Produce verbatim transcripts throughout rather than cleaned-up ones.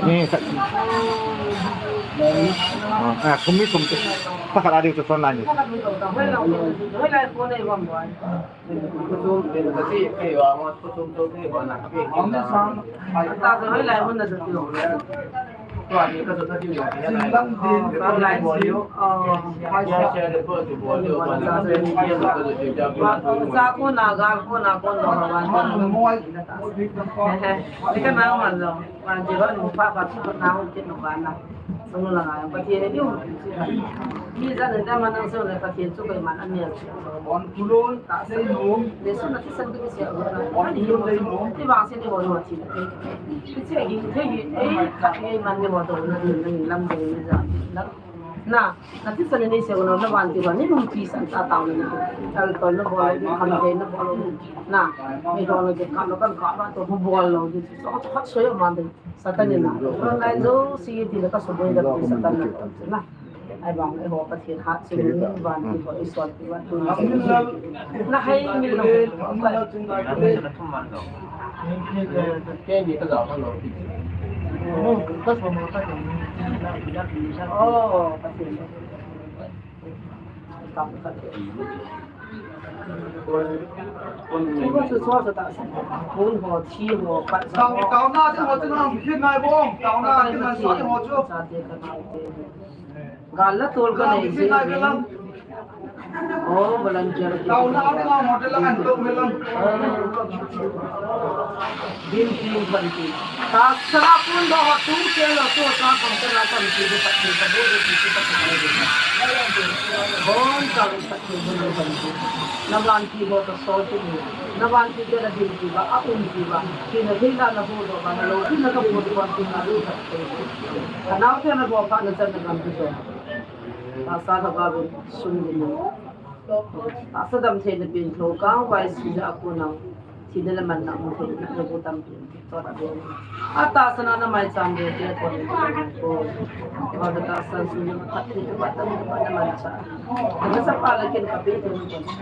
Ni, ka-, ah, sum ni sum te. Pakhat a diu chu front line ni. Na, na thisan nei seiu na, na vantil ho, nei nung thisan ta tao na, tal tol na bol, kham thei na bol, na, mi ho na ke kam na kan ka ba to bol lo, di so khat soi ma de, Satan na, na lai jo si ti na ka so boi da Satan na, na, ai bang, ai ho Pathen hat si ni vantil ho, i sot ti va tu na, hai mi lo. Gal la tol ka nei se. Oh, volunteer. Tao na, na, na, hotel lang, ang tao lang. Din, din, din. Ta, sa kun ba, tu, ke, la, tu, sa, kang, sa, la, kang, tu, sa, tu, sa, bu, bu, tu, sa, tu, sa, bu. Bon, sa, sa, tu, bu, bu, bu. Na vantil ho to sol tu. Na vantil te na din ti ba, a um ti ba. Ki na thei na na bu do ba, na lo, ki na ka bu do ba, ki na lu sa. Ka nao te na bo pa na sa na kan tu so. Tahsa Lhagao in sun ding. Tahsa damtheina pen tho kang vai si a kona thina le manna um thei na bu tampi to ta be. A tahsa na na mai cham be te ko ko. Ko da tahsa sun na phat thei ba tam ba na man cha. Na sa pa la ken ka pe te ko.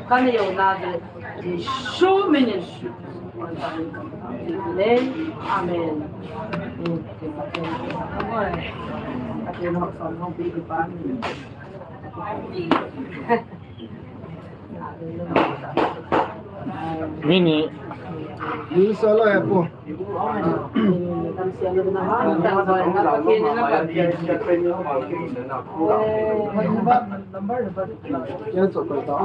Ka ne yo na de. Jesu min in. Amen. Amen. Mini. Mini solo ya po. Yan so ko ta.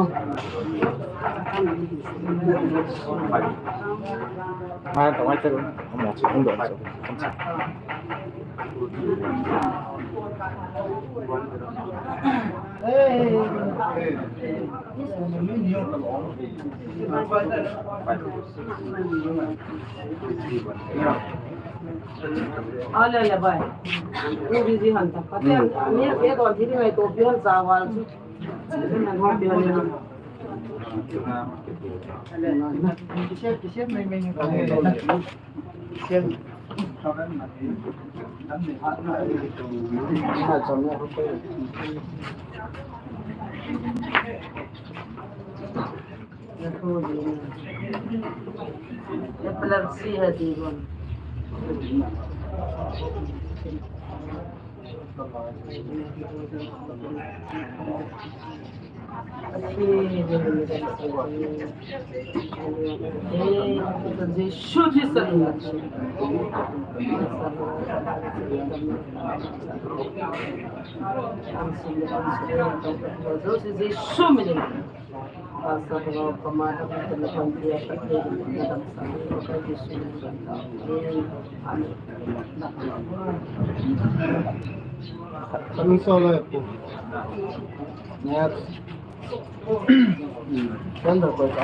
Mai ta mai ta. Mo chi kung do. Ale le bai. Ni busy han ta. Pati ni ke don thi ni ngai to pion sa wal. Ni na ho pion ni. Epilepsy hai ti bon. Jesu Christa min. Jesu min. Amen. Kami solo ya po. Next. Sandal ko ito.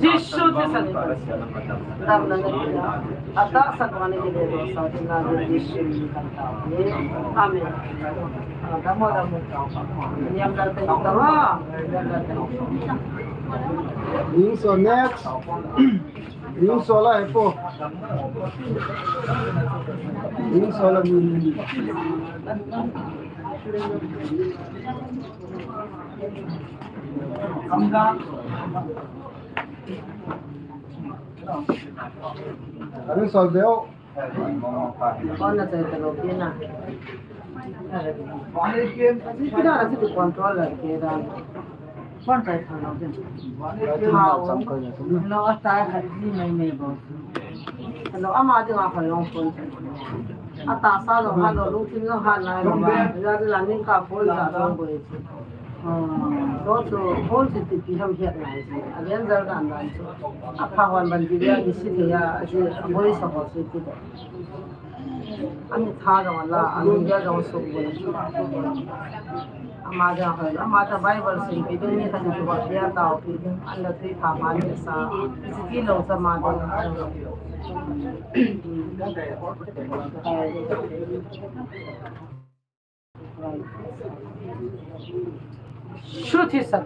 Jesu Christa min. Amen. So next. Ning sola hepo. Ning sola ni ni. Ning sol deo. Kona chai talo kina. Kina si control la kira. Phone tai phone lo din. Lo tai khat ji mai mai bo. Lo ama dinga phone lo phone. Atahsa lo ha lo lungthim lo ha nai lo ba. Ya di la ning ka phone ja lo bo. Lo chu phone si ti ti ham hiat nai. A len jal dan dan chu. A pha wan ban di ya di si ti ya a ji a boi sa ho si ti. Ani tha jong la, ani dia jong suk bun. Ama dia hoi, ama ta Bible sim pi ding ni khan chu ba dia tao pi ding. An la tui pha ma ni sa. Siti lo sa ma ding. Shuthi sa.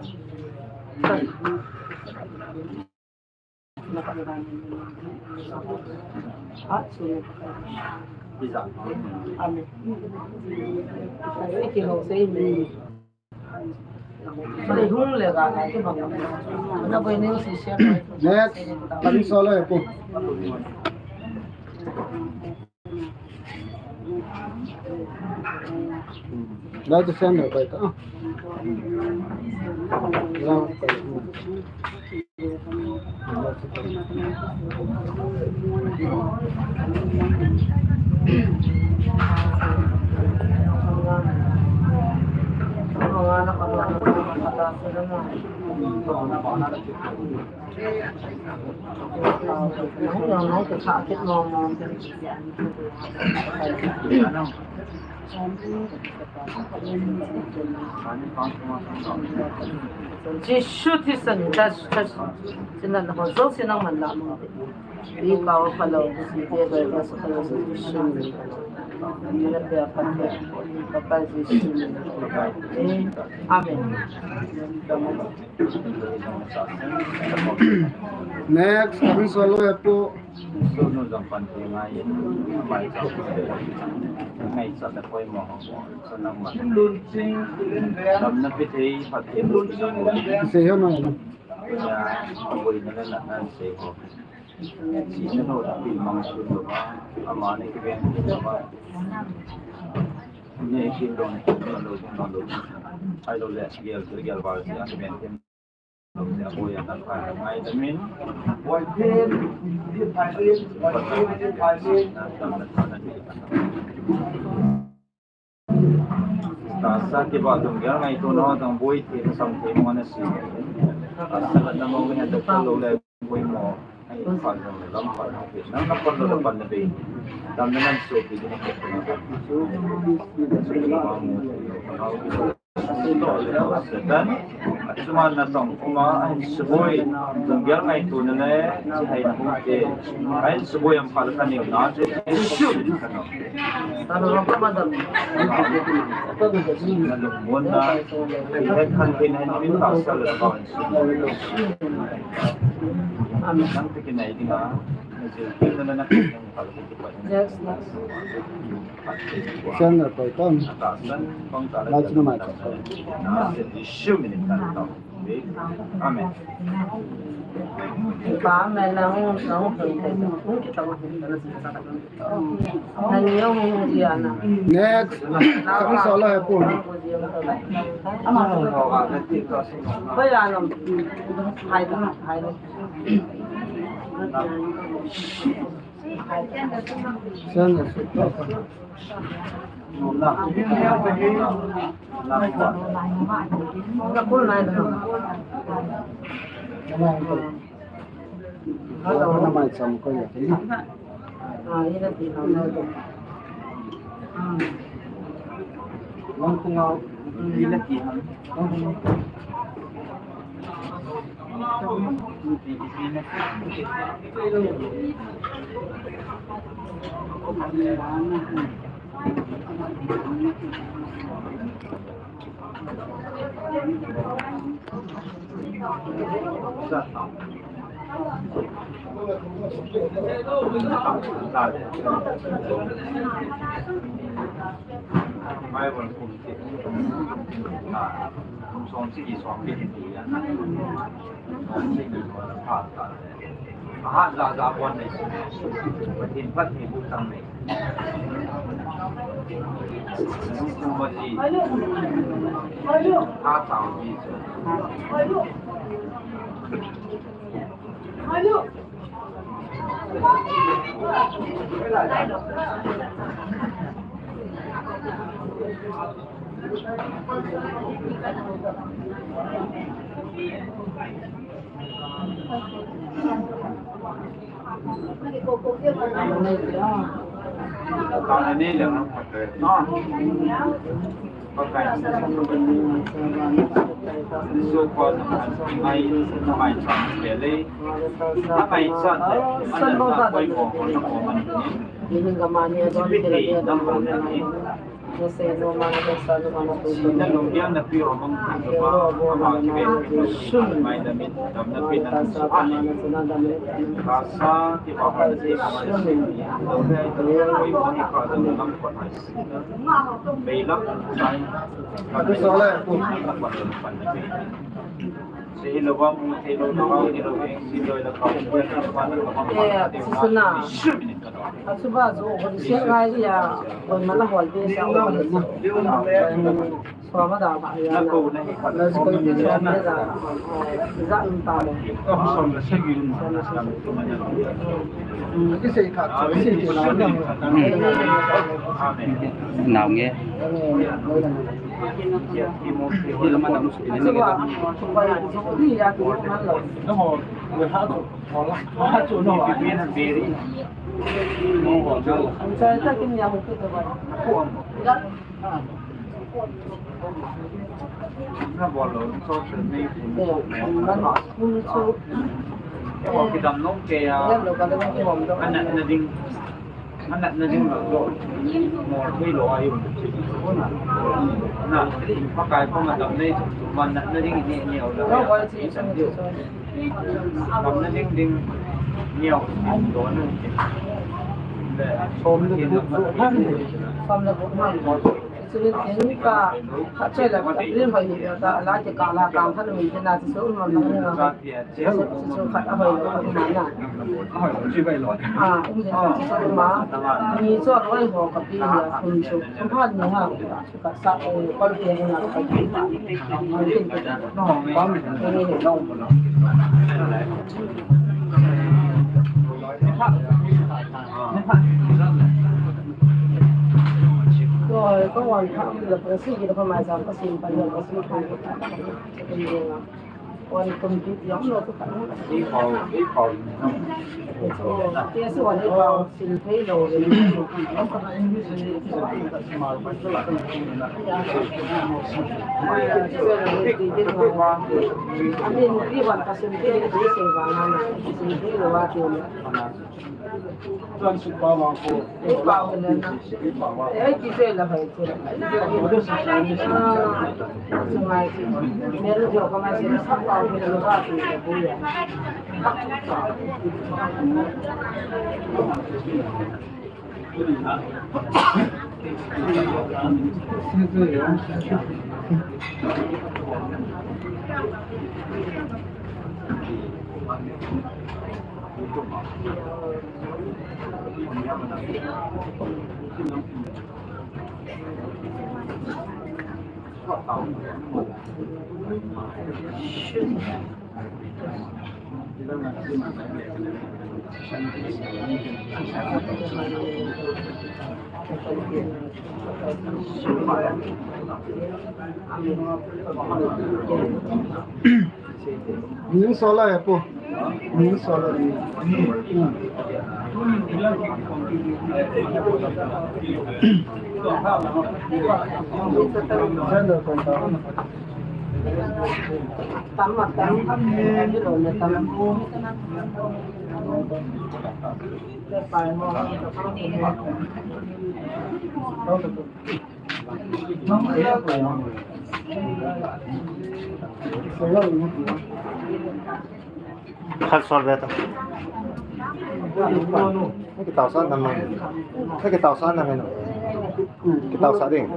Next, kami solo ya po. Dai to send ho pai ta. Jesu Christa min ta, ta, tina na ho jouse nangman la mo. Ni pa wa palo, si te ba, ba sa palo, si Jesu min. Ni na pe a pa te, pa pa Jesu min. Amen. Next, kami solo ya po. Sei ho na. Tahsa kipah dunggel ngaito nau tang boi thei, sam thei mo nasi. Tahsa lat na mo ngai ta lo le boi mo. Ai, pha jong le lam pha jong le. Nang na pan lo le pan na be. Dam na nan so ki na ko na. Satan, achuman na tong kuma, ahin suboi, dunggel ngaito na le, si hai na hung te, ahin suboi ang pha le kan neo na, Jesu. Yes, yes. Sian na koi ton. Lai chuna mai chun. Amen. Next. Kami solo hai pun. Sian na. Ahat ja ja bon nei. Pathen phat nei bu tang nei. Kum ma ji. Tha tao ji. Nau nge. Na bol lo, so se nei. Kidam nom kei a. Anatna ding. Anatna ding lo. Mo thei lo ahi. Na, Pakai pa ma dam nei, ma natna ding ni ni au lo. Damna ding ding ni au. Som le bu. Som le bu. Chulin tin ka, khat choi la, ka pin hoi ni ta, la ke ka la ka khan mi te na chu ma ma na. Chu khat a hoi lo ma na. A, um de chu ma. Ni chu a hoi ho ka pi ya, um chu. Chu pha ni ha. Ka sa ko ko te na ka pi. Ko ko wan ka la pa si ki ko ma sa ka si pa ni ko si ko. Wan kum ti ti ang lo ko ka. Ti su wan ko. Sil phei lo le. Amin, pi wan ka sil phei le, sil phei lo wa ti le. Tuan su pa wa ko. Pi pa wa le na. Pi pa wa. Ei, ti phei la phei ti. Su ngai ti. Me lu jo ko ma sil sa pa wa ko le wa ti le bu ya. Min sola he po. Min sola. Tam, tam, tam. Khat sol ve ta. Kei tao sa na mang. Kei tao sa na mang. Kei tao sa ding.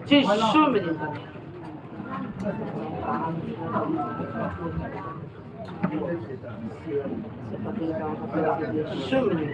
Jesu min in. Jesu min in.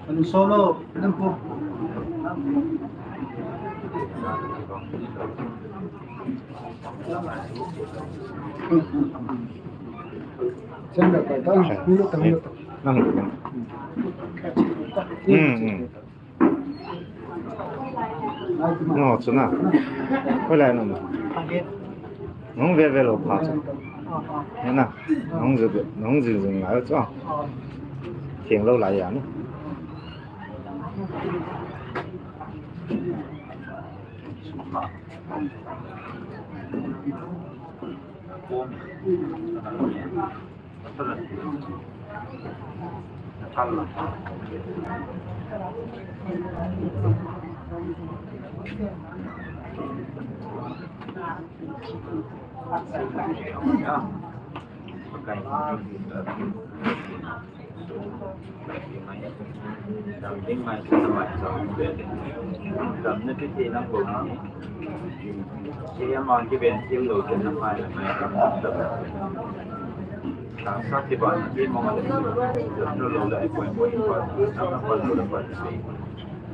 Anu solo, anu po. Senda pa ta, minuto, minuto. Nang. Hmm, hmm. No, chuna. Hoilai na ma. Nung ve ve lo pha chu. Na. Nung zu ve, nung zu zu ngai chu. Theng lo lai ya ni.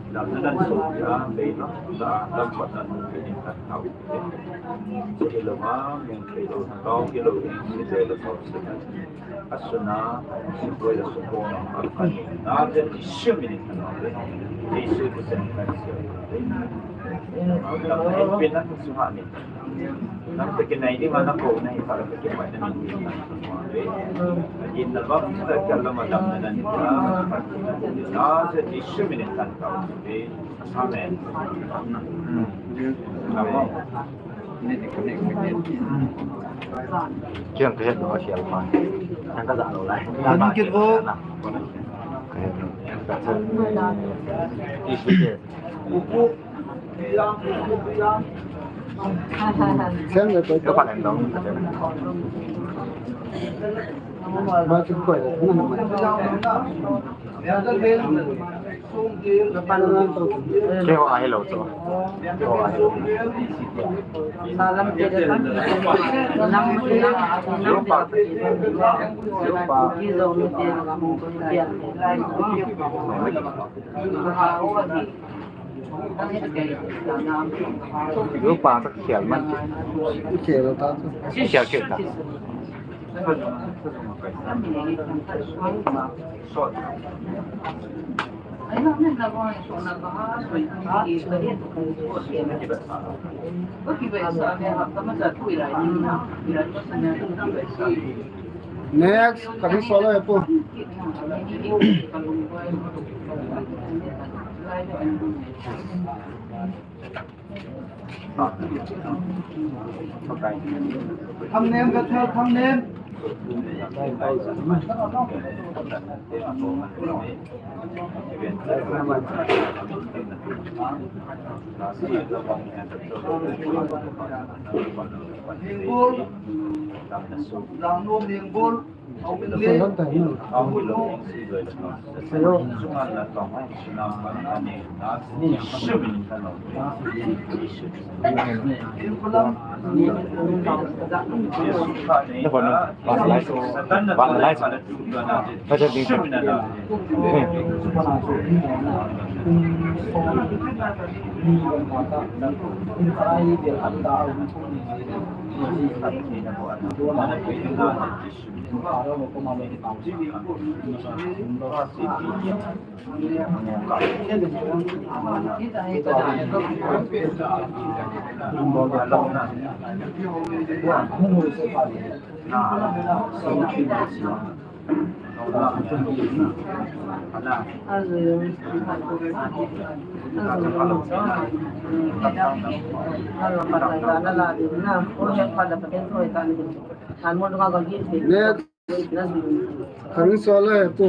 Lamna dan soh a, bei lam, lam pat nan, bei lam pat nan. Chule lama, min thei lo, tao ki lo, si thei lo, tao si thei. Asuna, sipoi la supo na, akani. Na, Jesu min in na. Jesu Christ min in na. Lam na, pin na, suha ni. Nang te kinai ni mana ko na hi para ke pai na ni. Yin na bam na ka la ma dam na ni. Na se Jesu min in tan ka. Amen. Amen. Kiang ke do sial ma. Nang ka da lo lai. Kan ke bo. Ka he. Ka sa. Jesu ke. Sen le ko pa len dong. Ba chu ko le. Ke ho a hello chu. Ke ho a hello. Salam ke de. Nam ke. Yopa. Yopa. Yopa. Yopa ta khel man. Khel ta. Khel khel ta. Next, kami solo ya po. Thumbnail, Bethel, thumbnail. Lengbol, Jangnom Lengbol. Next. Kami solo ya po.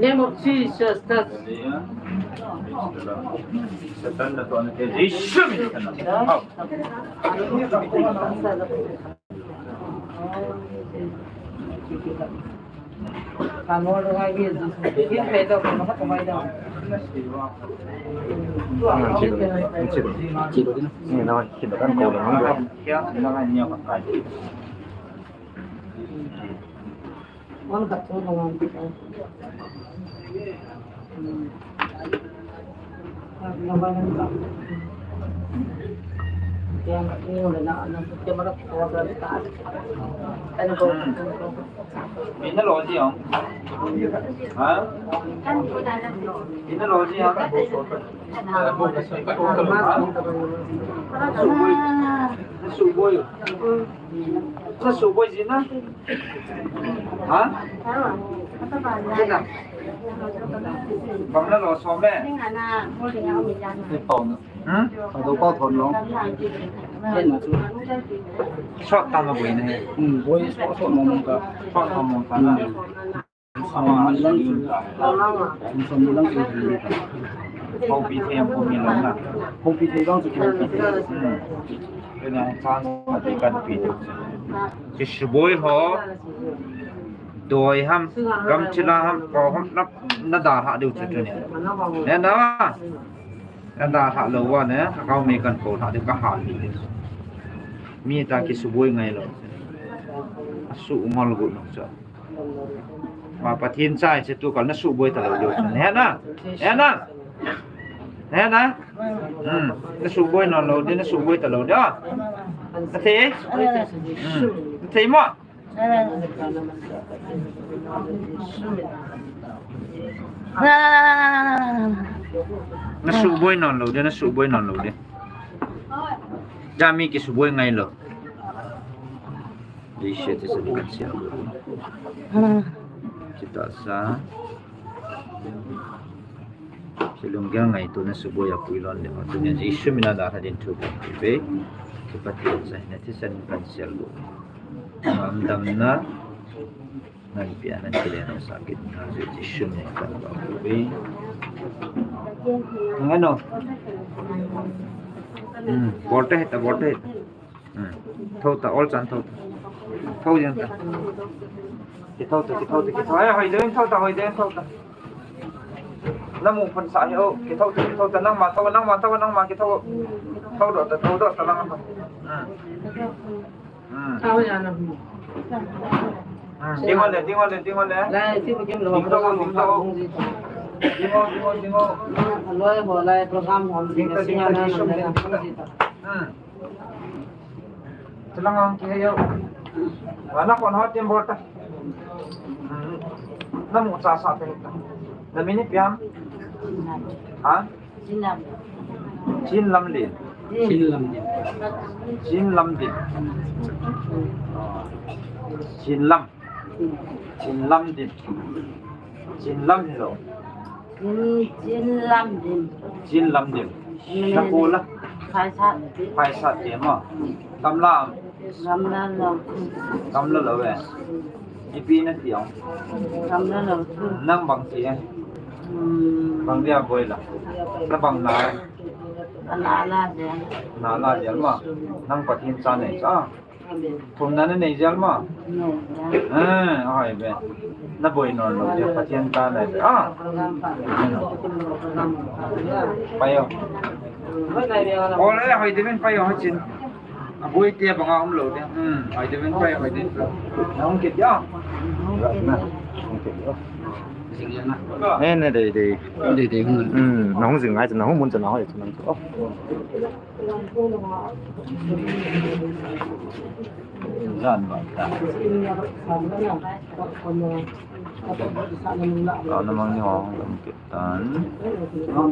Name of Jesus, touch. Satan na to, ano, Jesus. Ina lo ji ang. Ha? Ina lo ji ang. Ha? Suboi. Suboi. Suboi ji na. Ha? Ji na. Bang na lo som e. Ei pau na. Hmm? Pau do pau thon lo. Sot ta ma boi na he. Hmm, boi sot sot mo mo ka. Sot ta mo ta na. Hmm. Ama lang. Lang. Houpi thei houpi lang na. Houpi thei lang chu houpi thei. Hmm. Kena chance ati kan pi tu. Kisuboi ho. Doi ham, gamchila ham, ko ham, na, na dalha diu chu tuni. Ne na. Na dalha lou va ne, ka kau mi kan ko lha diu ka hal ni. Mi ta kisuboi ngai lou. Asu ngol gu no chu. Ma Pathen chai che tu kal na suboi ta lou diu chu. Ne na. Ne na. Ne na. Hmm. Na suboi non lou de, na suboi ta lou de. Na thei? Hmm. Na thei mo? Na suboi non lou de, na suboi non lou de. Jami kisuboi ngai lou. Di siya ti sa di kan siya. Kita sa. Silung kya ngai tu na suboi a pui lon de. Tu ni Jisu mina da hadin tu pe. Kipati sa na ti sa kan siya lou. Ngam dam na. Ngan pia nan kile na sakit na Jisu ne kan ba ku be. Ngano? Hmm, bolte heta, bolte heta. Hmm. Thou ta, ol chan thou ta. Thou jeng ta. Kithou ta, kithou ta, kithou. Ai, hoi deng thou ta, hoi deng thou ta. Na mu phun sa hi o, kithou ta, kithou ta, nangma thou, nangma thou, nangma kithou. Thou do ta, thou do ta, nangma. Hmm. Hmm. Sao ya na. Hmm. Ding ole, ding ole, ding ole. Lai, si bu kim lo. Ding to, ding to. Ding o, ding o, ding o. Loi ho lai program ho. Ding to, ding to, ding to. Hmm. Chelang ang kihe yo. Wa na kon ho tem bol ta. Hmm. Na mu cha sa te ta. Na mini piam. Ha? Chin Lam. Chin Lamdin. Chin Lamdin. Chin Lamdin. Chin Lam. Chin Lamdin. Chin Lam hilou. Chin, Chin Lamdin. Chin Lamdin. Na ko la. Phaisat. Phaisat te ma. Gamla. Gamla lou. Gamla lou e. Ipi na ti ong. Gamla lou. Nang bang ti e. Hmm. Bang dia boi la. Na bang na. Ana la dia. Na la dia ma. Nang Pathen cha nei cha. Thum na nei dia ma. No. Eh, ai be. Na boi non lou dia Pathen cha nei. Ah. Pai o. Ole, hoi de ben pai o chin. A boi te banga um lou de. Hmm, ai de men pai, ai de. Na hung kit ya. Na hung kit ya. Ne, ne, dei, dei. Dei, dei, hung. Hmm, na hung jing ngai, na hung mun, na hoi, na hung. Oh. Jan ba ta. Tao na mang ni hong lam kit tan. Tao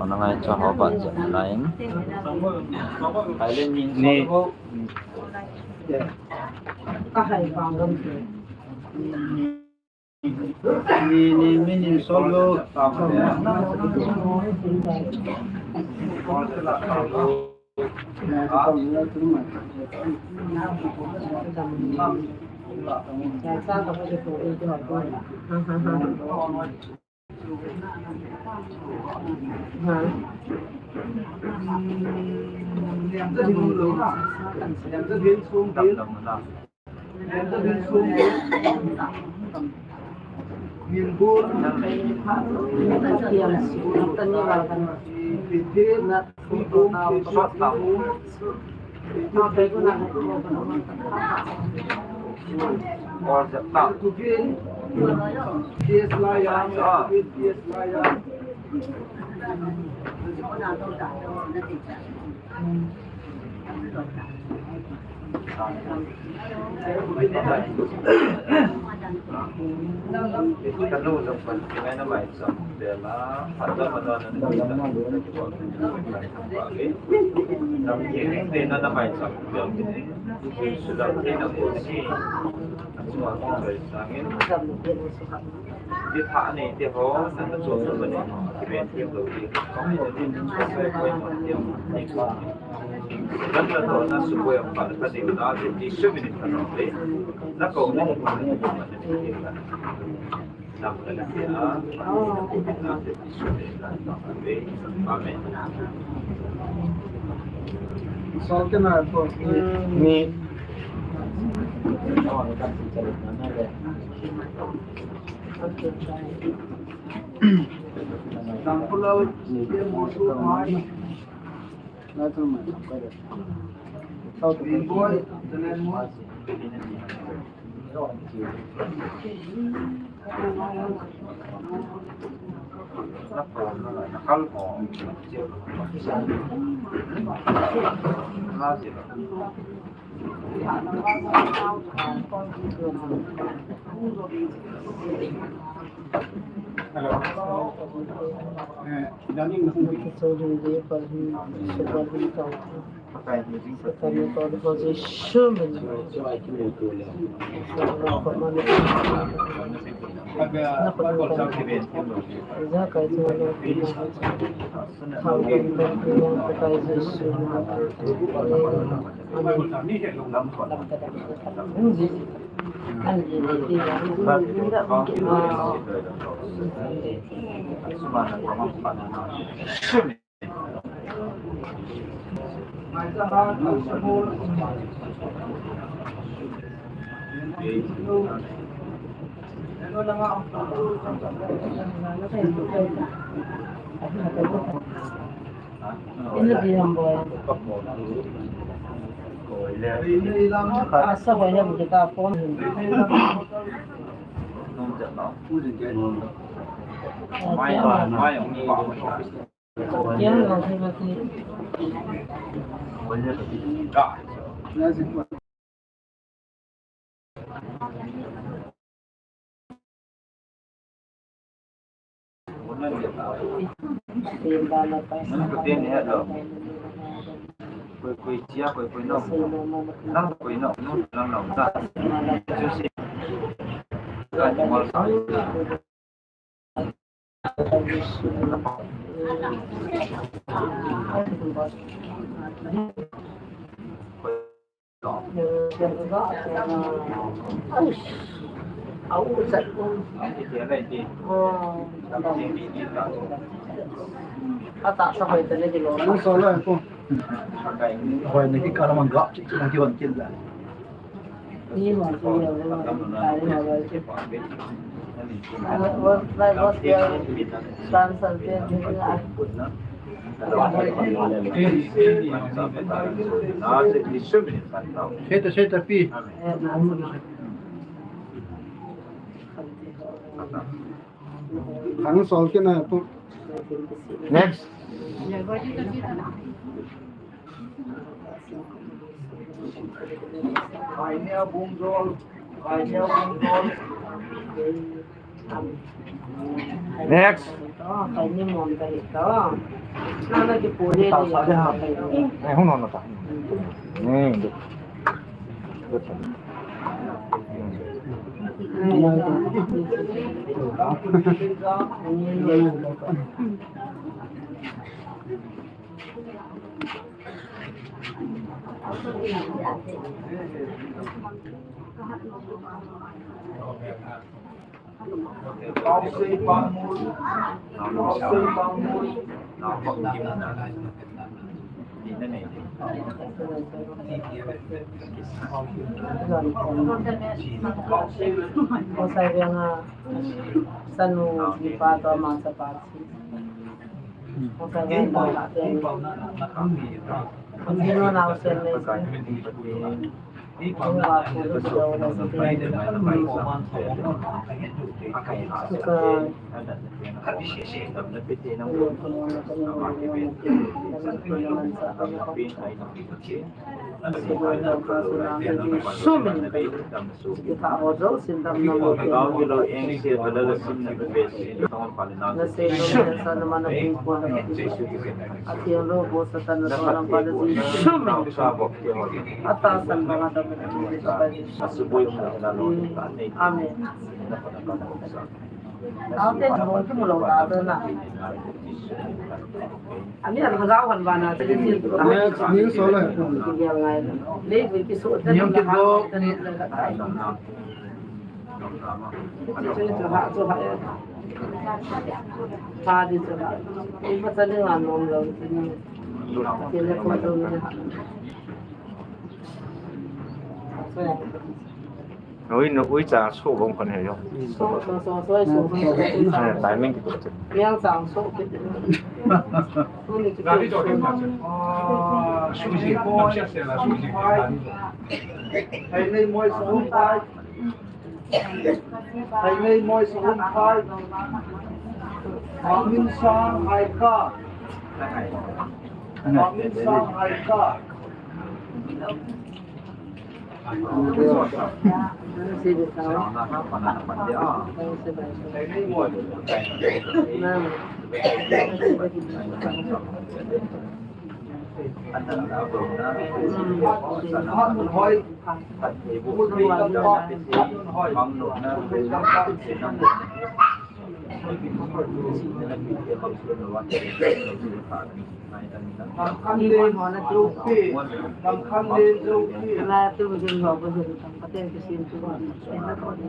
na ngai cha ho ba jan lain. Ni. Ni, ni, mi ni solo. Ti tha nei te ho, na na chon na ba nei ho, ki ben ti lo ti. Ko ni ni ni chon ba ko ni ti ho, ni ko. Dan na to na su ko ya pa na ka ni na ti ti su mi ni ka no le. Na ko ni ni ni ni ni ni. Na ko ni ni ni ni ni. Amen. Sol ke na ko. Ni. Ina di ham boy. Asa boy ya buka phone hin. Mai mai mai. Yang lo hin mati. Seta, seta, pi. Thang sol ke na tu. Next. Next. Eh, hung on, no, ta. Hmm, good. Good. Sanu, di pa to, ma sa pa. Amen. Tao te mo ki mo lo ta ta na. Ani an ga wan ba na te ni. Ni so le. Ni ki so ta. Ni ki do. Ni ki so ha so ha. Pa di so ha. Ni pa sa ni wa nom lo ni. Ni le ko to ni ha. Ui, no, ui, cha, so bong kon he yo. So, so, so, so, so, so. Eh, timing ki ko. Yang sang so. Ni ki so. Hai nei moi so. Hai nei moi so. Hai. Mang min sang hai ka. Mang min sang hai ka. Lam khan len lo pi, lam khan len lo pi. La tu jin ho ko jin tam paten ke sin tu. Ena ko ni.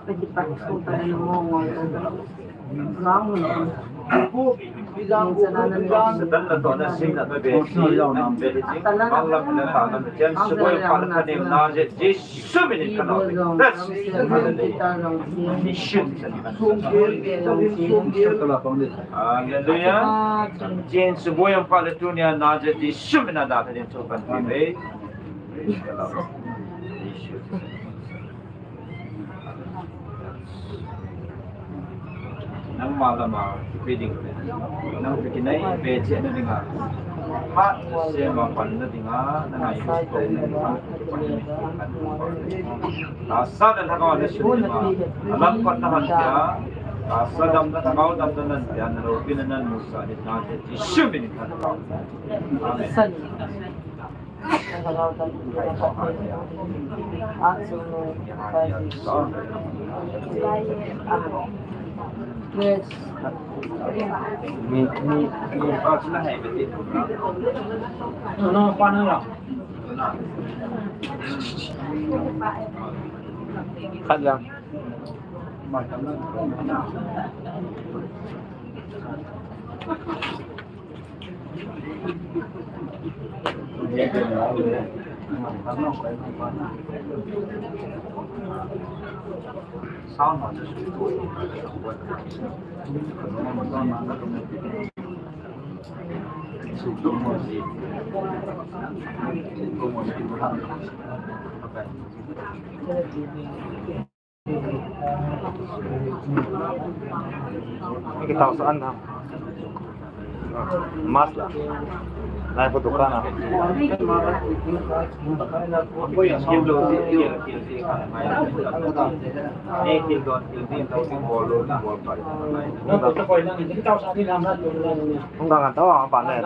Pe ki pa so ta na mo ngo. Ram ho. Ku, pi jang ku, pi jang. Satan na to na sin na be be si, na be be si. Bang lam na ta na chen su boy pa na ne na je. Jesu min in ka nau. That's it. Hallelujah. Hallelujah. Jesu boy pa le tunia na je Jesu min na da ka din tu kan ti be. Nangma lama kipe ding, nang pe kinai pe cheh na dinga, phat sema panna dinga, nang ai ko na dinga. Tahsa le Lhagao le sun dinga, alam pat na han tia, tahsa damna, Lhagao damna nan tia, na loupina nan musa ni na te, Jesu min in Lhagao. Amen. Khat lang. Kita usahan na. Mas la. Nai ko dukan na. Hung ka ngan tao ang pan le.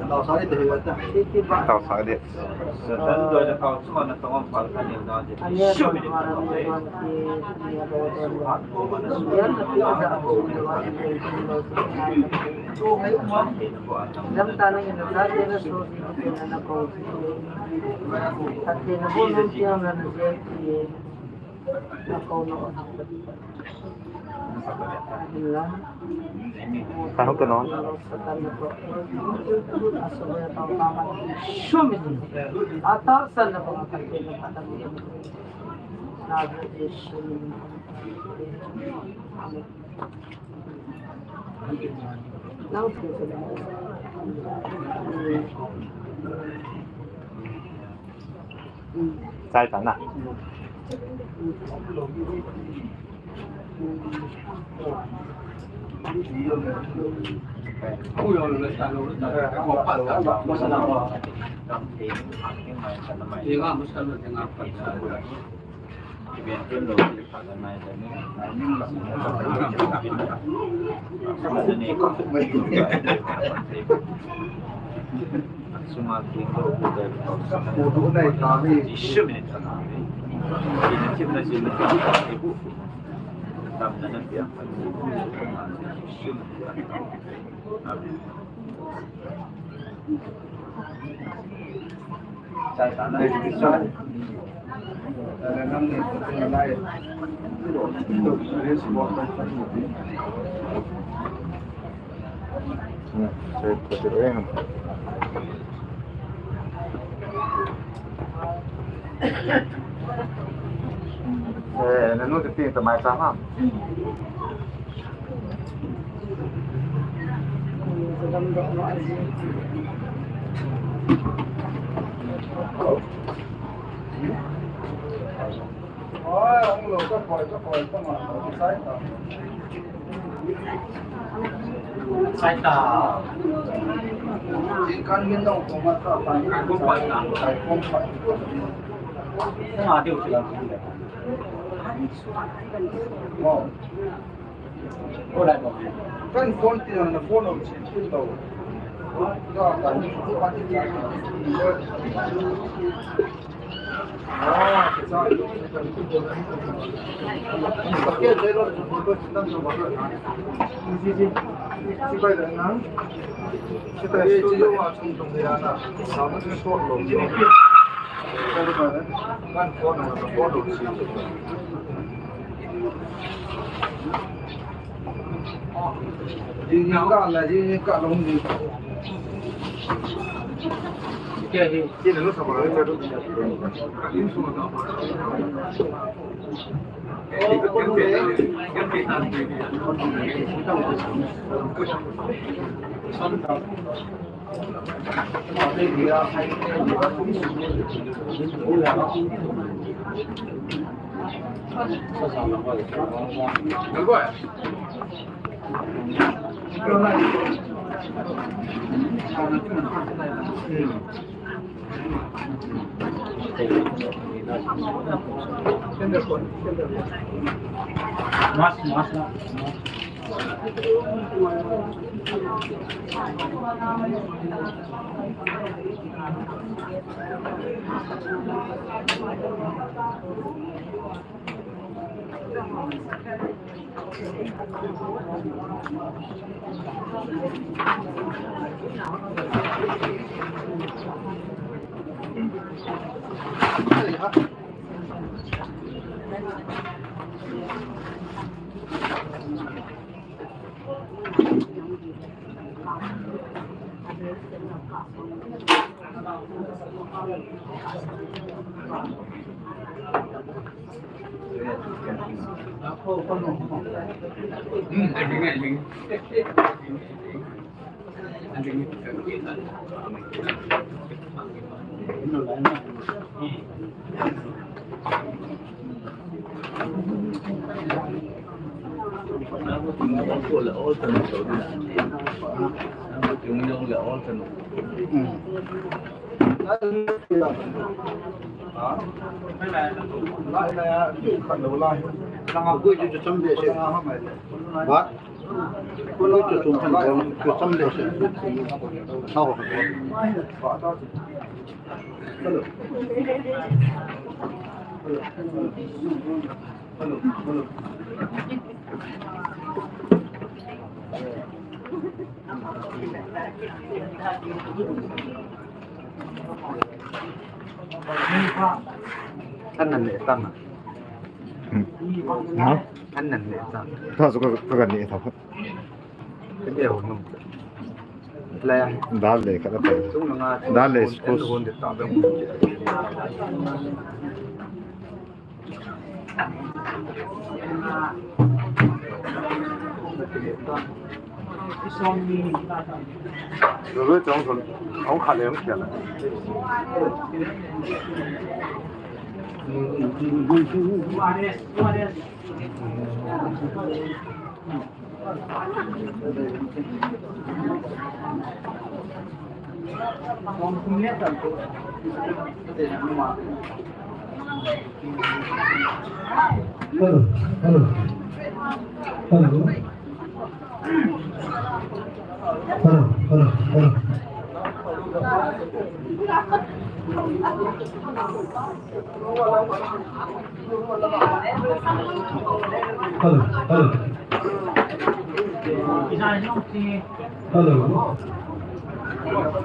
Tao sa de. Kan hung ke non. Sai tan na. Eh, nanu te tin ta mai sa ha. Sai ta. Kan phone ti na phone on chin chin lo. Ka kan phone ti na. Ah, sa. Ka ke je lo ko nan no ba. Ji ji. Ji bai da na. Ji bai ji yo wa chung chung ya na. Sa ma so lo. Kan phone na phone on chin. Mas, mas na. An nan neh tan. Hmm. Ha? An nan neh tan. Tha su ka, ka, ka neh tha. Ka neh ho nung. Le. Dal le ka ta. Dal le school. Rồi với trong thôn, ông khai lên kia là. Hello, hello. Hello. Hello, hello, hello. Hello, hello. Hello.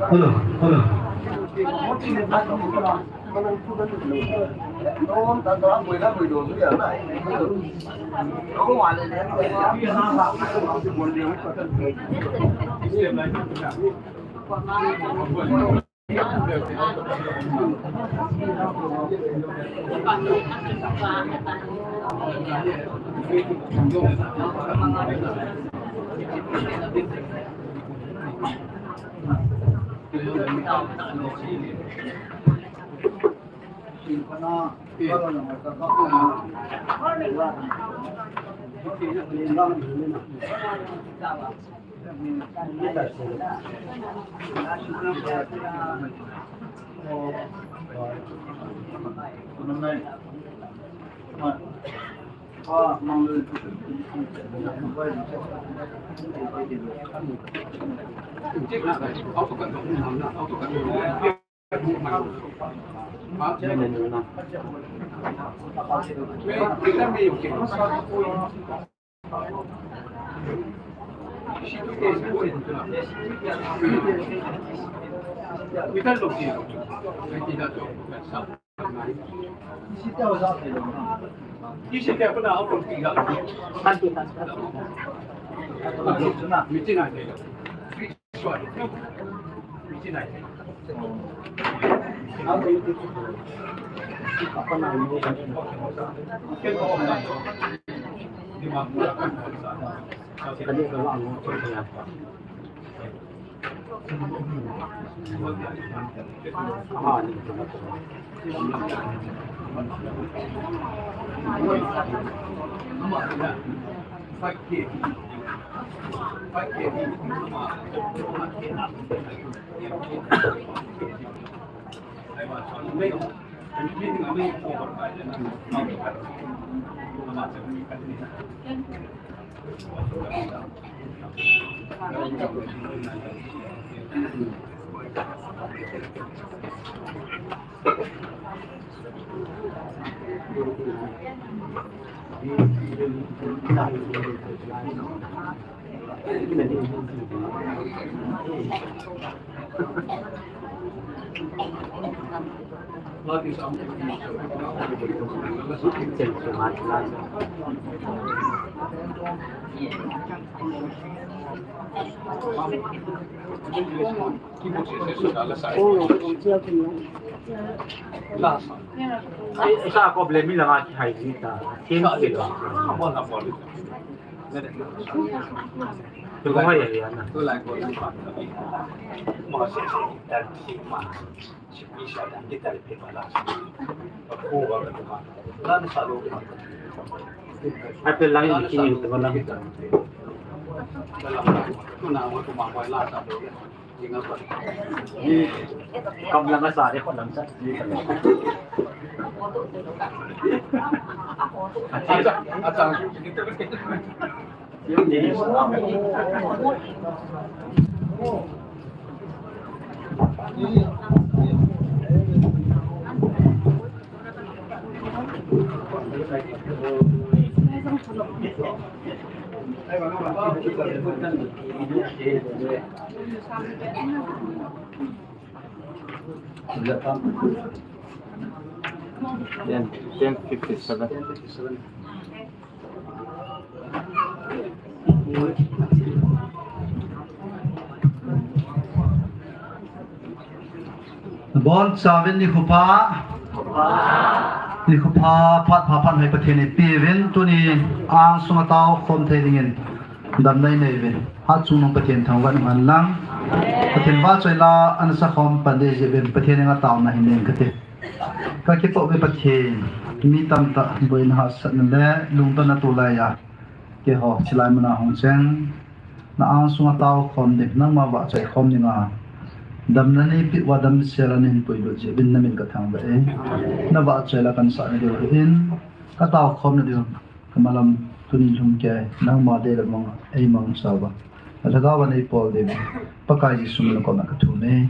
Hello, hello. Sa ko ble mi langa ki hai ni ta. Tin ki lo. Ko hai ya na. Ai pe lang ni ki ni ko lang. Kam lang a sa de ko lang sa. Acha, acha. Ten, ten fifty-seven. Bon chavin ni khupa. Ni khupa phat pha phat hai Pathen ni pivin tuni ang sunga tao khom thei dingin. Damna inei uvin. Hatchungnung Pathen thangvah in umhen lang. Pathen vahchoi la ana sa khom pan ding jeh uvin Pathen henga taona hin nei kate. Ka kipah uve Pathen. Mi tamtah boina hahsatna le lungdonna tolai a. Keiho chilai muna hung cheng. Na ang sunga tao khom ding, nangma vahchoi khom dinga. Damna neipeh uva damsel a nahin puilut jeh uvin namin ka thangvah e. Na vahchoi la kahin sah na diu ahin. Ka tao khom na diu. Kamalam tuni lhumkeiya nangma dei le mang, ei mang chauva. Alhagao va nei pol ding. Pakai Jesu min a kona ka thum e.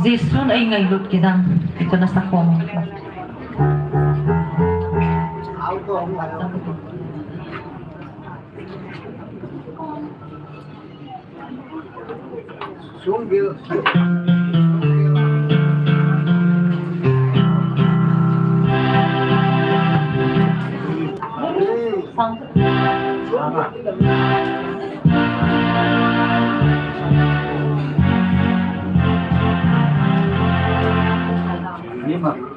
Jesun eingailut kit ding, ito na sa kong. Sungil. Lima.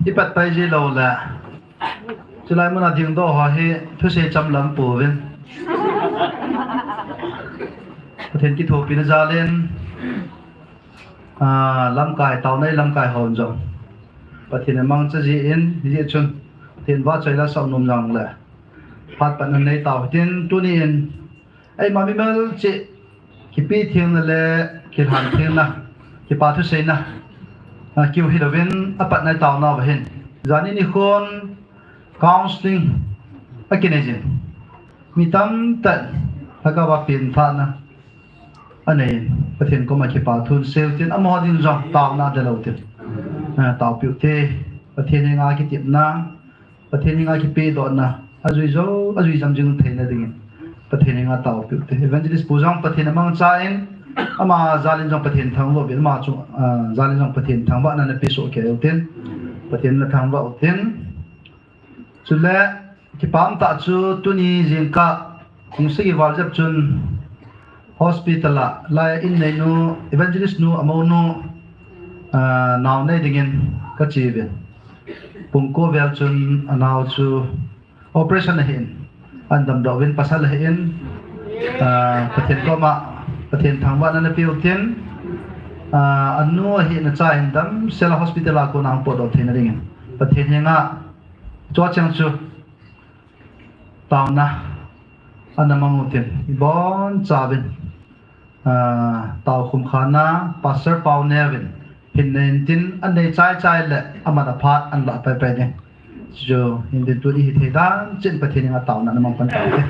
Ipat pai ji lou le. Chulai muna dingdoh ho hi thusei cham lam pouvin. Pathen kithopina jal in, ah, lamkai, taona lamkai hon jong Pathen in amangcha jin, hijeh chun Pathen vahchoi la sah nom jong le phat pan anei tau hitin, tuni in eima mimal cheh kipe thengna le kilhan thengna, kipa thuseina, ah, kiu hilouvin apatna taona uva hin, jani nikhon counseling akinei jin. Mi tamtah lhagao a penthahna anei in, Pathen koma kipa thu sei utin, amaho din jong taona delou tin. Ah, taopiu te, Pathen henga kitepna, Pathen henga kipedohna ajui jou, ajui jam jing theina dingin Pathen henga taopiu te. Evangelist pu jong Pathen amangcha in, ama jal in jong Pathen thangvah uvin, ama chu, ah, jal in jong Pathen thangvahna nape soh kei utin, Pathen nathangvah utin. Chule, kipah tah chu tuni jingkah pung sagi val jep chun hospital a lai in neinu, evangelist nu, amounu, ah, nao nei dingin kache uvin. Pung ko vel chun anao chu operation ahin, ahin damdoh uvin, pasal ahin, ah, Pathen koma Pathen thangvahna nape utin, ah, anu ahina cha hin damsel a hospital a kona ahung potdoh theina dingin Pathen henga chua cheng chu taona ana mang utin, ibonchauvin, ah, tao khum khana Pastor Pauneo vin hin nei intin, anei chai chai le aman aphat anlah pai pai ding. Chu hin din tuni hithei dan cheh in Pathen henga taona ana mang pan taute.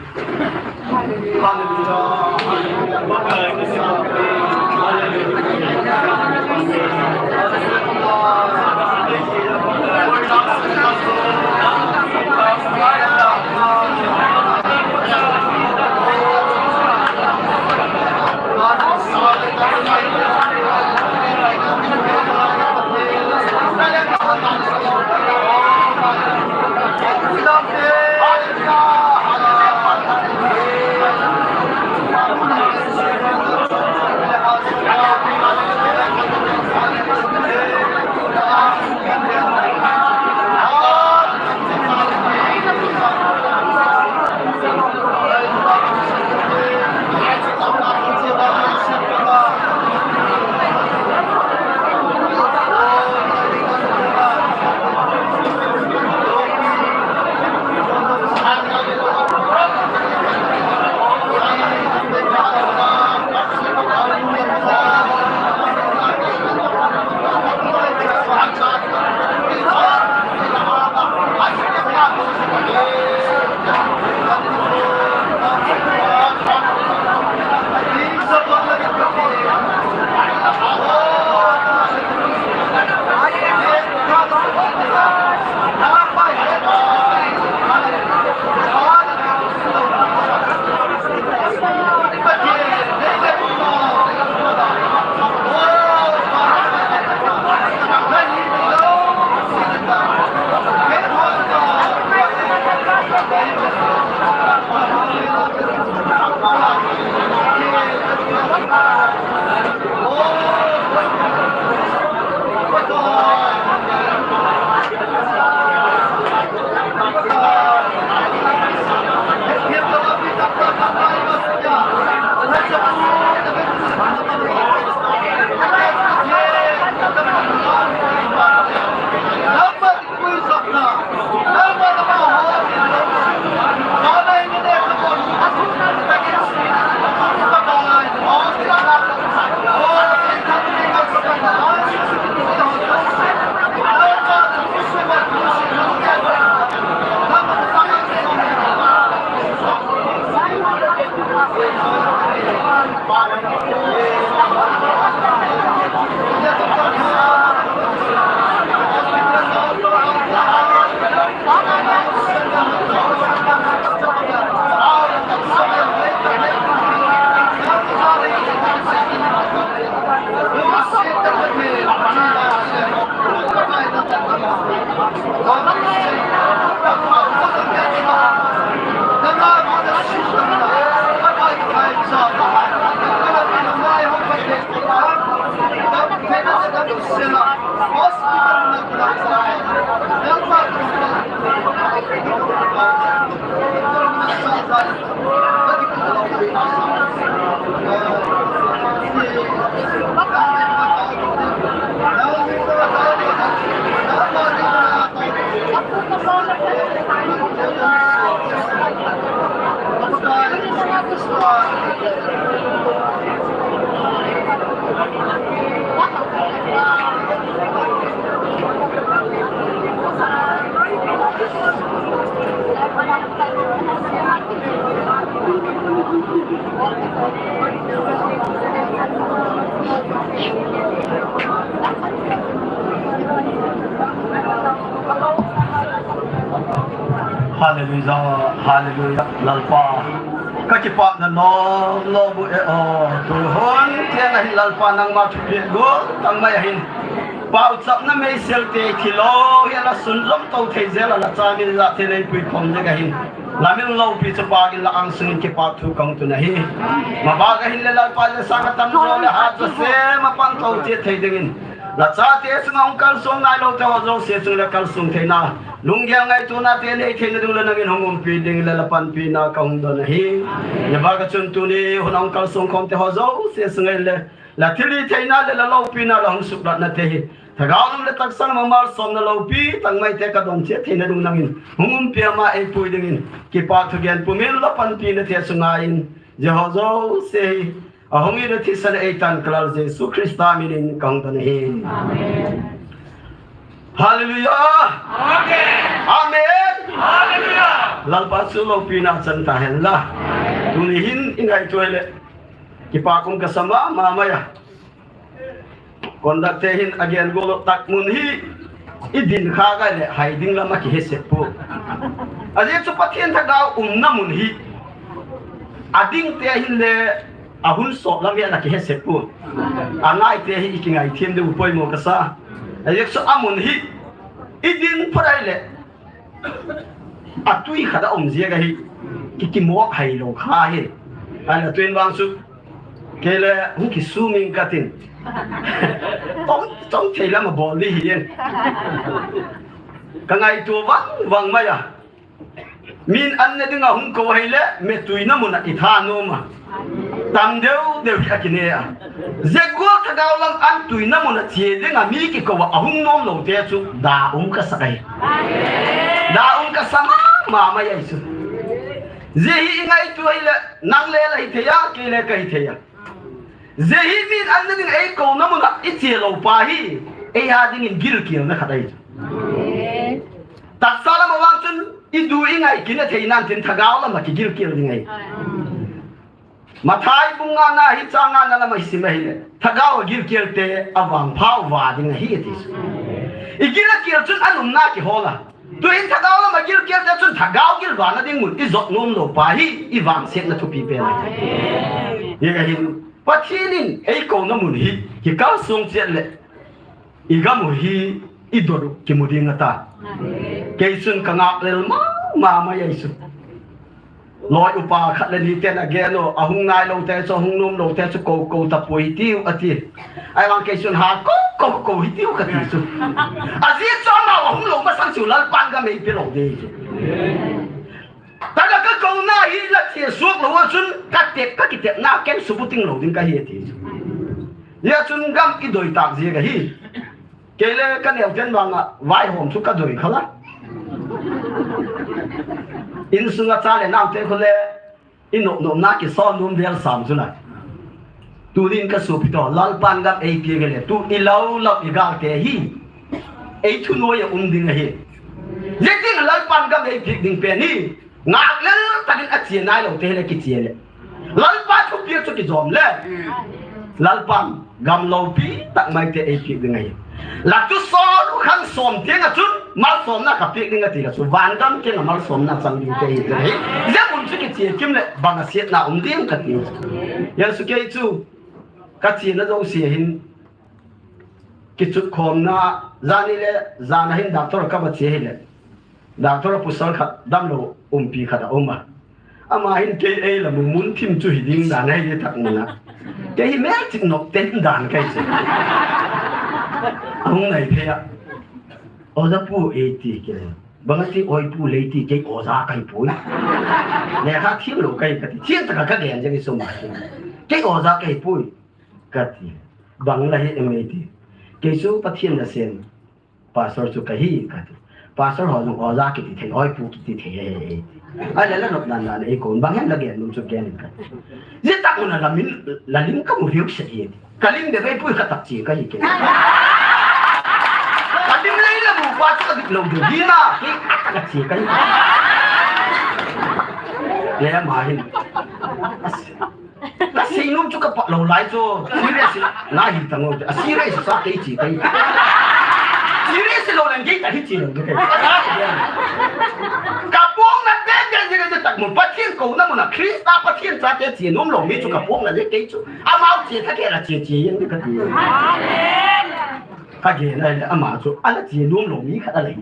Hallelujah, hallelujah, Lalpa. Ka kipah na nom nom u e o. Tu hun tiang a hin Lalpa nangma thupeh gol tangmai a hin. Pauchapna meisel te thilou hi a la sunlom to thei zel a la cha min la te nei pui khom ding a hin. La min loupi chu pa gin la angsung in kipah thu kong tun ahi. Mabang a hin le Lalpa le sang a tam jo le hat jo se ma pan to che thei ding in. La chate chunga hung kalsong nai lou te ho jouse chung le kalsong theina, lunggel ngaitona te nei theina ding le nangin hung umpi ding le la panpina ka hung don ahi. Nabang a chun tuni hun hung kalsong khom te ho jouse chunga le la thilhih theina le la loupina la hung suklatna te hi, thagau lam le taksang ma malsomna loupi tangmai te ka don che theina ding nangin hung umpi ama ei pui dingin, kipah thugen pumin la panpina te chunga in, je ho jouse hi, a hung in a thisan ei tan ka Lal Jesu Christa min in ka hung don ahi. Amen. Hallelujah. Amen. Amen. Hallelujah. Lalpa chu loupina chan ta hen la. Tuni hin i ngaito le. Kipah kum ka sa mama mai a. Conduct te hin a gen gol tak mun hi i din kha gai le hai ding lam a kihe sep poi. A jeh chu Pathen thagau umna mun hi a ding te hin le a hun sop lam hi a la kihe sep poi. A ngai te hi i kingai thiam ding u poimo ka sa. A jeh chu a mun hi i din pha gai le a tui khat a um ziak ahi, ki, kimok hai lou kha hi. Ana tuin vang chu, kei le hung kisuming ka tin. Tong, tong thei lam a bol ni hi yen. Ka ngaito vang vang mai a. Min an ne ding a hung ko hai le, me tuina mun a i tha nom a. Tam deu deu hi a kine a. Jeh gol thagau lam an tuina mun a che ding a mi kikou a, a hung nom lou te chu da um ka sa kai. Da um ka sa mama mai ai chu. Jeh hi i ngaito hi le, nang le la hi thei a, kei le ka hi thei a. Jeh hi min an na ding ei kouna mun a i che lou pa hi, ei a dingin gilkialna khat ai chu. Taksa lam a vang chun i du i ngai kina thei nan tin thagau lam a kigilkial ding ai. Mathai bung nga na hi chang nga na lam a i sim ahi le, thagau a gilkial te a vangpha uva ding ahi a ti. I gil a kial chun a nunna kihol a. Tuin thagau lam a gilkial te chun thagau gilvana ding mun i jot nom lou pa hi i vangsetna thupi pen ahi. Hi ka hin Pathen in ei kouna mun hi, hi kalsong chet le i gam u hi i dot u kimu ding ata. Kei chun ka ngak lel mama mai ai chu. Loi upa khat le ni ten a gen u, a hung nai lou te chu, a hung nom lou te chu, ko, ko ta poi tiu a ti. Ai vang kei chun ha, ko, ko, ko hi tiu ka ti chu. A jeh chu amau a hung lou masang chu Lalpan gam ei pe lou ding chu. Tua ka kouna hi la che suak lou a chun ka tep, ka kitepna ken subuting lou ding ka hi a ti chu. Hia chun gam i doi tak jeh ka hi. Kei le ka neo ten vang a, vaihom chu ka doi kha la. Insung a cha le nau te khu le, i nop nopna kisol nom vel sam chu la. Tunin ka supi to, Lalpan gam ei pe le, tu i lou lou i gal te hi. Ei thu noi a um ding ahi. Jeh tin Lalpan gam ei pe ding pen hi. Ngak lel takin a chia nai lou te le kichia le. Lalpa thupiak chu kijom le. Lalpan gam loupi tak mai te ei piak ding ahi. La tu son u khang som tiang a chun malsomna ka piak ding a ti ka chu. Van gam tiang a malsomna chang ding te hi ding ahi. Jeh mun chu kichia kim le bang a siatna um ding ka ti. Jesu kei chu ka chiana jouse hin kichut khomna, jani le jana hin doctor ka va chia hi le. Doctor a pasal khat damlou umpi khat a um a. Ama hin kei ei la mu mun thim chu hi ding dan ahi tak mun a. Kei hi mel chik nok te hin dan kai chu. A hung nai thei a. Oja pu ei ti kei. Bang a ti oi pu lei ti kei oja kai poi. Lekha thim lou kai ka ti. Thim taka ka gen jeng i sum a. Kei oja kai poi. Ka ti. Bang la hi em ei ti. Kei chu Pathen na sem. Pastor chu ka hi, ka ti. Pastor ho jong oja kiti thei, oi pu kiti thei e. Ai le la nop dan dan ei kon bang hem la gen num chu gen in ka. Jeh tak mun a la min, la lim ka mu viu se e. Ka lim de vei pui ka tak chi ka hi ke. Ka lim lei la mu pa chu ka dik lou de. Hi na, ki ka chi ka hi. Le ma hin. Ka sei nom chu ka pah lou lai chu. Serious na hi ta ngo. A serious sa kei chi kei. Serious lou lang kei ta hi chi lou kei. Ka po Pathen kouna mun a Christa Pathen chate che nom lou mi chu ka pom na le kei chu. Amau che tha kei la che che yin ka ti. Amen. Ka ge na le ama chu ana che nom lou mi khat a le.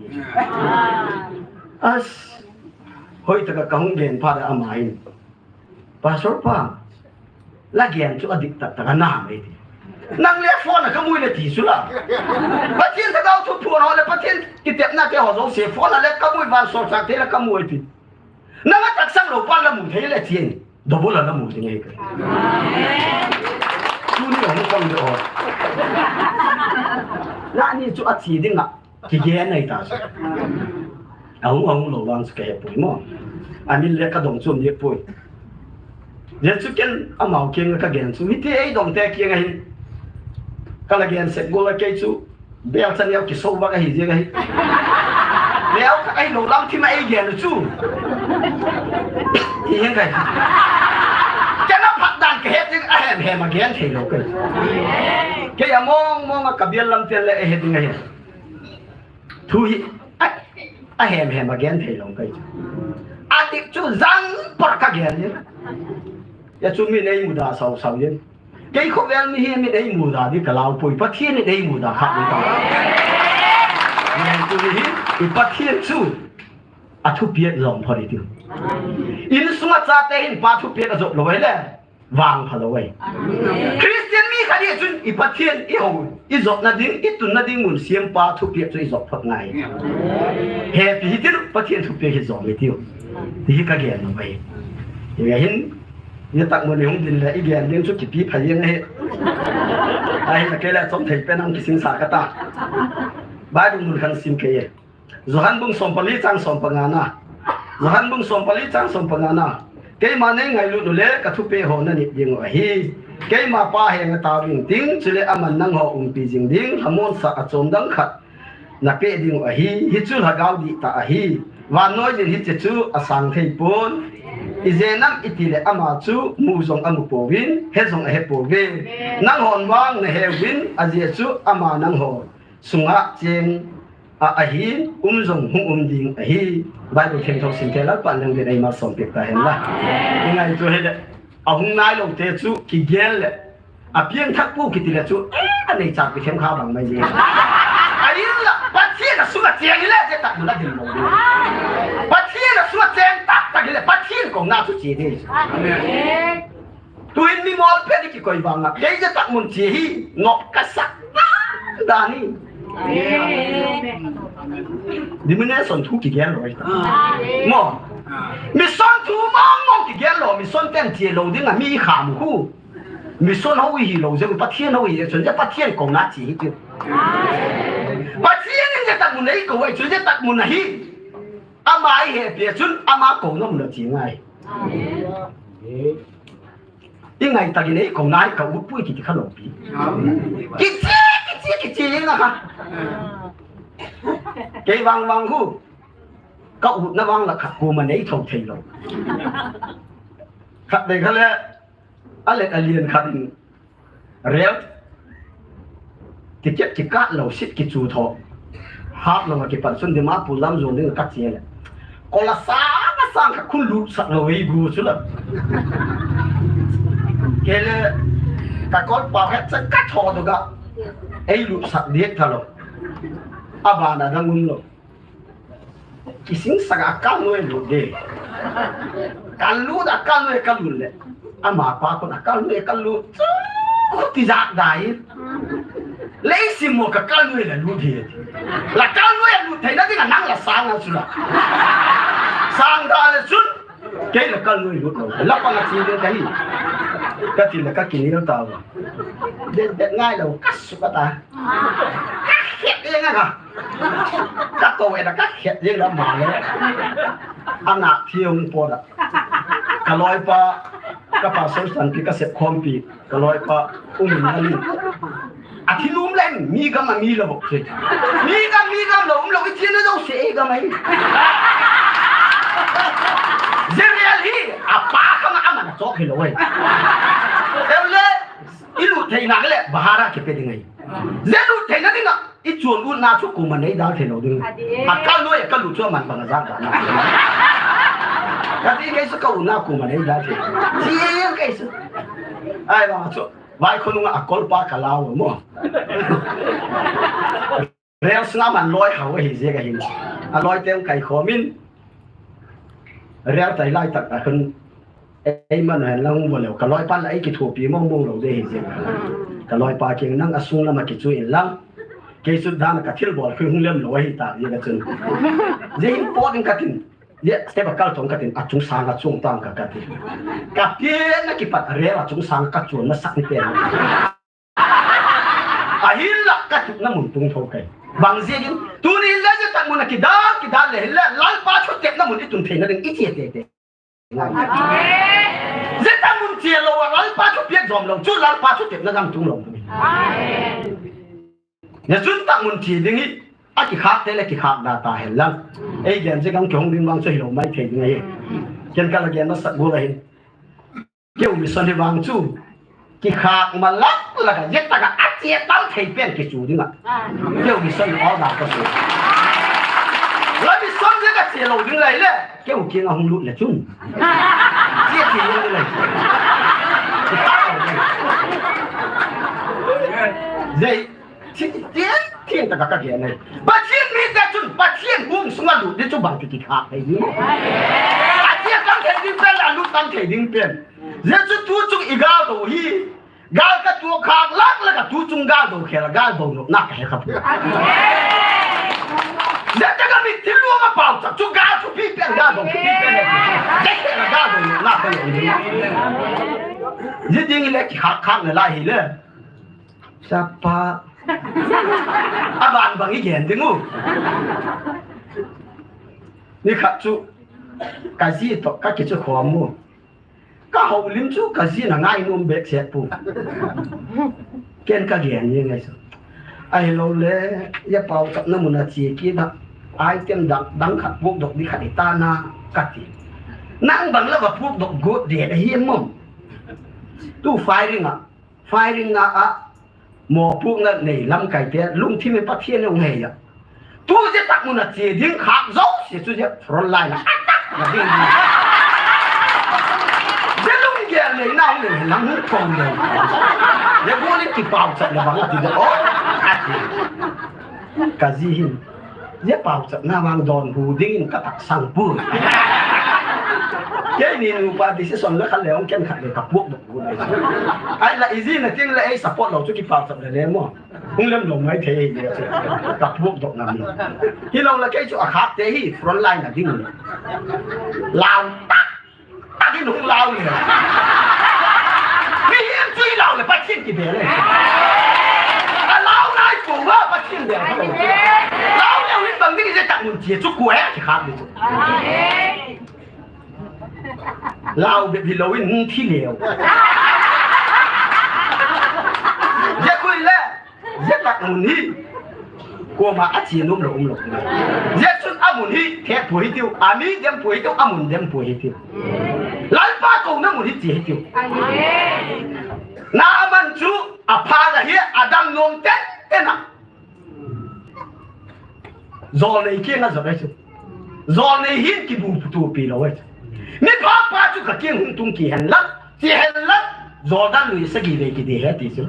As. Hoi ta ka ka hung gen pha da ama hin. Pastor pa. La gen chu a dik tak tak a na mai ti. Nang le phone a ka mui le ti chu la. Pathen thagau thu phun ho le Pathen kitepna te ho jouse phone a le ka mui van so chak te le ka mui ti. Nang a taksang lou pa la mu thei le chin. Double la mu thei ngai ka. Tuni hung pang de o. La ni chu a chi ding a. Kigen nei ta chu. Ahung ahung lou vang chu ka he poi mo. A min le ka dong chu um de poi. Je chu ken amau kiang ka gen chu. Hiti ei dong te kiang a hin. Ka la gen sek go la kei chu. Bel chan yau kiso bak ahi jeng ahi. Leu khat ahi lou lam thim a ei gen chu. Hi heng kai. Kei na phat dan ka het ding a hem hem a gen thei lou kai. Kei a mong mong a ka bial lam tel le e het ding ahi. Thu hi a, a hem hem a gen thei lou kai. A dik chu jang por ka gen ni. Ya chu mi nei muda sau sau yin. Kei khovel mi hi mi dei muda di ka lau poi, Pathen in dei muda kha di ka lau. Nen tu ni hi, i Pathen chu a thupiak jong pha di tiu. Insunga chate hin pa thupiak a jop lou ai le, vang pha lou ai. Christian mi khat hi chun i Pathen i ho, i jopna ding, i tunna ding mun siam pa thupiak chu i jop phot ngai. Hepi hi tiu, Pathen thupiak hi jop mi tiu. Ti hi ka gen lou ai. Hi hin, Ni tak mun ni hung din le, i gen ding chu kipi pha jeng ahi. Ahi, na kei le chom thei pen ang kising sa ka ta. Bible mun khan sim kei e. Johan bung som pali chang som panga na. Johan bung som pali chang som panga na. Keima nei ngailut u le ka thupeh ho na nit ding u ahi. Keima Pa henga tao ding ting, chule aman nangho umpi jing ding, lhamon sa a chom dang khat na peh ding u ahi, hichu lhagao dihtah ahi. Vannoi din hiche chu a sang thei pon. Ijeh inem itile ama chu mu jong amu pouvin, he jong ahe pouve. Nanghon vang na heuvin, ajeh chu ama nangho sunga cheng a ahi, um jong hung um ding ahi. Bible thengtho sim te Lalpan nang din ei malsom peh ta hen la. I ngaitu hile, ahung nai lou te chu kigel le, a piangthak pu kiti le chu, eh, a nei chak pi them kha bang mai ji. A in la, Pathen a sunga cheng le, je tak mun a din lou. Pathen a sunga cheng tak tak le, Pathen kouna chu che di. Amen. Tuin mi mol pet ni kikoi vang a, kei je tak mun che hi, ngop ka sak dan hi. Amen. Denomination thu kigel lou. Amen. Mo. Mission thu mong mong kigel lou, mission ten che lou ding a mi kham khu. Mission hou hi lou jeh, Pathen hou hi, chun je Pathen kouna che hi chu. Pathen in je tak mun nei kou ai, chun je tak mun ahi. Ama i hepi chun, ama kouna mun a che ngai. I ngai tak in ei kouna hi ka ut pui kiti kha lou pi. Kiche, kiche, kiche na kha. Kei vang vang khu. Ka utna vang la khat koima nei thou thei lou. Khat dei kha le, a let a lian khat in rel ticket kikat lou, seat kichu tho. Hap lou a kipan chun Dimapur lam jon ding ka che le. Kola sang a sang khat khun lut sak lou ei gu chu la. Kei le ka kol pa khat cha ka tho do ga. Ei lut sak diak tha lou. A ban a dang um lou. Kising sak a kal noi lut de. Kal lut a kal noi ka lut le. Ama pa kon a kal noi ka lut. Khu ti jak dai. Lei sim mo ka kal noi le lut de. La kal noi lut thei na ding a nang la sang a chu la. Sang da le chun. Kei la kal noi lut lou. La pa la chi de ka hi. Ka ti le ka kinel ta wa. De de ngai lou ka su ka ta. Ka khet jeng a ka. Ka kou e na ka khet jeng la ma le. Ana thiong po da. Ka loi pa, ka pastor san pi ka sep khom pi, ka loi pa, um na li. A thi lum leng, mi gam a mi lou. Mi gam, mi gam lou, um lou, i thi na lou se, i gam ai. Jeriel hi, a pa ka ma ama na chok hi lou ai. Eu le, I lut theina le, bahara kipe ding ahi. Je lut theina dinga, i chun utna chu koima nei dal thei lou ding. A kal noi a ka lut chu aman bang a jak dan a. Kati kei chu ka u na ku ma nei da ti. Ti kei chu. Ai ba chu. Vai khonung a kol pa ka lau mo. Rel sna man loi hau hi je ka hin. A loi teng kai khomin. Rel tai lai tak a khun. Ei man hen lang mo leo. Ka loi pan la ei ki thopi mo mo lo de hi je. Ka loi pa king nang a sung lama ki chu in lang. Kei chu dan ka thil bol khu hung lem lo hi ta ye ka chun. Je hin po ding ka tin. Ye, step a kal tong ka tin, a chung sang a chung tang ka ka tin. Ka tin na kipat a rel a chung sang ka chuan na sak ni pen. A hin la ka tup na mun tung tho kai. Bang zia gin, tu ni le zia tak mun a kidal, kidal le, le, Lalpa chu tep na mun i tun thei na ding i chia te te. Zia tak mun chia lo a Lalpa chu piak zom lo, chu Lalpa chu tep na dam tung lo. Amen. Nia chun tak mun thi ding hi, a kikhak te le kikhak da ta hen lang. Ei gen je gang kihong ding vang chu hi lo mai thei ding ahi. Ken ka la gen na sak gol ahi. Keu mission hi vang chu. Kikhak ma lak lak a, je tak a a che tal thei pen ki chu ding a. Keu mission hi order ka su. La mission je ka che lo ding lai le. Keu kiang a hung lut le chun. Chia ti lo le. Zia, thi, thi, thi ta ka ka ge nei. Pathian mi te chun, Pathian hung sunga lut di chu bang ti ki kha thei ni. A chia tam thei ding pen, a lut tam thei ding pen. Zia chu tu chung i gal do hi. Gal ka tuak khak lak lak a tu chung gal do khel a gal do no na ka he kha pu. Zia ta ka mi ti lu ma pau cha chu gal chu pi pen gal do chu pi pen ne. Zia khel a gal do no na ka he. Zia ding le ki khak khak ne lai hi le. Sapa. A ban bang i gen ding u. Ni khat chu ka zi to ka ki chu khom u. Ka houlim chu ka zi na ngai nom bek se pu. Ken ka gen ni ngai chu. Ahilou le, ya pau chap na mun a chi ki da. Item dang, dang khat puk dok di khat i ta na ka ti. Nang bang la va puk dok got de da hi mom. Tu firing a, firing na a, mo puk na nei lam kai te, lungthim e Pathian e ung hei ya. Tu je tak mun a che ding khak zo, se chu je front line a attack na ding. Je lung gel nei na nei lang hung phong nei. Je go le ki pau chat le bang ti de o. Ati. Ka zi hin. Je pau chat na vang don hu ding in ka tak sang pu. Kei ni nupa decision la khat le ong ken khat le ka puak dok gu le. Ai la i zi na ting le ei support lo chu ki pau chat le le mo. Hung lem lo mai thei hi le chu. Ka puak dok na mi. Hi lo la kei chu a khak te hi front line a ding. Lau tak. Tak in hung lau le. Mi hin chui lau le Pathian ki be le. A lau nai chu va Pathian be. Lau le hin bang ding je tak mun chi chu ku he ki khak ni chu. Lau be bi lo in hung thi le. Je kui le. Zia tak mun hi. Koma a chi nom lo um lo. Zia chun a mun hi, the pui tiu, a mi dem pui tiu, a mun dem pui tiu. Lalpa ko na mun hi chi tiu. Naaman chu a pha la hi a dam nom ten ten a. Zol nei kiang a zol ai chu. Zol nei hin ki bu tu pi lo ai chu. Mi pha pa chu ka kiang hung tung ki hen la. Ti hen la, Jordan lui sagi vei ki di he ti chu.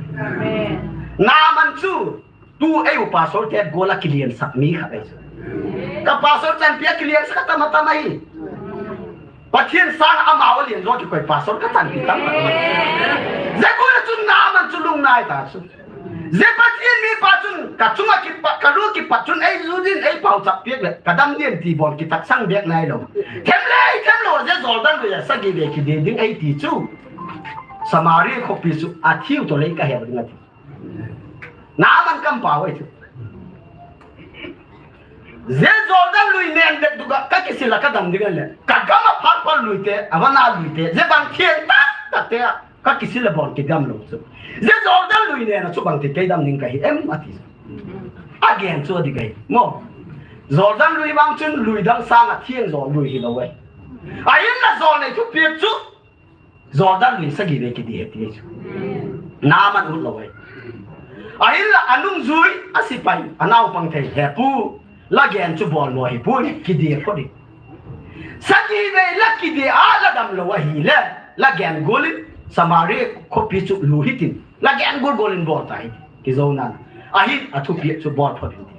Naaman chu, tu ei u pastor te gola kilian sak mi khat ei chu. Ka pastor chan pia kilian sak tam tam ai. Pathian sang ama o lian zo ki koi pastor ka chan pi tam tam. Ze gola chu Naaman chu lung nai ta chu. Ze Pathian mi pa chun ka chunga kipat, ka lu kipat chun ei zu din ei pau chap piak le, ka dam din ti bon kitak sang bek nai lo. Them le, them lo, ze Jordan lui a sagi vei ki di ding ei ti chu. Samaria khopi chu a thiu to lei ka he ding a ti. Naaman kam pau ei chu. Ze Jordan lui nen det duka ka kisil a ka dam ding le. Ka gam a phar phar lui te, a vana lui te, ze bang thien tak tak te a. Ka kisil a bon kidam lo chu. Ze Jordan lui nen a chu bang ti kei dam ning ka hi em a ti. A gen chu a di gai. Mo. Jordan lui bang chun lui dang sang a thiang zo lui hi lo e. A in la zol nei thu piak chu. Jordan lui sagi vei ki di he ti chu. Naaman ut lo e. A in la a nung zui a sipai a nau pang thei he pu. La gen chu bol mo hi pu ki di he ko di. Sagi vei la kide a la damlou ahile, la gen gol in Samaria khopi chu lut hitin, la gen gol gol in bol ta hiti. Kijonan. Ahin athupiak chu bol phot in ti.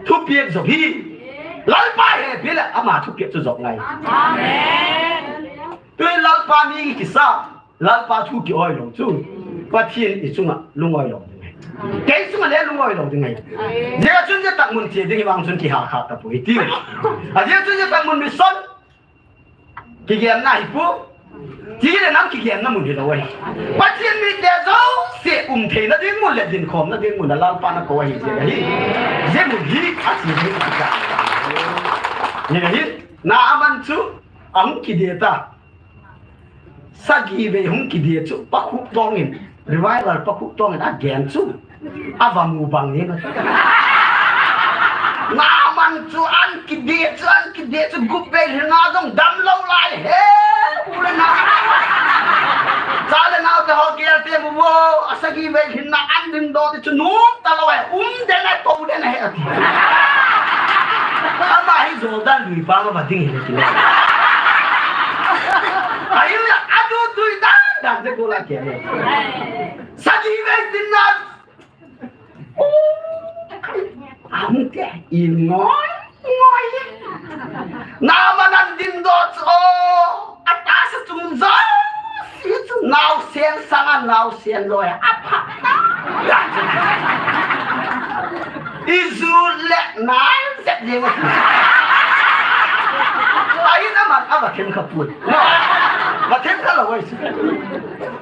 Thupiak jong hi. Lalpa hepi le ama thupiak chu jong ngai. Amen. Tui Lalpa mi kisa. Lalpa thu ki-oi lou chu. Pathen i chunga lung-oi lou ding ahi. Kei chunga le lung-oi lou ding ahi. Jia chun jia tak mun che ding hi vang chun kiha kha tapoi ti. Ajia chun jia tak mun mission. Kigenna hi pu. Ti le nam kigenna mun hilou ahi. Pathen mite jouse um theina ding mun le dinkhomna ding mun a Lalpa na kou ahi jia ahi. Jia mun hi a chi ding ka. Ni ahi. Naaman chu ahung kide ta. Sagi vei hung kide chu pakhup tongin, revival pakhup tongin agen chu. Ava mu bang ni na. Naaman chu an kide chu, an kide chu gup vei lhinna jong damlou lai he. U le nao. Cha le nao te ho gel te mu vo, asagi vei lhinna an ding do te chu num talou he, um den a to den he ati. Ama hi Jordan lui pa ma va ding hi le ti. Ayu ya adu tui dan dan de ko la ke. Sagi vei tin na. Am te i ngoi ngoi. Naaman an din do chu. Ata sa chung zo. Si chu nao sen sang a nao sen loi a pha. I ju le nai zet ding. Ai na man a va them kha pui. Va them kha lou ai.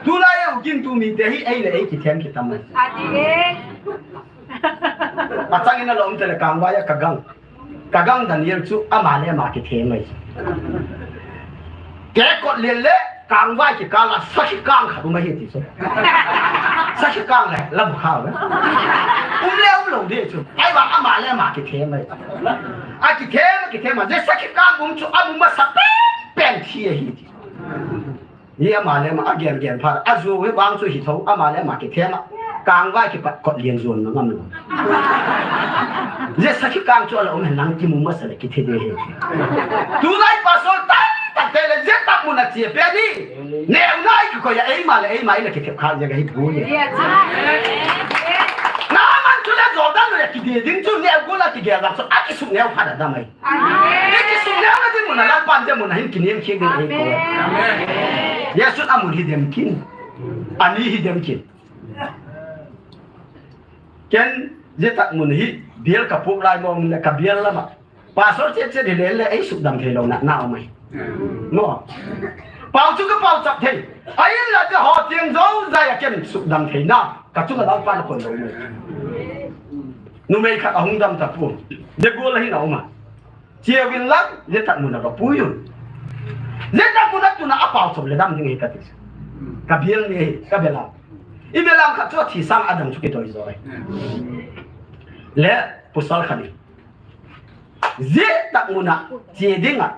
Tulai u kin tu mi te hi ei le ei kithem kitam mai. Ati e. Achang in a lom te le kangvai a ka gang. Ka gang Daniel chu ama le ama kithem mai. Ke kot lien le kangvai kikal a sakhi kang khat um ahi ti chu. Sakhi kang le la bu kha le. Um le um lou de chu. Ai va ama le ama kithem mai. A kithem, kithem a je sakhi kang um chu a mu masa pen pen thi ahi ti. Hi ama le ama a gen gen phat a ju hi vang chu hi tho ama le ama kithem a. Kangvai kipat kot lien jon na ngam lou. Je sakhi kang chu a la um hen lang kimu masa le kithi de he. Tulai pastor tam tak te le je tak mun a che pe ni. Neu nai kikoi a eima le eima i la kithep kha je ka hi bu ni. Naaman chu le Jordan le kide ding chu neu gol a kigel dam chu a kisuk neu phat a dam ai. Amen. Ni kisuk neo na ding mun a Lalpan ding mun a hin kinem khel ding ahi ko. Amen. Jesun amun hi dem kin. Ani hi dem kin. Ken je tak mun hi bial ka puk lai mong le ka bial lama. Pastor chet chet hi le le ei suk dam thei lou na na mai. Mo. Pau chu ka pau chap thei. Ai la te ho tiang zo zai a ken suk dam thei na. Ka chu ka Lalpan kon lou mai. Numei khat ahung dam ta pu. De gol hi na uma. Chiawin lang, je tak mun a va pui un. Je tak mun a tuna a pau chom le dam ding hi ka ti. Ka bial ni hi, ka belam. I belam khat chu a thi sang a dam chu kitoi zo ai. Le, pasal khat ni. Je tak mun a, che ding a,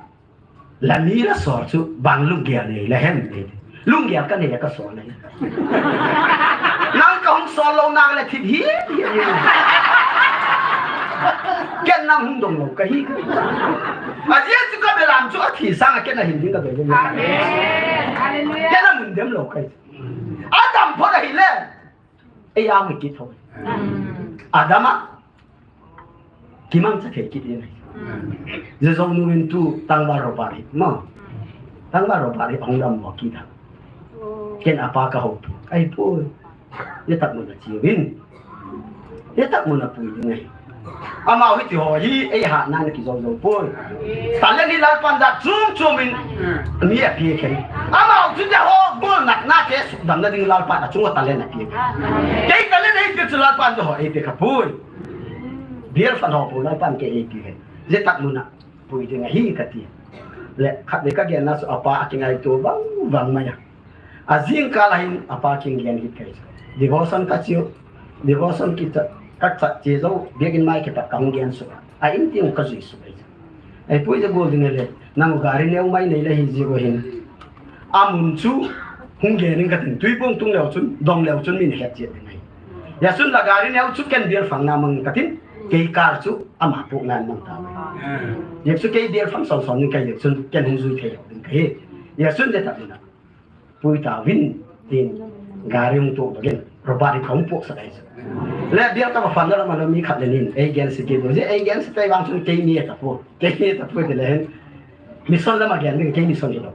la mi la sor chu, bang lunggel nei la hem nei. Lunggel ka nei ka sor nei. Nang ka hung sor lou nang le thip hi, hi, hi. Ken nang hung dong lou ka hi. A je chu ka belam chu a thi sang a ken a hin ding ka be ding. Amen. Hallelujah. Ken a mun dem lou ka hi. A dam pho da hi le. Ei a mi ki tho. Amen. A dam a. Kimang cha thei kit in. Je jong nu in tu tangval ro pa ri ma. Tangval ro pa ri hung dam mo ki da. Ken apa ka ho. Ai pu. Je tak mun a chi win. Je tak mun a pui ding ai. Ama hi ti ho hi ei ha nan ki jong jong pu. Talent ni Lalpan da chum chum in. Ni a pi khen. Ama chu ja ho bol nak na ke suk dam na ding Lalpan a chung talent a pi. Kei talent ei pi chu Lalpan da ho ei pi ka pu. Bial fan ho pu Lalpan ke ei pi. Je tak mun a pui ding ahi ka ti. Le khat le ka gen na chu apa a kingaito vang vang mai a. A jingkal a hin apa kin gen hit kai. Devotion ka chiu. Devotion ki cha ka cha che zo biak in mai ke pa ka hung gen su. A in ti ka jui su kai. Ai pui je gol ding le. Nang gari neu mai nei le hi ji go hin. A mun chu hung gen in ka tin. Tui pung tung leu chun dong leu chun min het che ding ai. Ya sun la gari neu chu ken bial fang na mang ka tin. Kei car chu ama pohna in mang ta. Hijeh chun kei bel phang son son ding kahi jeh chun ken hung jui thei lou ding kahi. Hijeh chun le ta mina. Pui tauvin, tin, gari hung toh doh in, Robert hi kahung pohsah ahi chu. Le bel kava phatna lama mi khat le nin, ei gense kit u, ei gense tei vang chun keini tapoi, keini tapoi tile hin. Mission lama gen ding, kei mission hilou.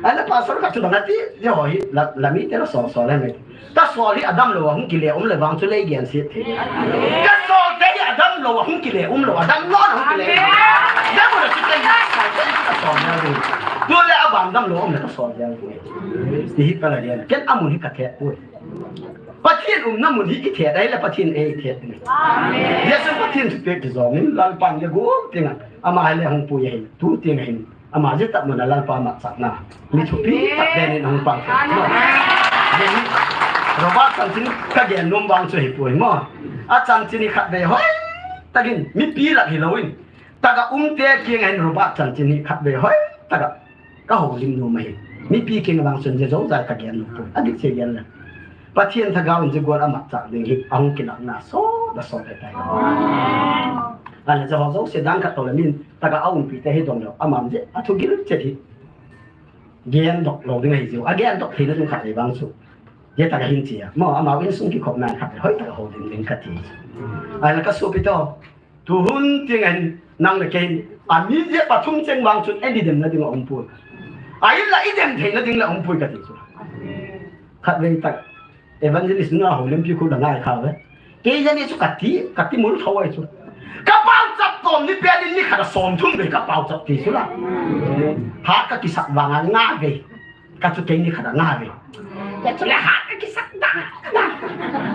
Ahile pastor khat chu bang ati, je ho hi, la, la mite la sol sol le mai. Kasol hi adamlou a hung kile um le vang chu lei gense thei. Kasol te hi adamlou a hung kile umlou, adamlou a hung kile. Amen. Damlou a chu tei kasol te hi kasol le ding. Tule aban damlou um le kasol le ding. Ti hi kala ding. Ken amun hi kathet poi. Pathen umna mun hi ithet ahile Pathen eithet ding. Amen. Jesu Pathen thupeh kijom in Lalpan le gol tinga. Ama hile hung pui ahin, tu tinga hin. Ama jeh tah mun a Lalpa matchahna. Mi thupi tah den in ahung pang. Amen. Robert chanchin kagen nom vang chu hipoi mo. Achanchin hi khatvei hoi takin, mipi lah hilouvin. Taga umte kinga hin Robert chanchin hi khatvei hoi taga kahoulim nom ahi. Mipi kinga vang chun je jou jai kagen nom poi. Adik che gen le. Pathen Lhagao in je gol amatchah ding hi ahung kilahna so da so le tai. Ahile je ho jouse dan khat to le min taga aumpi te hi dong lou. Aman je athu gil chet hi. Gen doh lou ding ahi jiu. Agen doh theina ding khat le vang chu. Je taga hin chia. Mo amau insung kikhopna khat le hoi taga houlim ding kati. Ahile kasopi to. Tuhun tinga hin nang le kei in, ami je pathum cheng vang chun eini demna ding aumpoi. Ahinla idem theina ding le aumpoi kati chu. Khatvei tah, evangelist nu a houlimpi khu la ngai kha ve. Kei jani chu kati, kati mul thou ahi chu. Ka pauchap tom ni pen in ni khat a somthum vei ka pauchap ti chu la. Hat ka kisat vang a nga vei. Ka chu keini khat a nga vei. Ka chu le hat ka kisat da, da.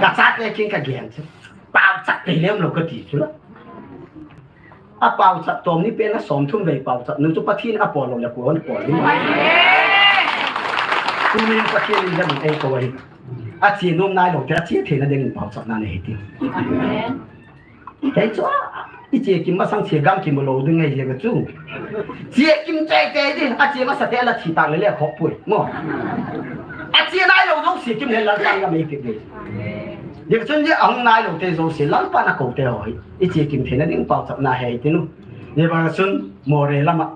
Ka chate kin kagen chu. Pauchap te le umlou kati chu la. Apauchap tom ni pen a somthum vei pauchap nu chu Pathen apol lou le kon pol ni. Tunin Pathen in jam eikou ahi. Ache nom nailou te ache theina dingin pauchapna nei hiti. Amen. Kei chu, iche kim masang che gam kim lou ding ahi jeh chu. Che kim teitei ding, ache masa te la thi tang le le khop pui. Mo. Ache nailou jong che kim le Lalpan gam eipe ding. Jeh chun je ahung nailou te jouse Lalpan akou te ho hi. Iche kim theina ding pauchapna ahi tinu. Jeh bang chun Moreh lama.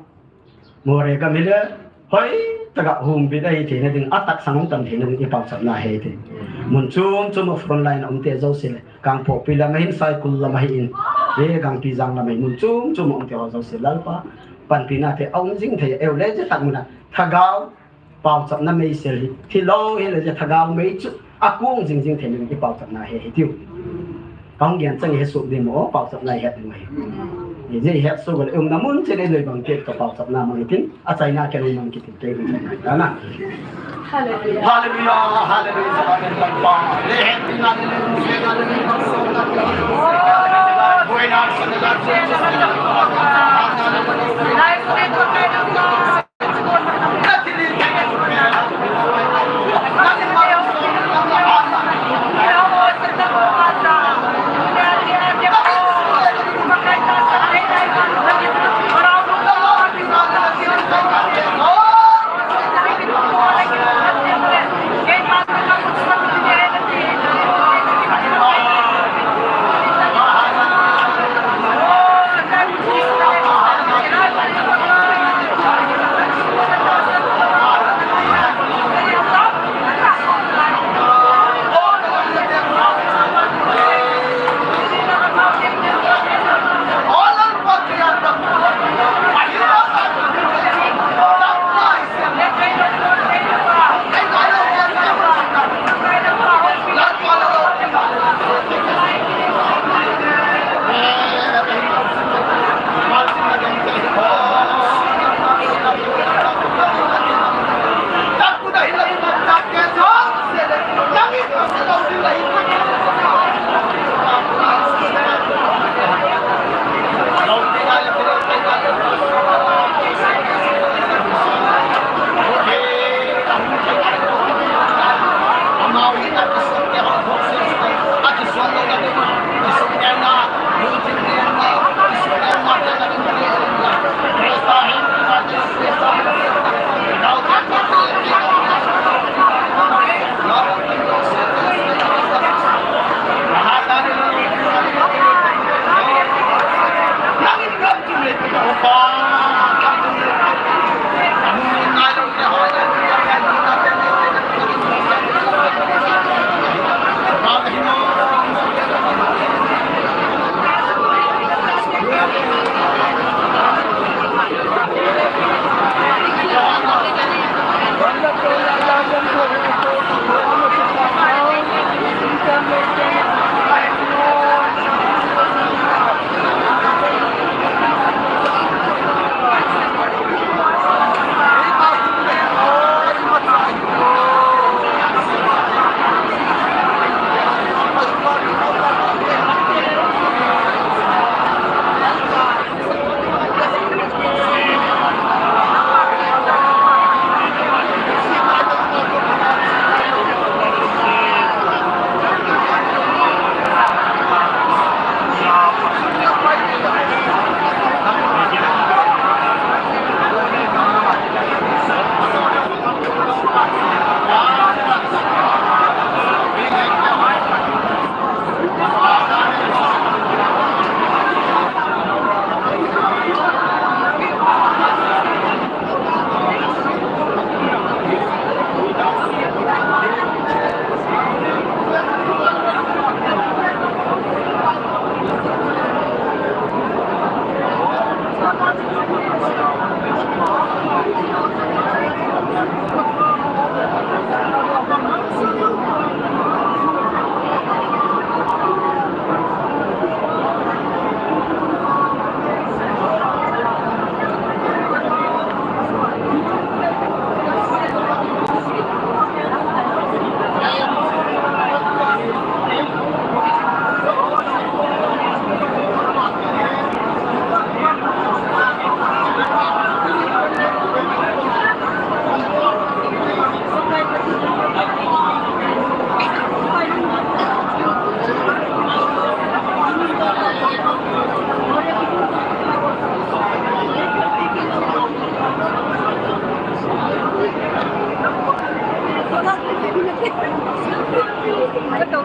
Moreh gam hile. Hoi, taga humbit ahi theina ding. Ataksang hung tam theina ding ipauchapna ahi ti. Mun chom chom a front line a um te jouse le. Kangpokpi lama hin Saikul lama hin. Ye Gangpijang lama hin. Mun chom chom a um te ho jouse Lalpa. Panpina te aum jing thei eu le je tak mun a. Lhagao. Pauchapna meisel hi, thilou hile je Lhagao mei chu, akong jingjing thei in kipauchapna ahi, hitiu. Kahung gen chang hi hesoh ding mo, pauchapna hi het ding ahi. Ni je het soh le, umna mun cheh le noi bang te ka pauchapna mang tin, achaina kei noi mang kiti te. Ana. Hallelujah. Hallelujah, hallelujah, hallelujah.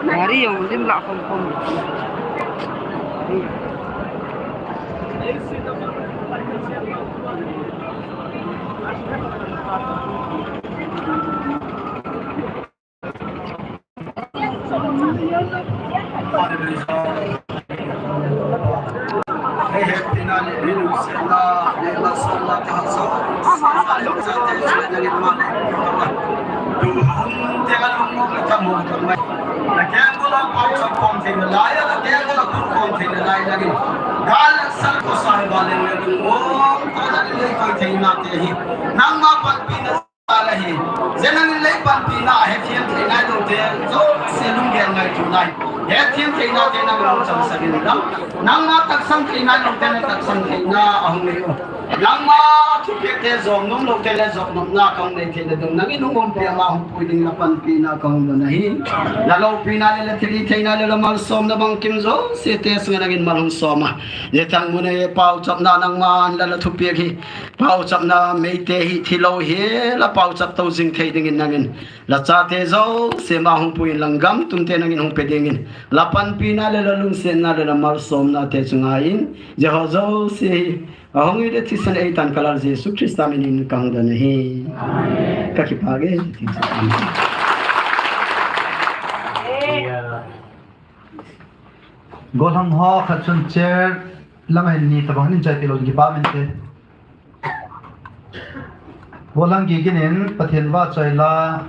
Gari jong lim lah khom khom. Nangma panpina Ala hi, jeh nangin lei panpina hethem thei nai lou te, jouse lunggel ngaito nai. Hethem theina te nangin chang sakin lam. Nangma taksang thei nai lou te, na taksang theina ahung nei u. Nangma thupeh te jom nom lou te le jom nomna kahung nei theina ding. Nangin hung umpi a ma hung pui ding na panpina kahung don ahi. Na loupina le, le thilhih theina le, le malsomna bangkim jouse te sunga nangin mal hung som a. Le thangmun a pauchapna nangma la la thupeh hi. Pauchapna meite hi thilou hi la pauchap tou jing thei dingin nangin. La chate jouse ma hung pui in lang gam tumte nangin hung pe dingin. La panpina le la lungsetna le la malsomna te chunga in. Jeh ho jouse hi. Ahung hi le thisan eitan ka Lal Jesu Christa minin kahung don ahi. Ka kipah e. Gollhang ho khat chun chair lang hin ni tabang nin chai tilou department te. Gollhang Gigin in Pathen vahchoi la,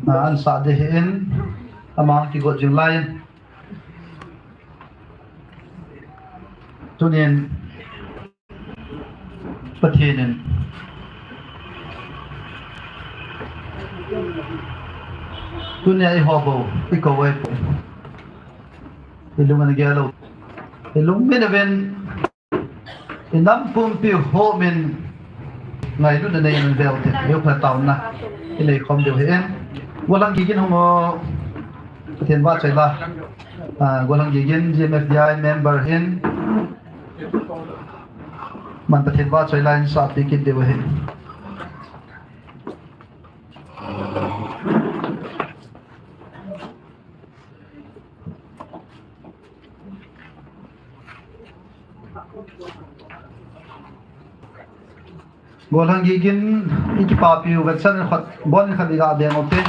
ah, ansah ding ahin, ama kigot jing lai in. Tunin Pathen in tunia eiho bou, eikou ei. Ilung ana gel lou. Ilung min aven. Inam pumpi ho min ngailutna nei in vel te. Eiho pha tauna. Inei khom diu ahin. Gollhang Gigin hung o. Pathen vahchoi la. Ah, Gollhang Gigin G M F D I member ahin. Aman Pathen vahchoi la in sah pi kit diu ahi. Golhang Gigin, i kipapiu, vetsahna khat, bon khat i ga beng u te.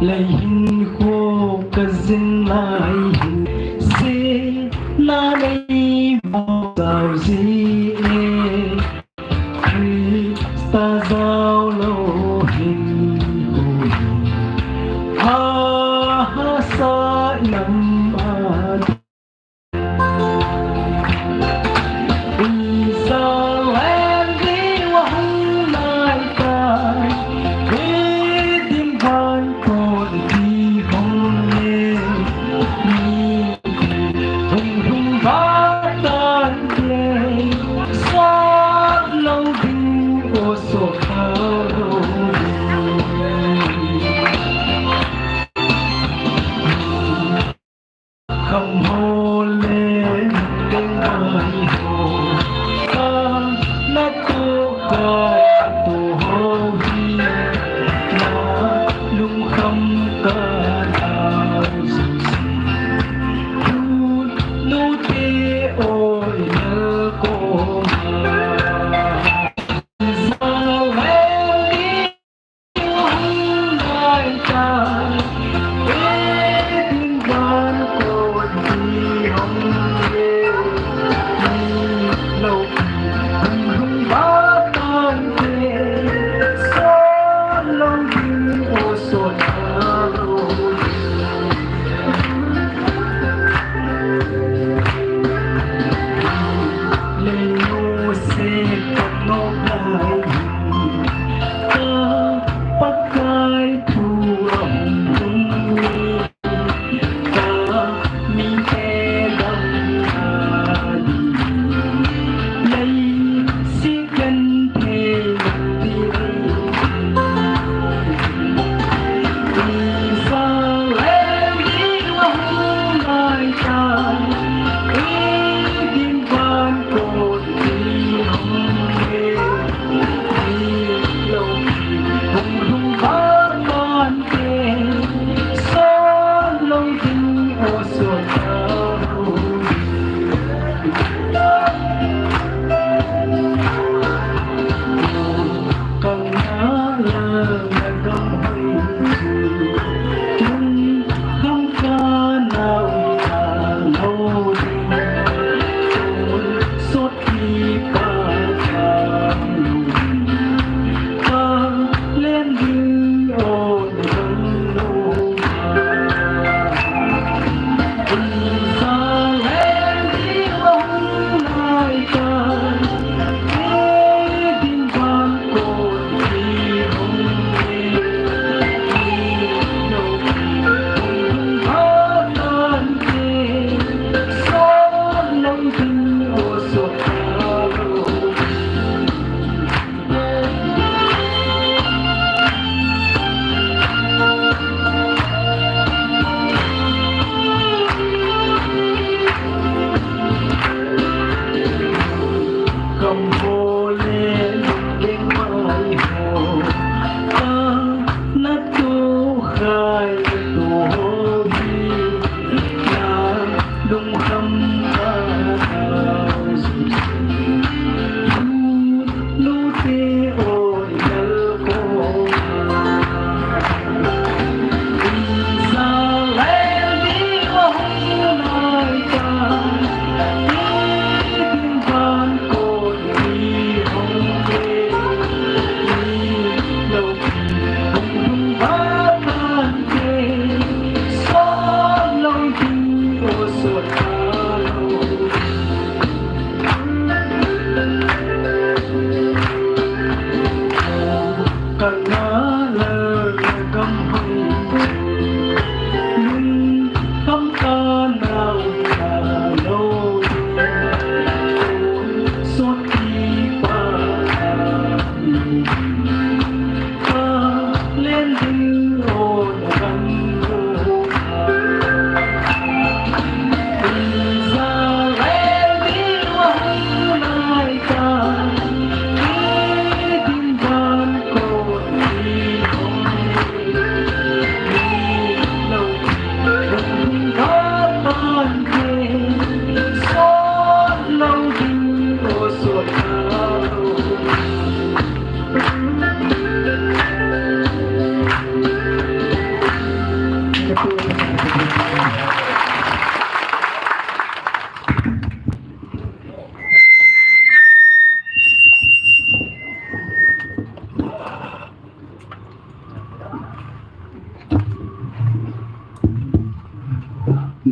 Lei hin kho ka zin lai hin, se na nei bo tau ji e. Krista jao lou hin ko hin, a ha sa nam a.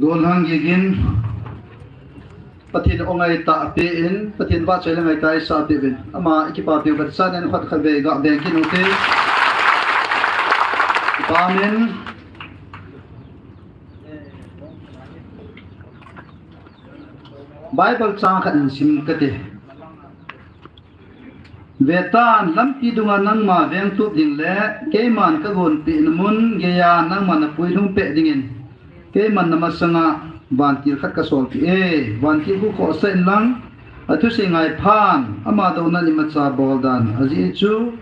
Golhang Gigin, Pathen in ngaitah apen, Pathen vahchoi le ngaitah eisah peh uvin. Ama i kipapi u khat sa nen khat khat vei ga veng kit u hite. Amen. Bible chang khat in sim kate. Vetan, lampi dunga nangma vengtup ding le keiman ka gonpeh na mun geiya nangman na puilhung peh dingin keiman na masanga vantil khat ka solpeh e. Vantil khu khohsah inlang, athusei ngai phan, ama douna imacha bol dan ajeh chu,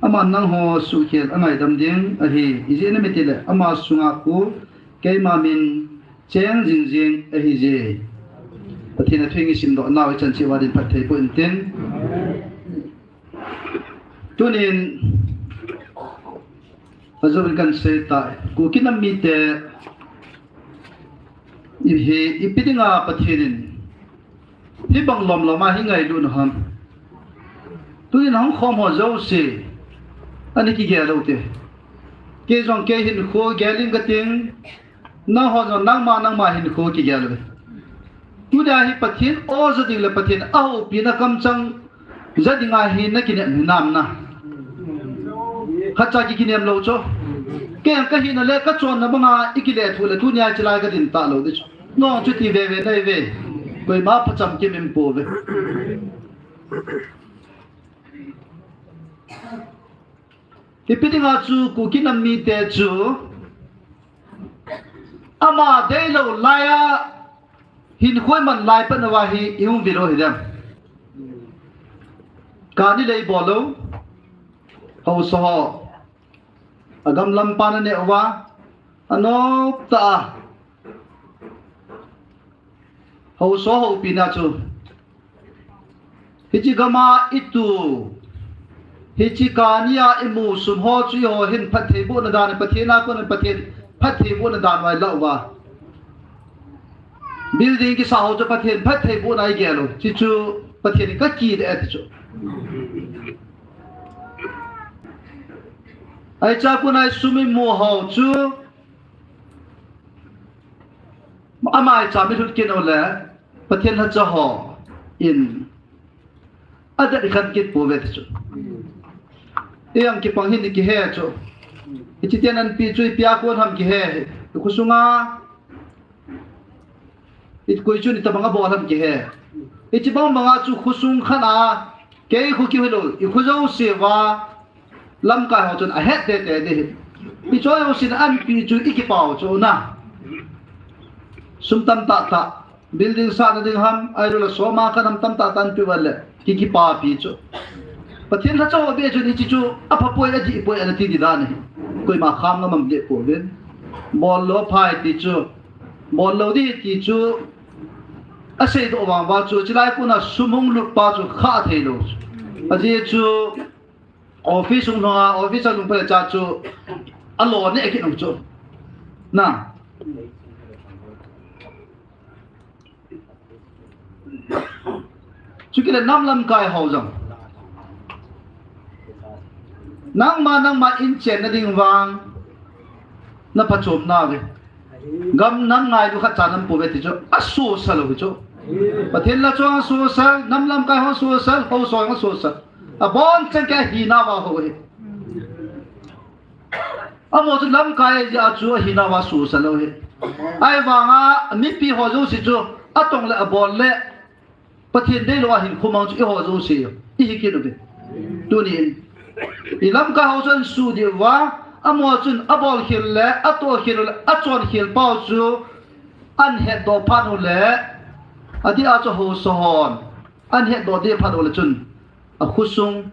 aman nangho suhkhel angaidam ding ahi. Ijeh inem itile ama sunga khu keima min cheng jingjing ahije. Pathen a thu i simdoh nau ichan cheh uva din phatthei boh intin. Tunin, ajouvin kahin sei tai, Kuki nam mite, i hi, ipi dinga Pathen in hibang lomlom a hi ngailut u ham. Tunin hung khom ho jouse, ana kigel u hite. Kei jong kei hinkho gel ing kating, nangho jong nangma nangma hinkho kigel uve. Tunia hi Pathen o ja ding le Pathen a houpina kamchang ja dinga hi na kinem hinam na. Khatcha ki kinem lou chu. Kei jong ka hina le ka chonna banga i kilethuh le tunia chilai ka din talou ding chu. Nang chu ti veve nai uve. Koima phacham kim um pouve. Ipi dinga chu Kuki nam mite chu ama deilou laiya hinkho iman lai pat nauva hi i hung vil u hidem. Kani lei bol lou. Haosa ho agam lampan aneh uva, anop tah a. Haosa houpina chu, hiche gama itu, hiche kania imu sum ho chu eiho hin phattheibohna dan, Pathen a kona Pathen phattheibohna dan uva ilah uva, building kisah ho chu Pathen phattheibohna igel u, hiche chu Pathen in kakile e ti chu. Ahi cha kona isum imu ho chu amaicha mi lhut kit u le, Pathen lhacha hon adet khan kit pouve ti chu. Ijang kipang hin ikihe chu. Hiche tenanpi chu ipi a kon ham kihe, ikhosunga, ikoi chun itobang abol ham kihe. Hiche bang banga chu khosung khat a, kei kho kihilou, ikho jouse uva, lamkai ho chun ahet tete ding ahi. Hiche jousen anpi chu ikipao chu na. Sum tamtah tah, Building sahna ding ham, ahilouleh soma khat ham tamtah tan pe uva le, ki kipapi chu. Pathen lhacha ho be chun hiche chu, apha poi, adih poi, ana ti di dan ahi. Koima kham ngam am deh pouvin. Bol lou phai ti chu, bol lou di ti chu, asei doh vang uva chu, chulai kona sum hung lut pa chu kha thei lou chu. Ajeh chu, office hung hnung a, office a lung pha le cha chu, alo neh kit nung chu. Na. Chukit le nam lamkai ho jong. Nangma, nangma in chenna ding vang, na phachom nauve. Gam nam ngailu khat cha nam pouve ti chu, asosal lou hi chu. Pathen la chong asosal, nam lamkai ho asosal, haosa ho asosal. Abonchan kei hina uva ho hi. Amaho chu lamkai jeh a chu ahina uva sosal lou hi. Ahivanga mipi ho jouse chu atong le abol le Pathen deilou a hinkho mang chu eiho jouse ihi kit uve. Tunin i lamkai ho chu ahin suh diu va, amaho chun abol khel le, atoh khel le, achon khel pau chu ahin hetdoh phat u le, adeh a chu haosa hon ahin hetdoh deh phat u le chun akhosung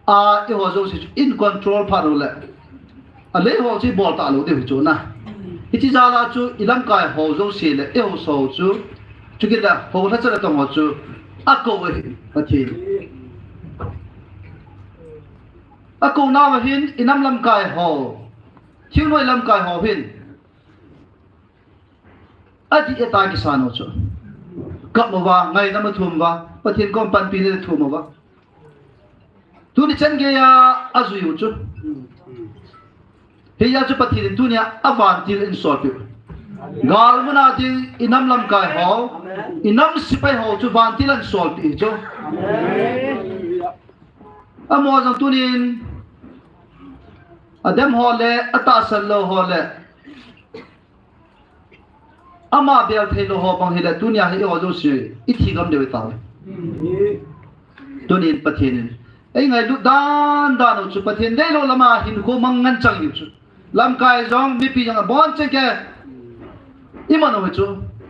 a eiho jouse chu in control phat u le, alei ho chu ibol talou diu hi chu na. Hiche jal a chu i lamkai ho jouse le eiho ho chu, chukit le ho lhacha le tong ho chu akou ahi, Pathen. Akou nauva hin i nam lamkai ho, thingnoi lamkai ho hin adih atah kisan u chu. Kap uva, ngaidam athum uva, Pathen kom panpina athum uva. Tuni chan geiya ajui u chu. Hiya chu Pathen in tunia avantil ahin solpeh u. Galmuna ding i nam lamkai ho, i nam sepai ho chu vantil ahin solpeh hi chu. Amaho jong tunin, adem ho le, atahsan lou ho le, ama bel theilou ho bang hile, tunia hi eiho jouse ithi gam diu tauve. Tunin Pathen in eingailut dan dan u chu Pathen deilou lama hinkho mang ngen chang u chu. Lamkai jong, mipi jong abonchan kei iman u hi chu.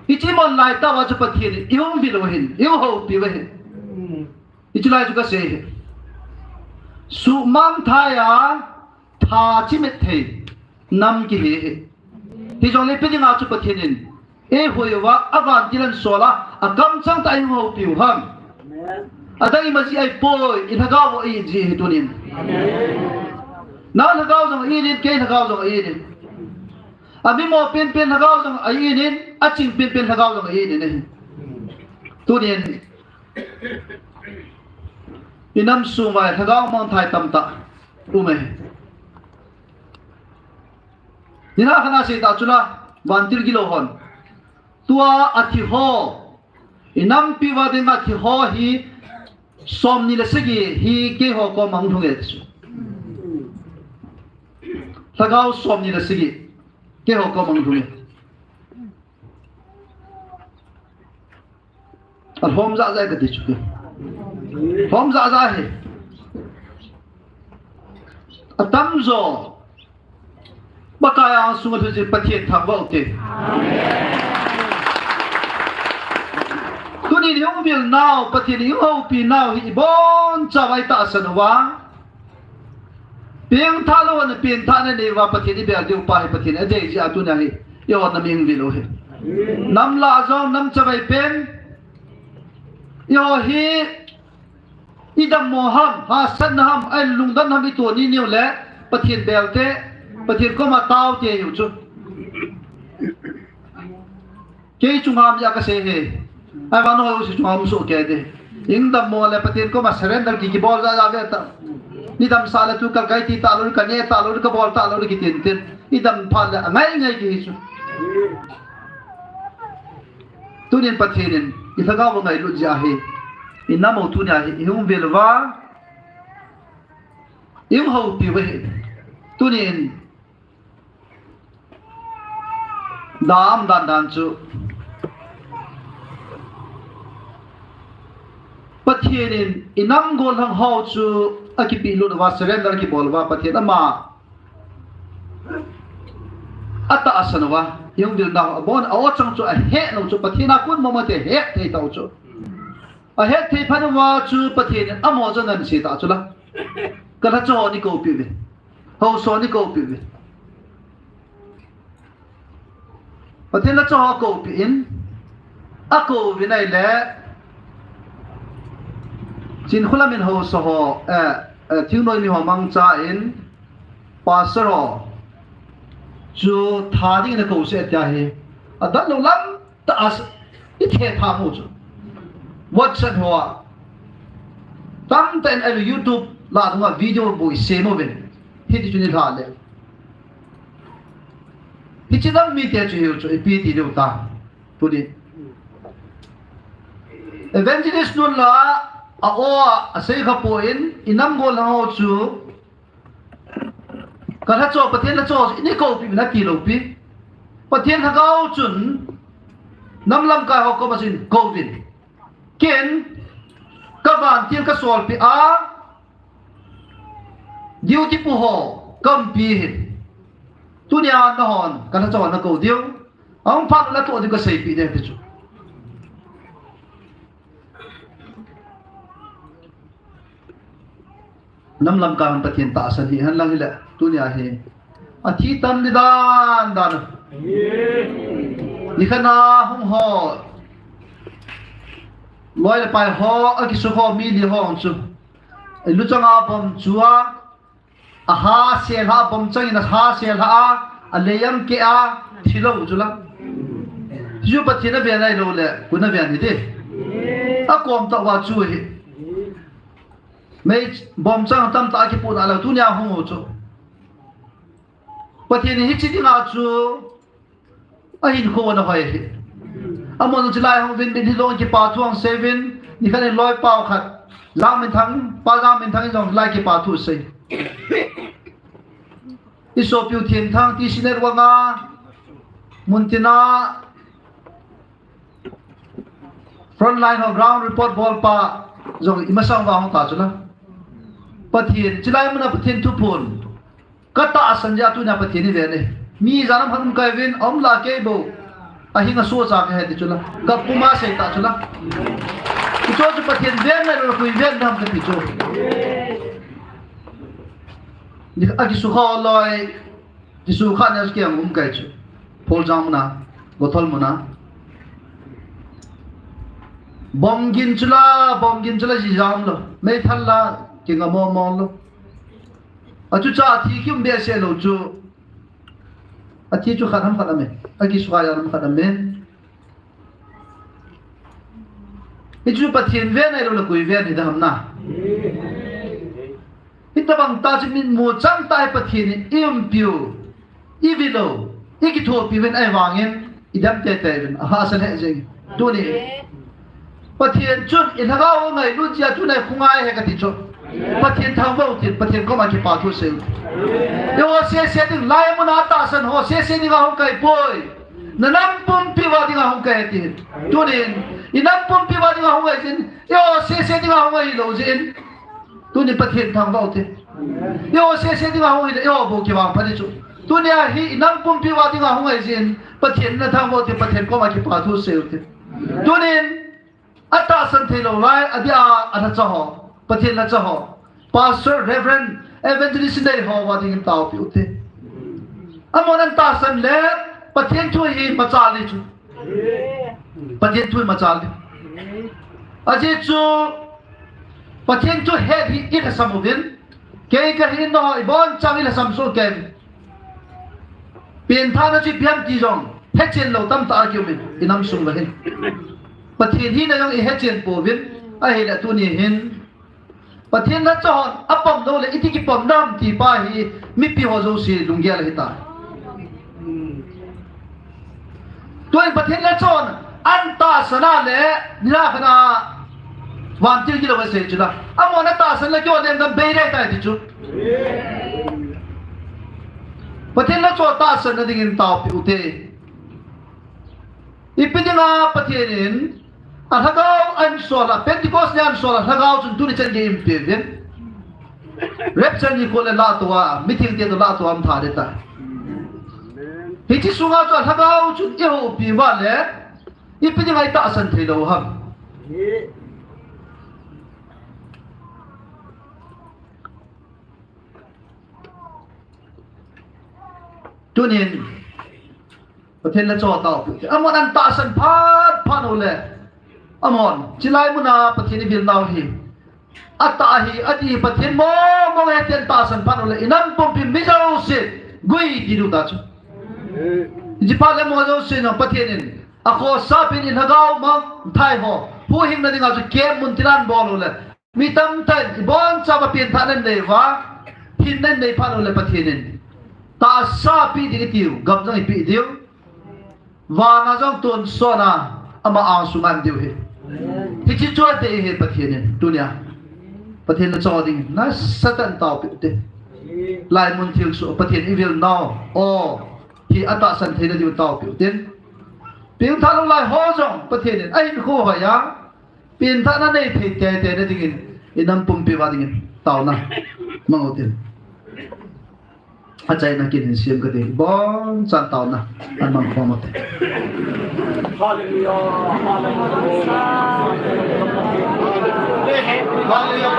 Hiche iman lai tah uva chu Pathen in eihung vil u ahin, eihung houpi u ahin. Hiche lai chu kasei hi. Suhmang thai a, tha chimet thei nam kihi hi. Hijongle ipi dinga chu Pathen in eihoi uva, avantil ahin sol a, akamchang tah a eihung houpi u ham? Adang ima jeh ahipoi, i lhagao u a-it jeh ahi tunin. Nang lhagao jong a-it in, kei lhagao jong a-it in. Amimo penpen lhagao jong a-it in, aching penpen lhagao jong a-it in ahi. Tunin i nam sung uva lhagao mangthai tamtah um ahi. Nilhah khat a seitah chula, vantil gilou hon, tua athi ho, i nampi uva dinga thi ho hi somni le sagi hi keiho koma hung lhung e ti chu. Lhagao somni le sagi keiho koma hung lhung e. Alhom jahjah e kati chu. Lhom jahjah ahi. Atamjo Pakai angsunga lhunjin Pathen thangvah ute. Tunin ihung vil nau, Pathen ihung houpi nau hi ibonchauva itahsan uva, pengthah lou hon pengthahna nei uva Pathen ibel diu pa hi Pathen adei jeh a tunia hi eiho nam ihung vil u hi. Nam lah jong nam chavai pen eiho hi idammo ham, hahsatna ham, ahilou lungdon ham ito ni niu le, Pathen belte, Pathen koma taote hiu chu. Kei chunga mi a kasei hi. Ahivang nangho jouse chunga um soh kei ding. Idammo le Pathen koma surrender ki, kibol jahjah ve ta. Nidamsah le tu kakoi ti talou, kaneh talou, kabol talou kitin tin. Idam phat le angai ngai kihi chu. Tunin Pathen in ilhagao u angailut jeh ahi. Inam u tunia hi ihung vil uva, ihung houpi uva ahi. Tunin dam dandan chu Pathen in inam gollhang ho chu akipehlut uva, surrender kibol uva, Pathen ama Atahsan uva, hung vil nau, abon, a-o chang chu, ahet nau chu, Pathen a kon mama te, het thei tau chu. Ahet thei phat uva chu, Pathen in amaho chu angansei ta chu la. Ka lhacha ho nei koupi uvin. Haosa ho nei koupi uvin. Pathen lhacha ho koupi in, akou uvin ahile, Chinkholam in haosa ho, eh, eh, thingnoi mi ho mangcha in, pastor ho chu tha dingin akou se tia hi. Adat lou lam tah a, i thethang u chu. WhatsApp hoa. Tamtah in a YouTube lah dunga video bou i sem uvin. Hiti chun i lha le. Hiche lam mite chu hiu chu ipi ti diu ta. Tuni. Evangelist nun la a-o a, asei kha poi, i nam gollhang ho chu Ka lhacha, Pathen lhacha, i nei koupi uvin ati lou pi. Pathen lhagao chun, nam lamkai ho koma chun kou uvin. Ken, ka vantil ka solpeh a, duty pu ho, ka umpi hin. Tunia nahon, ka lhacha na kou diu. Ahung phat le toh diu ka seipeh ding ti chu. Nam lamkai hon Pathen tahsan hi hen lang hile, tunia hi. Athi tam di dan dan. Nikhat na hung ho. Loi le pai ho, akisukha mi li ho chu. Luchang a bom chu a. Aha selha, bom chang in aha selha a, alei am ke a, thi lou chu la. Chu Pathen aven ahilou le, koin aven hite. Akom tah uva chu hi. Mei bom chang tamtah akipohna lou, tunia hung u chu. Pathen in hiche dinga chu, ahinkho ana hoi hi. Amahon chulai hung uvin, uvin hilou kipa thu hung sei uvin, nikhat in loi pau khat. Jangminthang, Pa Jangminthang in jong lai kipa thu sei. I sopiu Thinthang T C Network a, muntina, frontline ho ground report bolpa, jong i masang uva hung ta chu la. Pathen, chulai muna Pathen thuphon. Ka tahsan jeh a tunia Pathen i ven e. Mi ijat ham khat um kei uvin, aum lah kei bou. Ahi nga so cha ka he ti chu la. Ka puma sei ta chu la. Hichu chu Pathen ven nailou le koi ven ding ham kati chu. Ni akisukha loi. Kisukha ni a chu kei jong um kei chu. Pholjang muna. Gothol muna. Bom gin chu la, bom gin chu la ji jam lou. Meithal la, kinga mo mo lou. Achu cha athi kium behseh lou chu. Athi chu khat ham khat aum e. Akisukha jat ham khat aum e. Hichu Pathen ven ahilou le koi ven hi ding ham na. Hitabang tah chu mitmu chang tah hi Pathen in i umpiu. I vil u, i kithopi uvin ahivangin, i dam teitei uvin, ahahsa lheh jeng. Tuni, Pathen chun, i lhagao ngailut jeh a tunia khongai ahi kati chu. Pathen thangvah u tin, Pathen koma kipa thu sei u tin. Eiho sese ding, lai muna tahsan ho sese dinga hung kai poi. Na nam pumpi uva dinga hung kai tin. Tunin, i nam pumpi uva dinga hung kai tin, eiho sese dinga hung kai lou jeh in. Tuni Pathen thangvah u tin. Eiho sese dinga hung hile, eiho bou kivangphat ding chu. Tunia hi i nam pumpi uva dinga hung ahi jeh in, Pathen na thangvah u tin, Pathen koma kipa thu sei u tin. Tunin, atahsan thei lou lai, adeh a, alhacha ho, Pathen lhacha ho, Pastor, Reverend, Evangelist nei ho uva dingin taopi u tin. Amahon atahsan le, Pathen thu hi machal ding chu. Pathen thu hi machal ding. Ajeh chu, Pathen thu het hi i lhasam uvin. Kei kahi in nangho ibon chauva i lhasam soh kei uvin. Pengthahna chu ipi ham ti jong, hechen lou tamtah akium in, i nam sung uva hin. Pathen hina jong i hechen pouvin, ahile tuni hin. Pathen lhacha hon apom lou le, iti kipom nam ti pa hi, mipi ho jouse lunggel ahi tai. Tuin Pathen lhacha hon, atahsan a le, nilhah khat a, vantil gilou asei chu la. Amahon atahsan le keiho lenggam bei ding ahitai ti chu. Pathen lhacha tahsanna dingin taopi u te. Ipi dinga Pathen in, alhagao ahin sol a, Pentecost ni ahin sol a, lhagao chun tuni chan gei in pe uvin. Rapture nikho le lahtoh a, mithengte toh lahtoh a um tha ding tai. Hiche sunga chu a lhagao chun i houpi uva le, ipi dinga i tahsan thei lou ham. Tunin, Pathen le cho tao. Amahon an tahsan phat phat u le. Amahon, chilai muna Pathen i vil nau hi. Atah hi, ati hi Pathen mo, mo he ten tahsan phat u le. I nam pumpi mi jouse, gui ti diu ta chu. Ji phat le mo jouse no Pathen in. A khosa pin in lhagao mang, thai ho. Huhhingna dinga chu kem mun tilan bol u le. Mi tamtah in, ibonchauva pianthah nan nei uva, hinna in nei phat u le Pathen in. Tahsa pi ding i tiu, gam jong i pi diu. Vana jong tonsot a, ama angsunga um diu hi. Hiche chu ati hi Pathen in, tunia. Pathen le cho ding, nasatah in taopi u te. Laimun thilsoh, Pathen i vil nau, o, hi a tahsan theina diu taopi u tin. Pianthah lou lai ho jong, Pathen in, ahin khu hoi a. Pianthahna nei thei teitei na dingin, i nam pumpi uva dingin, taona. Mang u tin. Achaina kin hin siam ka ding, bonchan taona. An mang khom u te. Hallelujah, hallelujah. Hallelujah.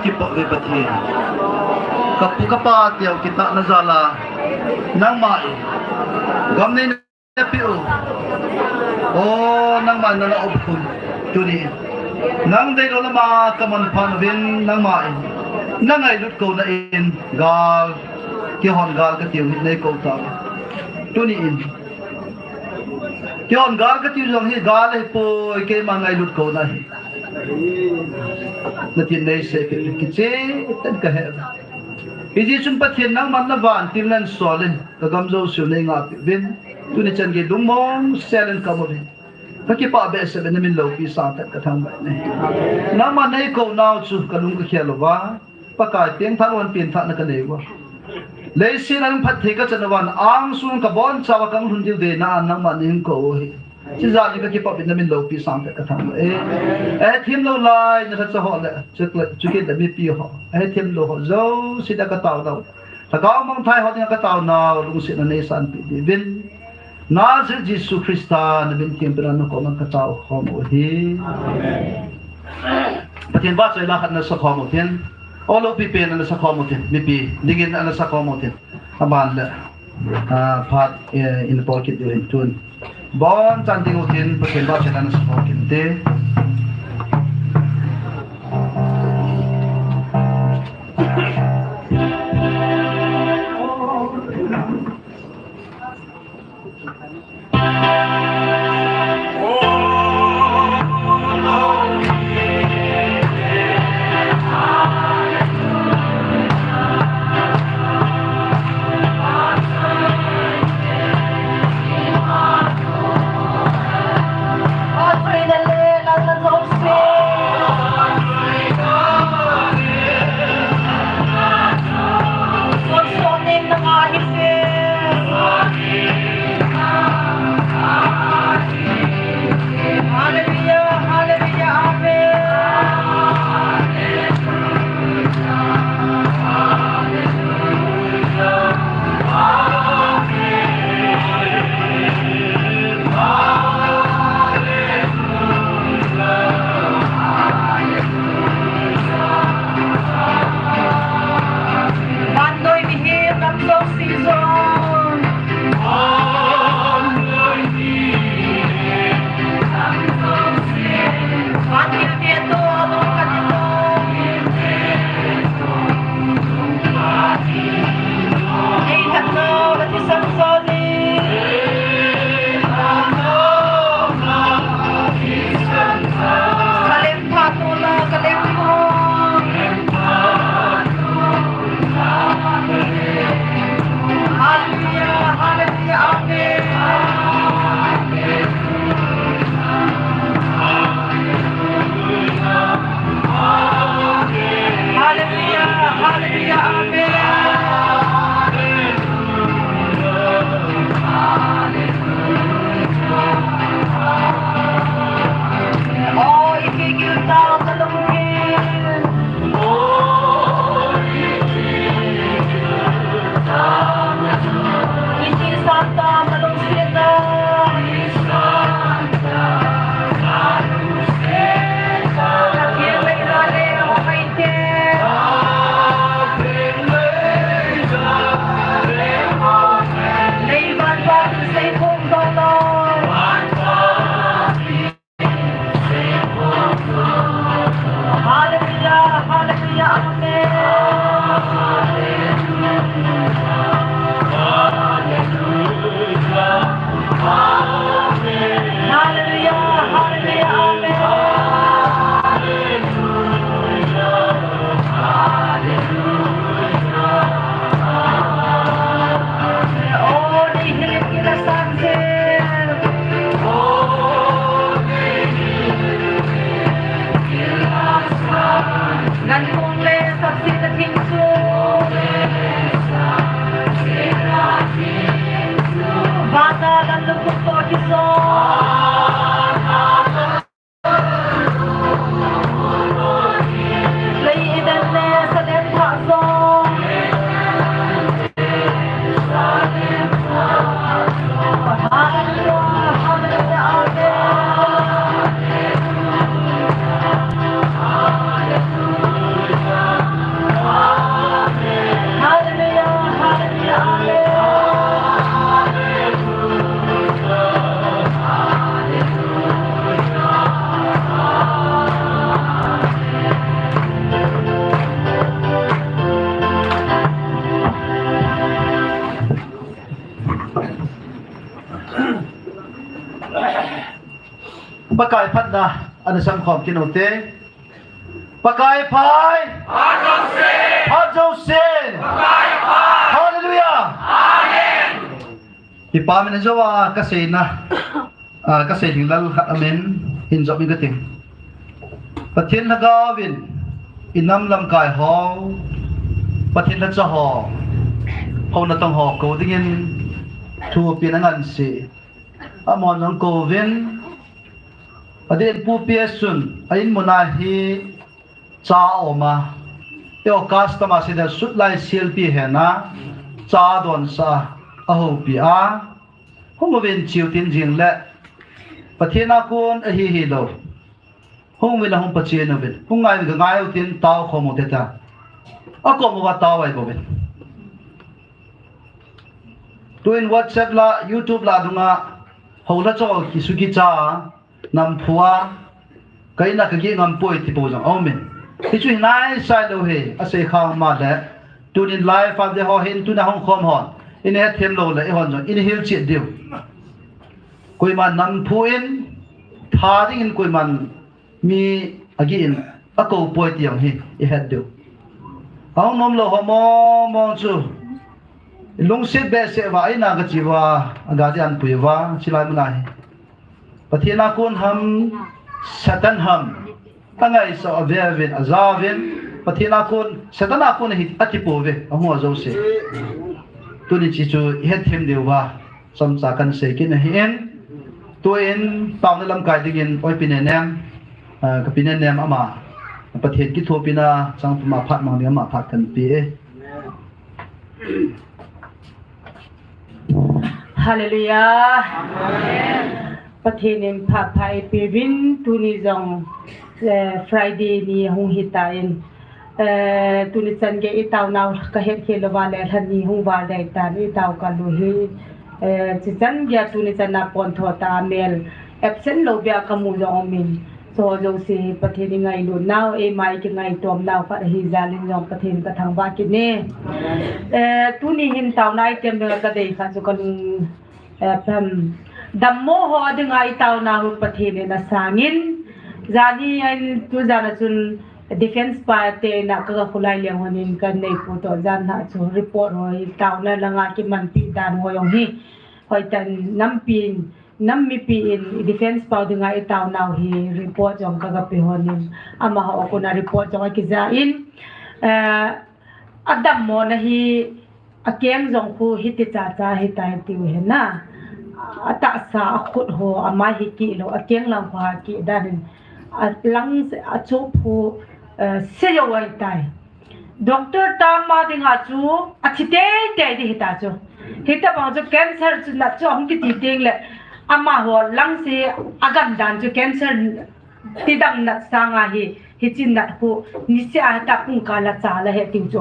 kipa uve Pathen. Ka pu ka pa teu kitahna jal a nangma in gam nei napeh u. O, nangma in nana umkhum. Tuni in nang deilou lama ka manpha uvin, nangma in na ngailut kouna in gal, kihon gal katiu hi nei kou tauve. Tuni in kihon gal katiu jong hi gal ahipoi, keima ngailut kouna ahi. Natin neisei peh uvin kicheh tah in kahe uve. Hijeh chun Pathen, nangman na vantil nan sol in ka gam jouse u nei ngahpeh uvin. Tuni chan gei lungmong sel in ka um uvin. Ka kipah behseh uve, na min loupi sangtah in ka thangvah e. Nangman nei kou nau chu ka lung ka khel uva, Pakai, pengthah lou, pengthahna ka nei uva. Leiset a hung phatthei ka chan uva, na angsunga ka bonchauva ka hung lhun diu deina a nangman nei hung kou u ahi. Chujeh a ka kipah uve, na min loupi sangtah in ka thangvah e. Ahethem lou lai, na lhacha ho le, chule, chukit le mipi ho, ahethem lou ho jouse dinga ka taonau, lhagao mangthah ho dinga ka taonau, lungsetna nei sanpeh diuvin, Nazareth Jesu Christa na min theng pen a na koma ka tao khom u ahi. Amen. Pathen vahchoi la khat ana sakhom u tin. O, loupi pen ana sakhom u tin. Mipi dingin ana sakhom u tin. Aban le, ah, phat, eh, in tol kit diu hin tun. Bonchan ding u tin, Pathen vahchoi la ana sakhom u tin te. Hallelujah, hallelujah, amen. Vannoi mihem lam jouse jong. Vantil te toh lungkhat in. Nei lhatna ka thisan sol in. Ka lem phat tona ka lem phat. Hallelujah, hallelujah, amen. Hallelujah, hallelujah, amen. Oh, ikikil ta kalungkil. Pakai phatna ana samkhom kit u hite. Pakai phat. Phat jousen. Hallelujah. Amen. Kipa min a jou a kaseina. A, kasei ding lal khat amin, hin jop in kati. Pathen lhagao vin, i nam lamkai ho, Pathen lhacha ho, ho natong ho kou dingin, thupina ngansi. Amahon jong kouvin, adeh in Pu Pi Sun, a in muna hi cha aum a. Eiho custom a seiding sut lai silpi hena, cha donsa, ahoupi a. Hung uvin chiu tin jing le. Pathen a kon ahi hilou. Hung uvin la hung pachin uvin. Hung ngai uvin ka ngai u tin tao khom u te ta. Akom uva tao ai bouvin. Tuin WhatsApp la, YouTube la dunga, hola cho kisuki cha, nam phua, kaina kagi ngam poi ti pou jong aumin. Hichu hinai sai lou he, asei khang ma le. Tunin live a de ho hin tuna hung khom hon. Ina hethem lou le, ihon jong, ina hilchet diu. Koima nam phuin, tha dingin koiman mi agi in akou poi ti jong hi ihet diu. Ahung nom lou ho mong mong chu. Lungset behseh uva, eina kachi uva, agadi anpui uva, chilai muna hi. Pathen a kon ham, Satan ham, angaisah uvin, ajauvin, Pathen a kon, Satan a kon hi ati pouve, ahung a jouse. Tuni chi chu ihet them diu va. Chomcha kan sei kit ahin, tuin taona lamkai dingin oipi Nenem, ah, kapi Nenem ama, Pathen kithopina chang puma phat mang ding ama phat kan pe e. Hallelujah. Amen. Pathen in phat pha eipeuvin tuni jong, eh, Friday ni hung hitan, Eh, tuni chan gei i taonau ka het khel louva le lha ni hung val dei tan i tao kal u hi. Eh, chi chan gei a tuni chan a pon tho ta mel absent lou bia ka mu jong um in. Chu jouse hi Pathen i ngailut nau, eima i kingai tom nau khat ahi jal in jong Pathen ka thangvah kit e. Eh, tuni hin taona item ding a ka dei khat chu ka lung Eh, pam. Dammo ho dinga i taona hu Pathen in asangin. Jani in tu jan a chun defense pa te na ka, ka khulai leng hon in ka nei pu to jan na chu report ho i taona langa kimanpi dan ho jong hi. Hoitan nampi in, nam mipi in defense pa dinga i taona hi report jong ka, ka pe hon in. Amaho kona report jong a kija in. Eh, Adammo na hi akeng jong khu hiti cha cha hitai tiu hi na. Atahsa akhut ho amai hi kilou, akeng lang khu ha ki dan in. Alang achu phu, eh, se yo ai tai. Doctor tama dinga chu athi tei tei di hita chu. Hita bang chu cancer chu na chu hung kiti ting le. Amaho lang se agan dan chu cancer Tidang nat sanga hi, hichi nat khu, niseh a hita pungkal a cha la he tiu chu.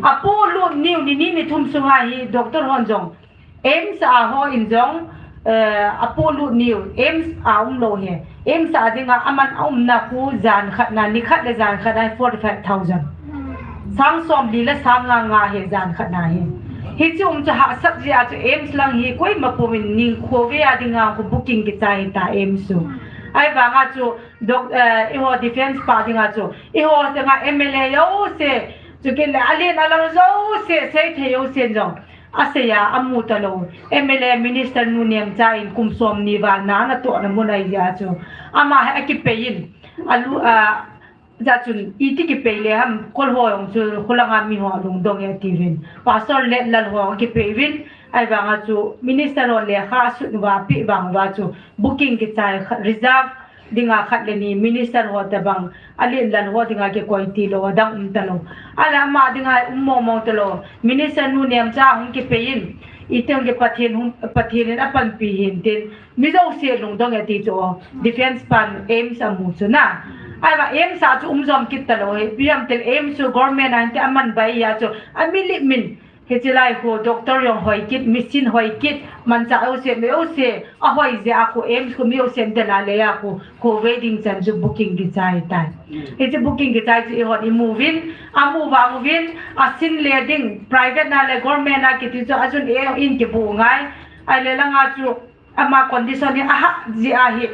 Apolut niu ni ni ni thum sunga hi, doctor hon jong, AIIMS a ho in jong, eh, apolut niu, AIIMS a um lou he. AIIMS a dinga aman a umna khu jan khat na, ni khat le jan khat na forty five thousand. Sang som li le sang nga nga he jan khat na hi. Hichi um chu hahsat jeh a chu AIIMS lang hi koima pumin ning khovei a dinga khu booking kichai hita AIIMS chu. Ahivanga chu Doc-, eh, eiho defense pa dinga chu, eiho dinga M L A jouse, chukit le alen alang jouse, seithei jousen jong, asei a, amu talou. M L A minister nu Nemcha in kum som ni val na, natohna mun ahi jeh a chu. Ama hi akipei in, alu, a, jeh chun, iti kipei le ham, kol ho jong chu, khulanga mi ho lungdong e tiuvin. Pastor le lal ho kipei uvin, ahivanga chu, minister ho lekha asut uva, peh vang uva chu, booking kichai khat, reserve, dinga khat le ni minister ho tabang, alen lal ho dinga kikoi tilou, adang um talou. Ahile ama dinga um mong mong talou. Minister nu Nemcha hung kipei in, iti hung ki Pathen hung, Pathen in apanpi hin tin, mi jouse lungdong e ti chu, defense pan AIIMS amu chu na. Ahivang AIIMS a chu um jom kit talou, ipi ham itile AIIMS chu government a hin ti aman bai a chu, ami lim in, Hichi lai khu doctor jong hoi kit, machine hoi kit, manchah jouse, mi jouse, ahoi jeh a khu AIIMS khu mi jouse dena le a khu, khovei ding chan chu booking kichai tai. Hichi booking kichai chu eihon imu uvin, amu vang uvin, asin le ding, private na le government na kiti chu ajun e in kibu ngai, ahile langa chu ama condition hi ahah jeh a hi.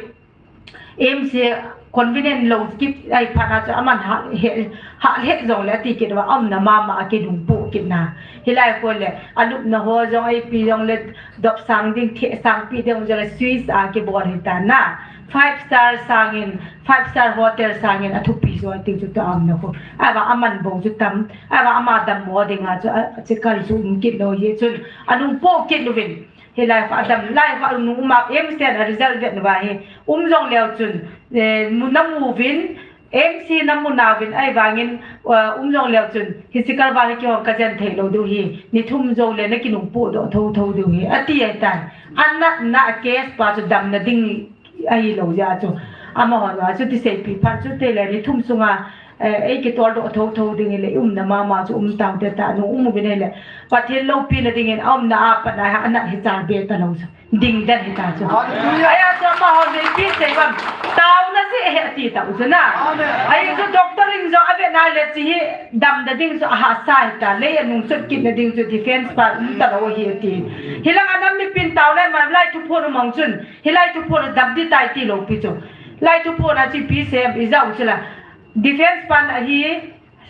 M C convenient lou kit ahi phat na chu aman ha he, ha he jong le ati kit uva, aumna mama a kinungpoh kit na. Hilai kho le, alupna ho jong, aipi jong le, dopsang ding, thehsang pi ding jong le, Swiss a kibol hita na. Five star sangin, five star hotel sangin athupi jo ati chu tua aumna kho. Ahivang aman bou chu tam, ahivang ama dammo dinga chu a, a chikal chu um kit lou hi chun, anungpoh kit louvin. Hilai kho adam, lai kho anung uma, M C a result vet uva hi. Um jong leu chun, eh, mu na mu uvin, M C na mu nauvin ahivangin, eh, um jong leu chun, hiche kalval hi kihong kajen thei lou diu hi. Ni thum jou le na kinungpoh doh thotho diu hi. Ati ahitan. Anatna a case pa chu damna ding ahi lou jeh a chu. Amaho jong a chu ti seipi phat chu tei le ni thum sunga, eh, ei kitol doh thotho ding le i umna mama chu um tau te ta nu um uvin le. Pathen loupina dingin aumna a pat na ha anat hi chal be ta lou chu. Ding den hita chu. Hallelujah. Ahi a chu amaho le ipi sei uvam. Taona jeh ahi ati tau chu na. Amen. Ahi chu doctor in jong ave na le hiche hi damna ding chu ahahsa hita. Lei anung chot kit na ding chu defense pa um ta lou hi ati. Hilang a nam mipin tao le man lai thuphon umang chun. Hilai thuphon a dam ding tai ti lou pi chu. Lai thuphon a chu ipi sei em ijat u chu la. Defense pan ahi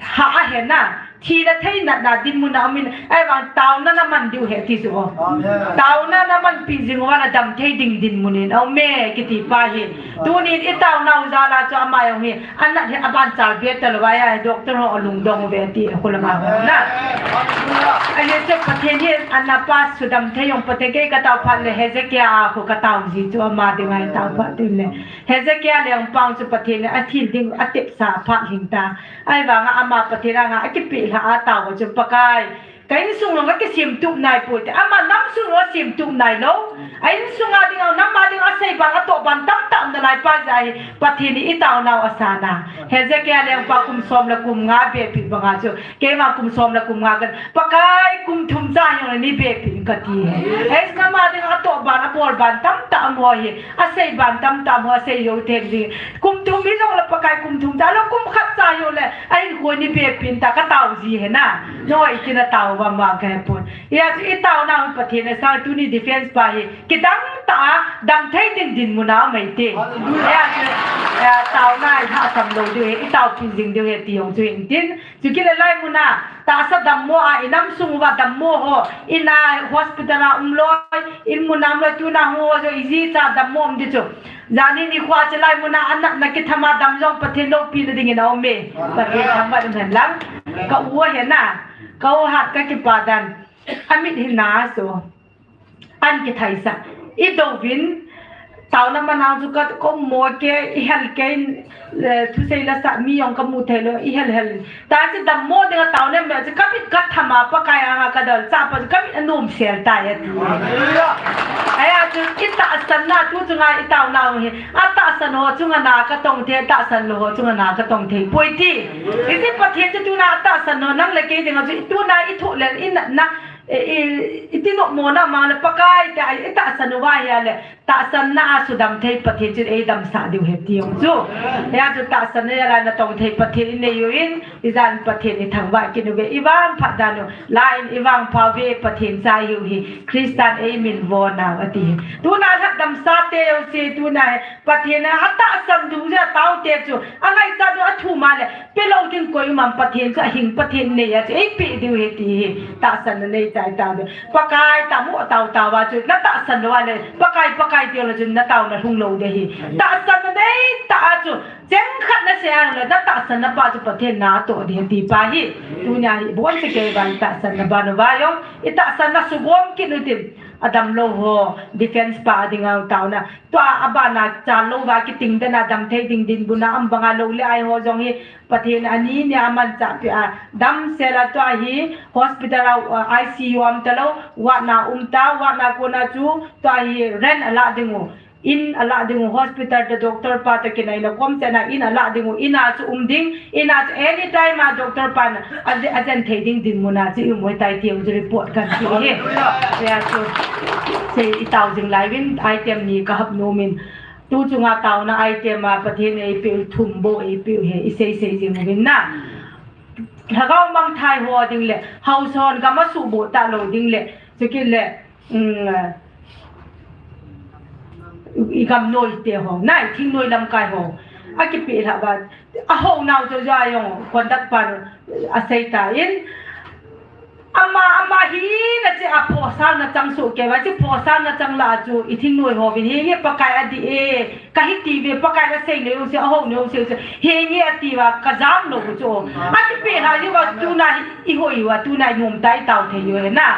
ha ahe na. Thi le thei natna dinmun a um in. Ahivang taona na man diu ahi ti chu o. Amen. Taona na manpi jing uva na dam thei ding dinmun in. Aume kiti pa hi. Tunin i taona u jal a chu ama jong hi. Anat hi aban chal be ta lou va ahi doctor ho alungdong uve ti. Kholama ho na. Amen. Hallelujah. Ahi chu Pathen hi anat pa chu dam thei jong Pathen kei katao phat le Hezekiah a kho katao ji chu ama dinga i tao phat tin le. Hezekiah lengpa chu Pathen in athil ding atepsa phat hing ta. Ahivanga ama Pathen anga akipeh lha a tao chu Pakai. Ka insung jong kakisem tup nai poi te. Ama nam sung jong asem tup nai lou. A insung a dinga, nam a dinga asei ban, atoh ban tamtah um nalai pa jeh a hi Pathen in i taonau asana. Hezekiah lengpa kum som le kum nga bepeh banga chu. Keima kum som le kum nga kan, Pakai kum thum cha jong le nei bepeh in kati e. Hei, nam a dinga atoh ban, abol ban tamtah um ho hi, asei ban tamtah um ho, asei jou thei ding. Kum thum hi jong le Pakai kum thum cha, lou kum khat cha jong le, ahin koi nei bepeh in ta katao ji ahi na. Nangho iti na tao uvam vang kahe pon. Hia chu i taonau hi Pathen asang tuni defense pa hi. Kidang tah a, dam thei ding dinmun a um e ti. Hallelujah. Hia chu, eh, taona i hahsam lou diu ahi, i taopi jing diu ahi ti jong chu hin tin. Chukit le lai mun a, tahsa dammo a, i nam sung uva dammo ho, in a hospital a um loi, in mun a um loi, tuna hung ho jong i ji cha dammo um di chu. Jani nikho a chu lai mun a, anatna kitham a dam jong Pathen loupina dingin aum e. Pathen thangvah in um hen lang. Ka u ahi na, ka u hat kakipa dan. Amit hi na so. An kithaisa. I douvin, taona manang chu ka, ka um mo ke, i hel ke, eh, thusei la sa mi jong ka mu thei lou, i hel hel. Ta chu dammo dinga taona me chu ka mit ka thama Pakai anga ka dol cha pa chu ka mit anom sel tai ati. Hallelujah. Hia chu i tahsan na tu chunga i taonau hi. Atahsan ho chunga na ka tong thei, tahsan lou ho chunga na ka tong thei. Poi ti. Iti Pathen chu tuna atahsan ho nang le kei dinga chu tuna i thoh le i na, na E, i, i ti nopmo na mang le Pakai te, i tahsan uva ahile, tahsanna a sudam thei Pathen chun ei damsah diu ahi ti jong chu. Hia chu tahsanna jal a natong thei Pathen i nei uvin, ijat in Pathen i thangvah kit uve, i vangphat dan u, la in i vangpha uve Pathen cha ihiu hi, Christan ei min vo nau ati hi. Tuna lhat damsa te jouse, tuna hi Pathen a atahsan dung jeh a tao te chu, angaichat u athum a le, Pelou ding koi um am Pathen chu ahing Pathen nei a chu eipeh diu ahi ti hi. Tahsanna nei chai tau ding. Pakai tamo tau tau a chu na tahsan lou a le Pakai Pakai ti lou chun na taona lhung lou ding ahi. Tahsanna nei tah a chu cheng khat na sei a le na tahsanna pa chu Pathen na toh ding ahi ti pa hi. Tunia hi boncha kei vang tahsanna ban uva jong i tahsanna sugom kit u tin. Adam lou ho defense pa a dinga taona. Tua abana chal lou va kiting den a dam thei ding dinmun a um banga lou le ai ho jong hi Pathen ani nia amanchahpeh a damsel a tua hi hospital a, uh, I C U a um talou, ward na um ta, ward na kona chu tua hi rent ala ding u, in ala ding u, hospital te doctor pa te kinai na kom chena in ala ding u, in a chu um ding, in a chu anytime a doctor pan a, ajen thei ding dinmun a chu i um u ahitai ti jong chu report kan ti hi. Hallelujah. Hia chu sei i tao jing lai uvin item ni ka hap nom in. Tu chunga taona item a Pathen eipeh u thum bou eipeh u hi, i sei sei jing uvin na. Lhagao mangthai ho ding le, haosa hon gam asuhboh talou ding le, chukit le, um, i gam noi te ho, na i thing noi lamkai ho. Akipeh lhah uva, ahou nau chu ja jong conduct pan asei tan. Ama, ama hi na che a phosal na chang soh kei uva, che phosal na chang lah a chu i thing noi ho vin hi nge Pakai adih e, ka hi ti ve Pakai na sei nei u se, ahou nei u se, se. Hi nge ati uva ka jam lou u chu. Akipeh lhah uva tuna hi i hoi uva, tuna i nom tai tao thei u he na.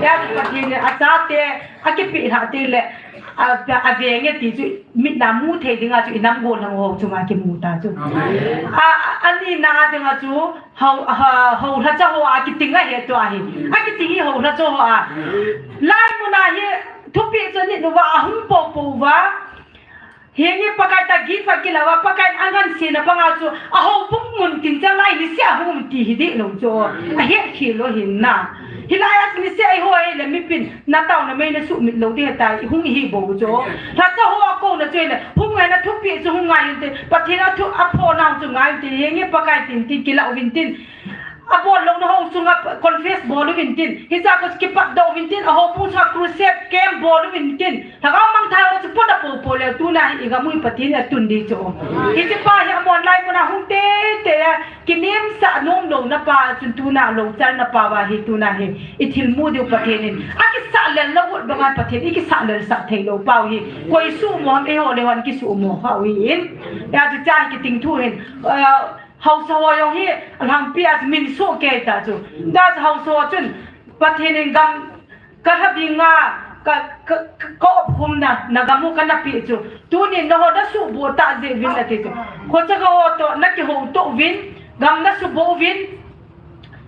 Ya chu Pathen in achate, akipeh lhah te le, a, aveng e ti chu, mit na mu thei dinga chu i nam gollhang ho chunga kimu ta chu. Amen. A, a, ani na dinga chu, Hou, ha, hou lhacha ho a kiting ahi tua hi. Akiting hi hou lhacha ho a. Lai muna hi thupeh chu ni nuva ahung popo uva. Hi nge Pakai ta gift akilah uva, Pakai in angansena banga chu ahou pum mun tin chang lai ni se ahung ti hi dih lou chu. Ahet khel lou hin na. Hilai a ni se ai ho ai le mipin. Na taona mei na sumit lou ding ahitai, hung ihi bou chu. Lhacha ho a kouna chu le, hung ngai na thupeh chu hung ngai uvin tin, Pathen a thu, aphoh nau chu ngai uvin tin, hi nge Pakai tin tin kilah uvin tin. Abol louna ho chunga confess bol uvin tin. Hicha ko kipat doh uvin tin, ahou pung chunga crusade camp bol uvin tin. Lhagao mangthai ho chu pona popo le tuna hi i gam u hi Pathen in atun ding chu. Hiche pa hi amon lai muna hung tete a, Kinemsah nom louna pa chun tuna lou chalna pa uva hi tuna hi i thil mu diu Pathen in. Akisah lel lou ut banga Pathen i kisah lel sah thei lou pau hi. Koi suhmo ham eiho le hon kisuhmo kha u hi in. Ya chu cha hi kiting thu hin. Ah, haosa ho jong hi alhangpi a min suh kei ta chu. Ta chu haosa ho chun Pathen in gam Ka lha dinga, ka, ka, ka, ka opkhumna, na gam u kana peh chu. Tunin nangho na suhboh tah jeh uvin nati chu. Khochaga ho toh, na kihou toh uvin, gam na suboh uvin.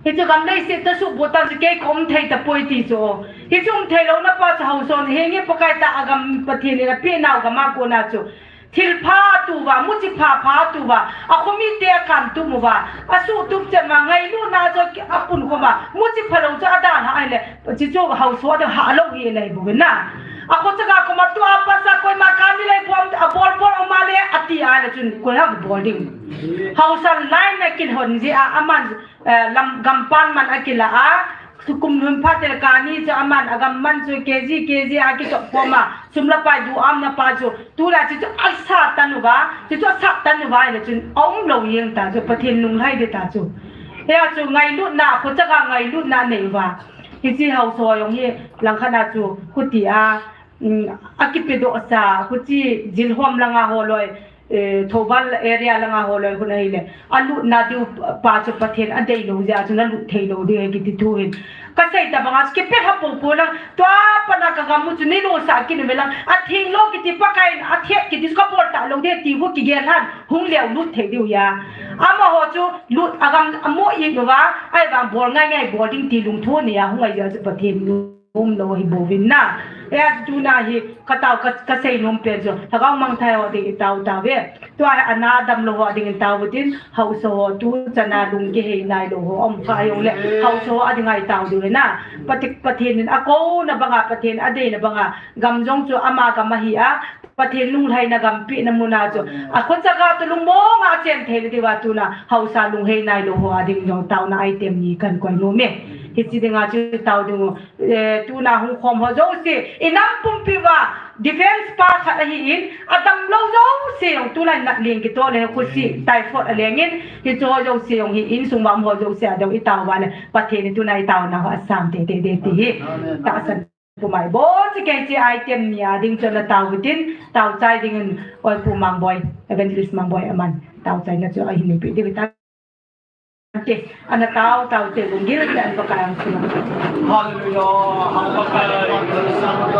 Hichu gam leiset na suhboh tah chu kei ka um thei tapoi ti chu. Hichu um thei louna pa chu haosa hon, hi nge Pakai ta a gam Pathen in apeh nau gam a kona chu. Thilpha atuh uva, muchi pha pha atuh uva, akhomite akantup uva, asuhtup chet uva, ngailutna chu apunkhom uva, muchi phalou chu adalhah ahile, chuchu haosa a ding hahlou hi lei bou na. Akhochaga koma tua pasa koima kani lei bou, abol bol um a le, ati a le chun, koi ha bol ding. Haosa line a kilhon jeh a, aman, eh, lam, gampan man akilah a, Chu kum lhun phat le kani chu aman agam man chu K G, K G a kichop khom a, sum le pai duhamna pa chu, tulai chu chu asat tan uva, chu chu asat tan uva le chun aum lou jeng ta chu Pathen lunglhai ding ta chu. Hia chu ngailutna, khochaga ngailutna nei uva. Hiche haosa jong hi langkhat a chu khuti a, um, akipedoh sa, khuti jilhom langa holoi, eh, Thoubal area langa holoi hun ahile, alutna diu pa chu Pathen adeilou jeh a chu nalut theilou ding ahi kiti thu hin. Kasei tabang a chu kipelha popo lang, tua pana kagam u chu neilosah kit uve lang, atheng lou kiti Pakai in athet kiti chu kabol talou ding ti khu kigel lhan, hung leu lut thei diu ahi. Amaho chu lut agam amo it uva, ahivang bol ngai ngai bol ding ti lungthim nei a hung ahi jeh a chu Pathen umlou ahi bouvin na. Hia chu tuna hi katao ka, kasei nom pen chu. Lhagao mangthai ho ding itao tao ve. Tua hi ana damlou ho ding itao utin. Haosa ho tu chana lung kihei nailou ho um kha jongle. Haosa ho a dinga itao diu ve na. Pati, Pathen in akouna banga, Pathen adeina banga. Gam jong chu ama gam ahi a. Pathen lunglhaina gam pehna muna chu. Akhochaga toh lungmong a achen theina diuva tuna. Haosa lunghei nailou ho a ding jong taona item ni kahin koi nom e. Hiche dinga chu tao diu. Eh, tuna hung khom ho jouse, i nam pumpi uva, defense pa khat ahin, adamlou jouse jong tulai nat leng kitoh le khuti, typhoid alengin, hiche ho jouse jong hi, insung uva um ho jouse a dong itao uva le, Pathen in tuna itaona ho asang teitei ding ti hi. Amen. Tahsan pumai bou, hiche kei hiche item ni a ding chun natao utin, tao chai dingin, oi Pu Mangboi, Evangelist Mangboi aman, tao chaina chu ahin neipi diu ta. Te, ana tao, tao te, gunggil te, an Pakai ang sunga. Hallelujah. Hallelujah.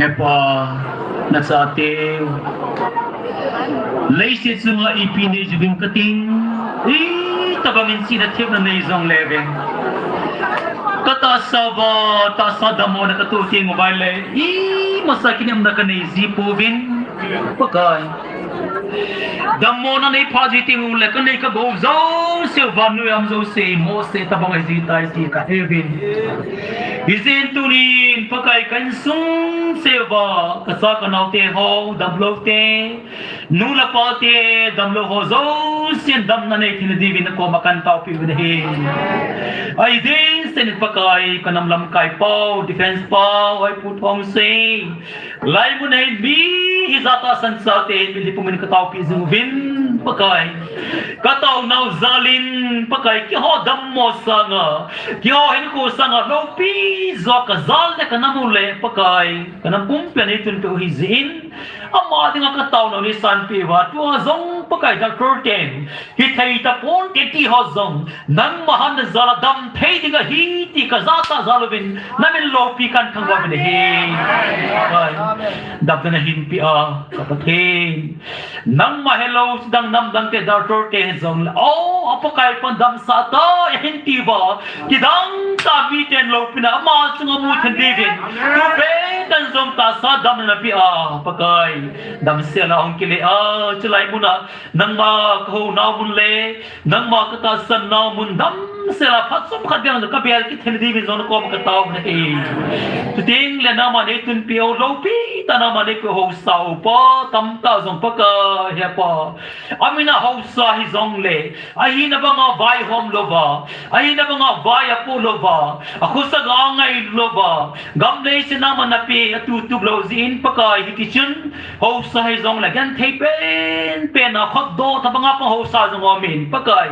Hepa, nachate u leiset chunga ipi nei jiuvin kating, itobang in chihna themna nei jongle vin, katahsa uva tahsa dammona katoh teng uva ahile, imasa kinepna kanei ji pouvin, Pakai. Dammona nei pha ji teng uleh kanei kagou jouse, vannoi a um jouse, imohsah tobang ahi ji tai ti kaheuvin. Hijeh in tunin Pakai, ka insung cheh uva kacha kanaote ho, damlou te, nu le pate, damlou ho jousen damna nei theina diuvin nakoma kahin taopeh uvin ahi. Ahi ding sen Pakai, kanam lamkai pau, defense pau, Hoipu Thongsei, laimun a hin mi hijat a tahsan chate hin mitlhi pumin kataopeh jing uvin, Pakai. Kataonau jal in, Pakai, keiho dammo sanga, keiho hinkho sanga loupi jo kajal le kanam uleh, Pakai, kanam pumpia neitun peh u hijeh in, ama dinga kataonau neisanpeh uva, tua jong Pakai, doctor ten hithei taponte tiho jong nangma hatna jal a damthei ding ahi ti kajah tah jal uvin, namin loupi kahin thangvah uvin ahi. Pakai, damna nahin peh a, ka Pathen, nangma helou chidang namdang te, doctor te hijongle, o, a Pakai pan damsah tai ahin tiuva, kidang tah miten loupina ama chunga mu theina diuvin, tupet tan jong tahsa damna napeh a, Pakai, damsel a hung kile a, chulai muna nangma kahounau mun le nangma katahsannau mun damsel a phat chomkhat beh jong kabel kit theina diuvin jong nakoma katao nahi. Chutengle nangma neitunpeh u, loupi tah nangma neikoi haosa upa tamtah jong Pakai, Hepa, amin a haosa hijongle, ahina banga vaihom louva, ahina banga vai apoh louva, akhosah a angai louva, gam leiset a nangman napeh a tutup lou jeh in Pakai, hitichun haosa hijongle genthei penpen a khatdoh tobanga pang haosa jong aumin Pakai.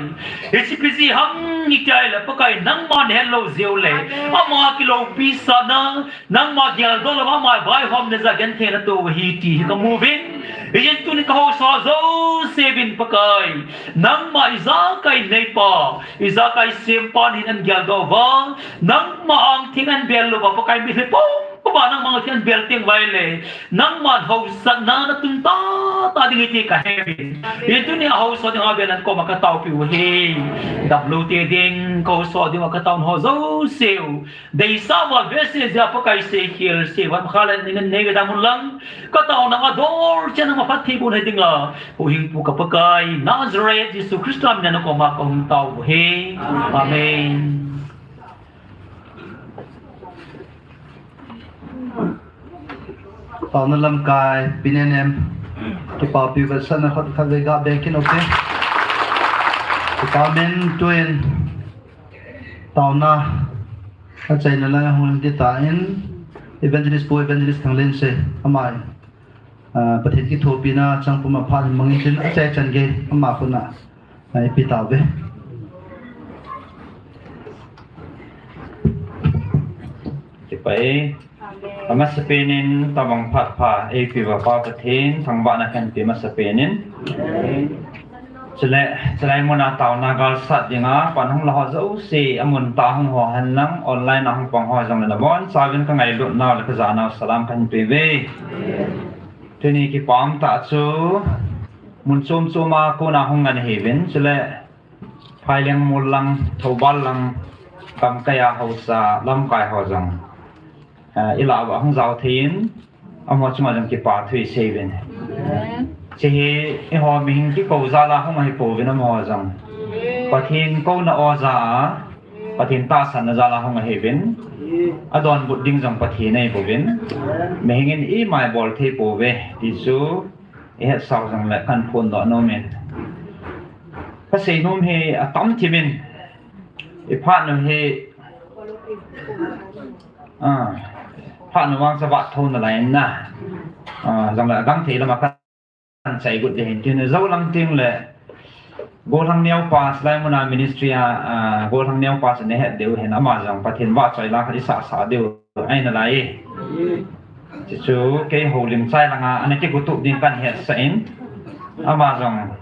Hiche ipi jeh ham itia ahile Pakai, nangma nahet lou jeh ule, ama kiloupisahna, nangma geldoh louva ama vaihomna jeh a genthei natoh u ahi ti hi kamu uvin. Hijeh in tuni kahaosa jouse uvin Pakai, nangma ijakai neipa, ijakai sempa nahin geldoh uva, nangma angtheng ahin bel louva Pakai, mitlhi pumpuma nangma angtheng ahin bel teng uva ahile, nangma haosatna natun tahtah ding ahi ti kaheuvin. Hijeh in tuni haosa dinga vel a nakoma kataopeh u ahi. Damloute ding, kahaosa dinga kataona ho jouse u deisah uva, behseh jeh a Pakai, seikhel seivat makha le nei, nei vedan un lang, kataona adol cheh a nangma phattheibohna dinga, huhhingpu ka Pakai, Nazareth Jesu Christa mina nakoma kahung tao u ahi. Amen. Taona lamkai, Pi Nenem, kipapi vetsahna khat khatvei gabeng kit u hite. Kipa min tuin taona achaina lang ahung in titan, Evangelist Pu, Evangelist Thanglensei, ama in, ah, Pathen kithopina chang puma phat hin mangin tin, achai chan gei ama khut a, ah, ipe tauve. Kipah e. Amasapen in tobang phat pha eipeuva Pa Pathen thangvahna kahin pe amasapen in. Chule, chulai muna taona galsat dinga pan hung la ho jouse, amun tah a hung ho henlang, online a hung pang ho jongle nabonchauvin kangailutnau le kajanau salam kahin peuve. Tuni kipa umtah chu mun chom chom a kona hung ngan ahiuvin, chule Phaileng mol lang, Thoubal lang, gamkai a haosa lamkai ho jong, ah, ilah uva hung jao thei in, amaho chunga jong kipa thu isei uvin. Hiche hi eiho mihem kikou jal a hung ahipouvin, amaho jong Pathen kouna aw ja a, Pathen tahsanna jal a hung ahiuvin. Adonbut ding jong Pathen ahibouvin. Mihem in ima ibol thei pouve ti chu ihetsau jongle kahin phondoh nom in. Kasei nom hi atam thim in, iphat u hi, ah, phat u vang chu vat thou nalai in na. Ah, jongle agangthei lama kahin chaigot ding ahin tin, jou lam tengle, Golhang Neopa, chulai muna ministry a, ah, Golhang Neopa chu nahet diu ahin, ama jong Pathen vahchoi la khat isah sah diu ahi nalai e. Chuchu kei houlim chai langa ana kigotup ding kahin hetsah in, ama jong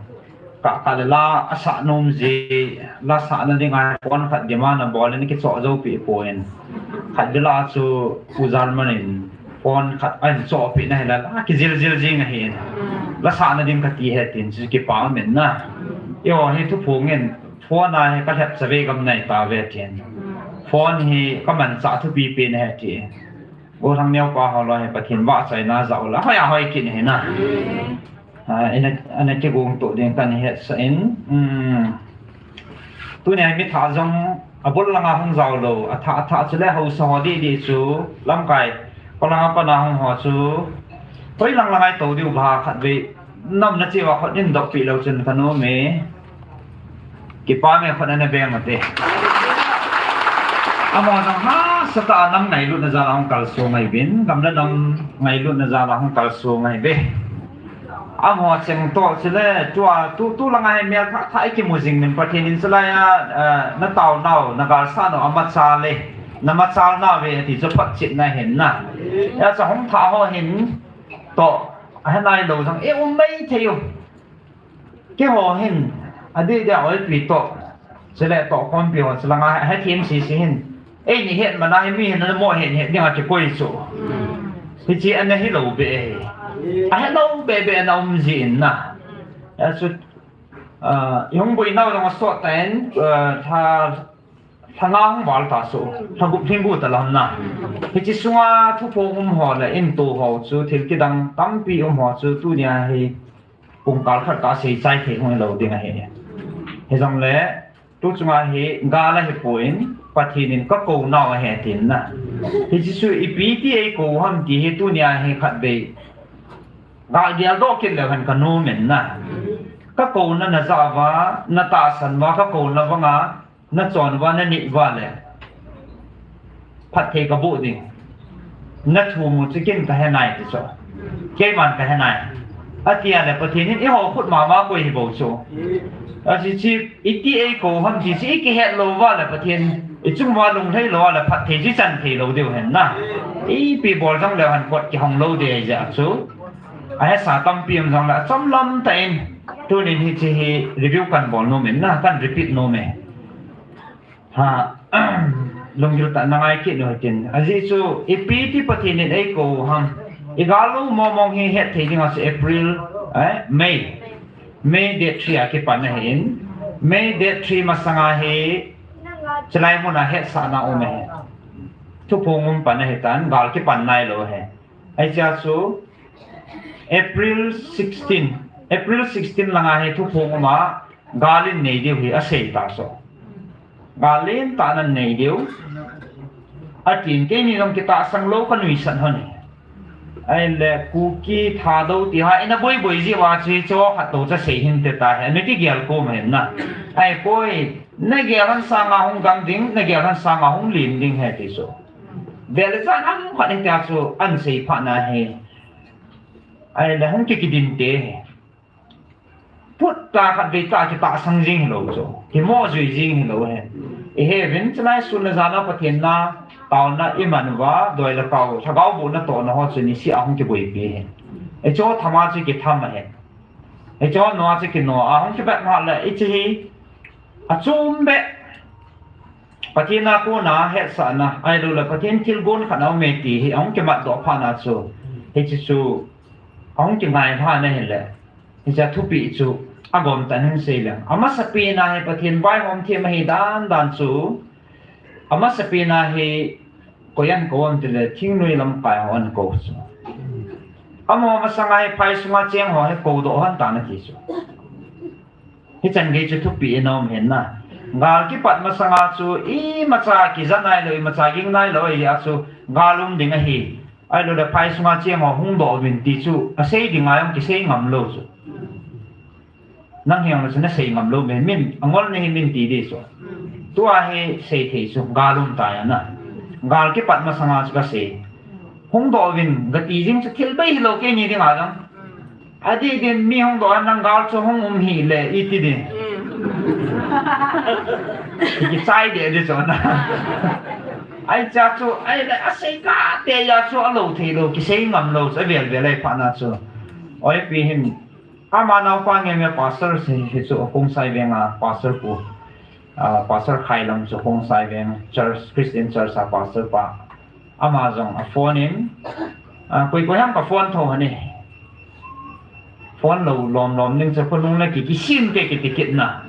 kah kah le la asah nom ji, la sahna dinga phone khat demand abol in akichoh joupeh poi. Khatvei la chu Pu Jalman in Phone khat ahin chohpeh na hi la, la kijil jil jing ahi in. La sahna ding kati ahi tin, chu kipa um in na. Eiho hi thuphong in, phone a hi ka lhep chavei gam nai tave tin. Phone hi ka manchah thupi pen ahi ti. Gollhang neopa ho loi hi Pathen vahchoina jao la, hoi a hoi kit ahi na. Ah, ina, ana kigong toh ding kahin hetsah in, um, tunia mi thah jong abul langa hung jao lou, athah, athah chule haosa ho didi chu lamkai, kolanga pana hung ho chu, hoi lang langa ito diu ba khatvei, namna cheh uva khut in doh peh lou chun kanom e. Kipa me khut ana beng ute. Amaho jong hahsa tah a nam ngailutna jal a hung kalsong ahi uvin, gam le nam ngailutna jal a hung kalsong ahi uve. Amaho cheng toh chule, tua, tu, tu langa hi mel thah thah i kimu jing uvin Pathen in chulai a, eh, na taonau, na galsah nau, amachal e, na machal nauve ati chu photchetna ahin na. Hijeh chun hung thah ho hin toh, ahe nailou jong, i um maithei u. Keiho hin, adeh deh a oipi toh, chule tohkhompi ho, chulanga hethem sese hin. Eini het man a hi mi hin ana mo het het dinga kikoi chu. Hiche ana hilou beh ahi. Ahelou beh beh ana um jin na. Achu, ah, i hung boinau jong asot tan, ah, lha, lha nga hung val ta chu. Lha gup lhing gu ta lam na. Hiche sunga thuphong um ho le in to ho chu thil kidang tampi um ho chu tunia hi pungkal khat kasei chai thei hung lou ding ahi. Hijongle, tu chunga hi gal ahipoi, Pathen in kakou nau ahi atin na. Hiche chu ipi ti eikou ham ti hi tunia hi khatvei gah geldoh kit leu hen kanom in na. Kakouna najah uva, natahsan uva, kakouna banga nachon uva, nanit uva le phatthei kaboh ding. Nathum u chu ken kahe nai ti chu. Keiman kahe nai. Atia le Pathen in eiho khut mama koi hi bou chu. Achuti chu iti eikou ham ti chu ikihet lou uva le Pathen ichung uva lunglhai lou uva le phatthei chu ichan thei lou diu hen na. Ipi bol jong leu hen kot kihong lou ding ahi jeh chu. Ahesa tampi um jongle achomlam tah in tunin hiche hi review kahin bol nom in na, kahin repeat nom e. Ha, lunggil tah in na ngai kit u hitin. Ajeh chu, ipi ti Pathen in eikou ham. I gal lou mong mong hi het thei dinga chu April, eh, May. May date three a kipan ahin. May date three masanga hi, chulai muna hetsahna um ahi. Thuphong um pan ahitan, gal kipan nailou ahi. Ahi chea chu, April sixteen, April sixteen langa hi thuphong um a, gal in nei diu hi asei ta chu. Gal lentah in nei diu. Atin keini jong kitahsan lou kanuisat hon e. Ahile Kuki Thadou ti ho ina boi boi jeh uva chu hiche khat tou chu sei hinte tahi. Ana kigel kom ahin na. Ahipoi, nagel hon sanga hung gang ding, nagel hon sanga hung len ding ahi ti chu. Vel le chan ham khat hitia chu ahin sei phat na hi. Ahile hung ki, kidin te hi. Phut tah khatvei tah kitahsan jing hilou chu. Kimo jui jing hilou ahi. Ihe uvin chulai sun le jan a Pathen na taona iman uva, doi le tao, lhagao bohna tohna ho chu niseh a hung kiboipi ahi. Hiche thama chu kitham ahi. Hiche noa chu kinoa hung kibep mah le hiche hi achom beh. Pathen a kona hetsahna, ahilou le Pathen thilgon khat aume ti hi ahung kimatdoh phat na chu, hiche chu ahung kingai lhan ahile, hiche thupeh chu agom tah in hin sei leng. Amasapen a hi Pathen vaihom them ahi dan dan chu, amasapen a hi koi ahin kou ham tile, thingnoi lamkai ho ahin kou chu. Amaho masanga hi phai sunga cheng ho hi koudoh hon tan ati chu. Hichan gei chu thupeh in aum ahin na. Gal kipat masanga chu imacha kija nailou, imacha ging nailou ahia chu gal um ding ahi. Ahilou le phai sunga cheng ho hungdoh uvin ti chu asei dinga jong kisei ngam lou chu. Nang hijongle chu nasei ngam lou me, min angol nahi min ti di chu. Tua hi sei thei chu gal um tai ana. Gal kipat masanga chu kasei. Hungdoh uvin kati jing chu thil bei hilou keini dinga jong. Adih din mi hungdoh a nang gal chu hung um hile iti di. Kichai deh di chu na. Ahi chea chu, ahile asei kate a chu alou thei lou, kisei ngam lou chu, avel vel ahi phat na chu. Oipi hin, ama naopa nge nge pastor si, hichu Khongsai Veng a pastor pu, ah, Pastor Khailam chu Khongsai Veng Church, Christian Church a pastor pa. Ama jong aphone in, A, koi koi ham ka phone tho hane. Phone lo lom lom ning cha khonung na ki kisim te kiti kit na.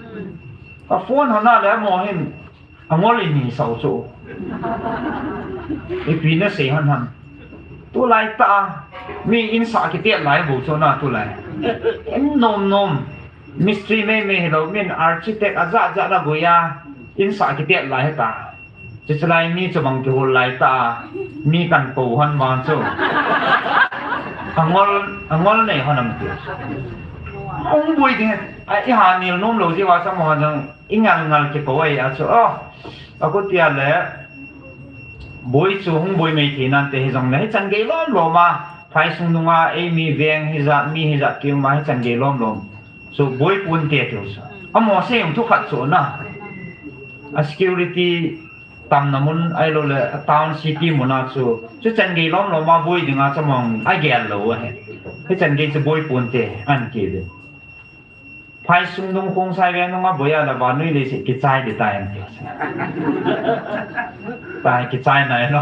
Ka phone hana le mo hin angol in ni sau chu. Ipi na sei han ham. Tulai ta mi insa kiti lai bo chu na tulai. En nom nom. Mistri mei mei hello min architect aja ja na boya insa kiti lai ta. Chichalai mi chu bang kihol lai ta, mi kan ko hon vang chu. Angol, angol nei hon am ti. Ong boi ding, a, i ha nil nom lo ji wa sa mo jang, i ngal ngal ki ko ai a chu. Oh, a ko tia le, boi chu hung boi mei thi nan te hi jong le, hi chan gei lom lom a, phai sung nunga, ei mi veng hi jat, mi hi jat ki ma hi chan gei lom lom. Chu boi pun te tiu sa. Amo se yung thu khat chu na. A security tamna mun ai lo le a town city mun a chu. Chu chan gei lom lom a boi dinga cha mong a gel lo a he. He chan gei chu boi pun te an ki de. Phai sung dung kong sai ve nunga boi a la ba nui le se ki chai de tai an ti. Tai ki chai nai lo.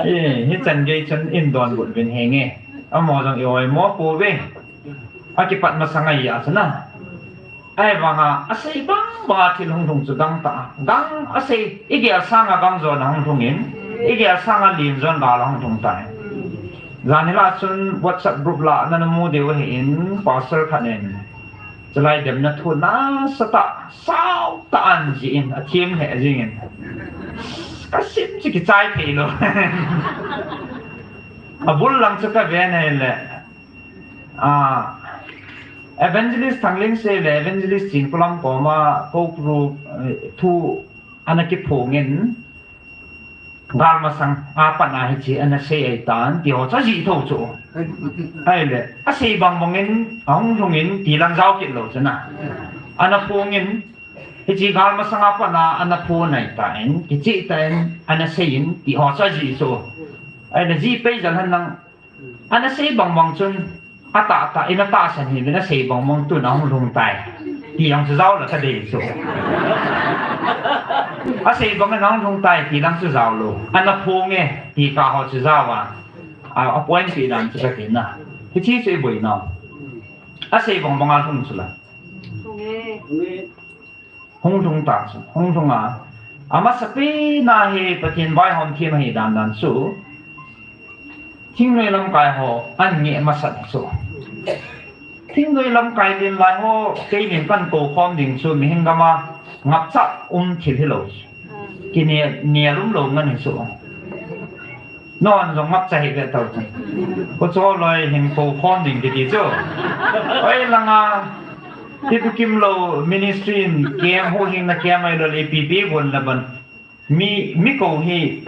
Eh, he chan gei chun in don but vin he nge. Amo jong i oi mo pu ve. A kipat masang a i a chu na. Ai vanga, a sei bang bang a thil hung lhung chu dang ta. Dang a sei, i gel sanga bang jon a hung lhung in, i gel sanga lin jon gal a hung lhung ta. Zan hi la chun WhatsApp group la na na mu deu hi in, pastor khat in. Chulai dem na thu na sa ta, sau ta an ji in, a thim he ji in. Ka sim chi ki chai thei lo. A bul lang chu ka ve nei le. A, Evangelist Thangling se le Evangelist Chin Kulam koma ko group, eh, thu ana kiphongin gal masang a pat a hi chi ana sei ai tan ti ho cha ji tho chu. Ai le, a sei bang bangin a hung lhungin ti lang jao kit lo chana. Ana phongin hi chi gal masang a pat a ana phon ai ta in, ki chi ta in, ana sei in ti ho cha ji chu. Ai le ji pei jal han nang Ana sei bang bang chun, a ta ta, ina ta san hi, mina sei bang bang tun a hung lhung tai. Ti ang chu jao la ka dei chu. A sei bang in a hung lhung tai, ti lang chu jao lo. Ana phung e, ti ka ho chu jao a. A, a point pi dan chu ka ti na. Hi chi chu i boi na. A sei bang bang a lhung chu la. Hung lhung ta chu, hung lhung a. Amasapen a hi Pathen vaihom them ahi dan dan chu. Thingnoi lamkai ho an nge masat chu. Thingnoi lamkai len lai ho, kei min kan kou khom ding chu, mihing gam a ngapcha um thil hi lo. Kine, ne lum lo ngan hi chu. Non jong ngapcha hi ve tau chu. Ko cho loi hin kou khom ding kiti chu. Oi langa, Hi tukim lo ministry in kem ho hing na kem ai lo le P P gon la ban. Mi, mi ko hi.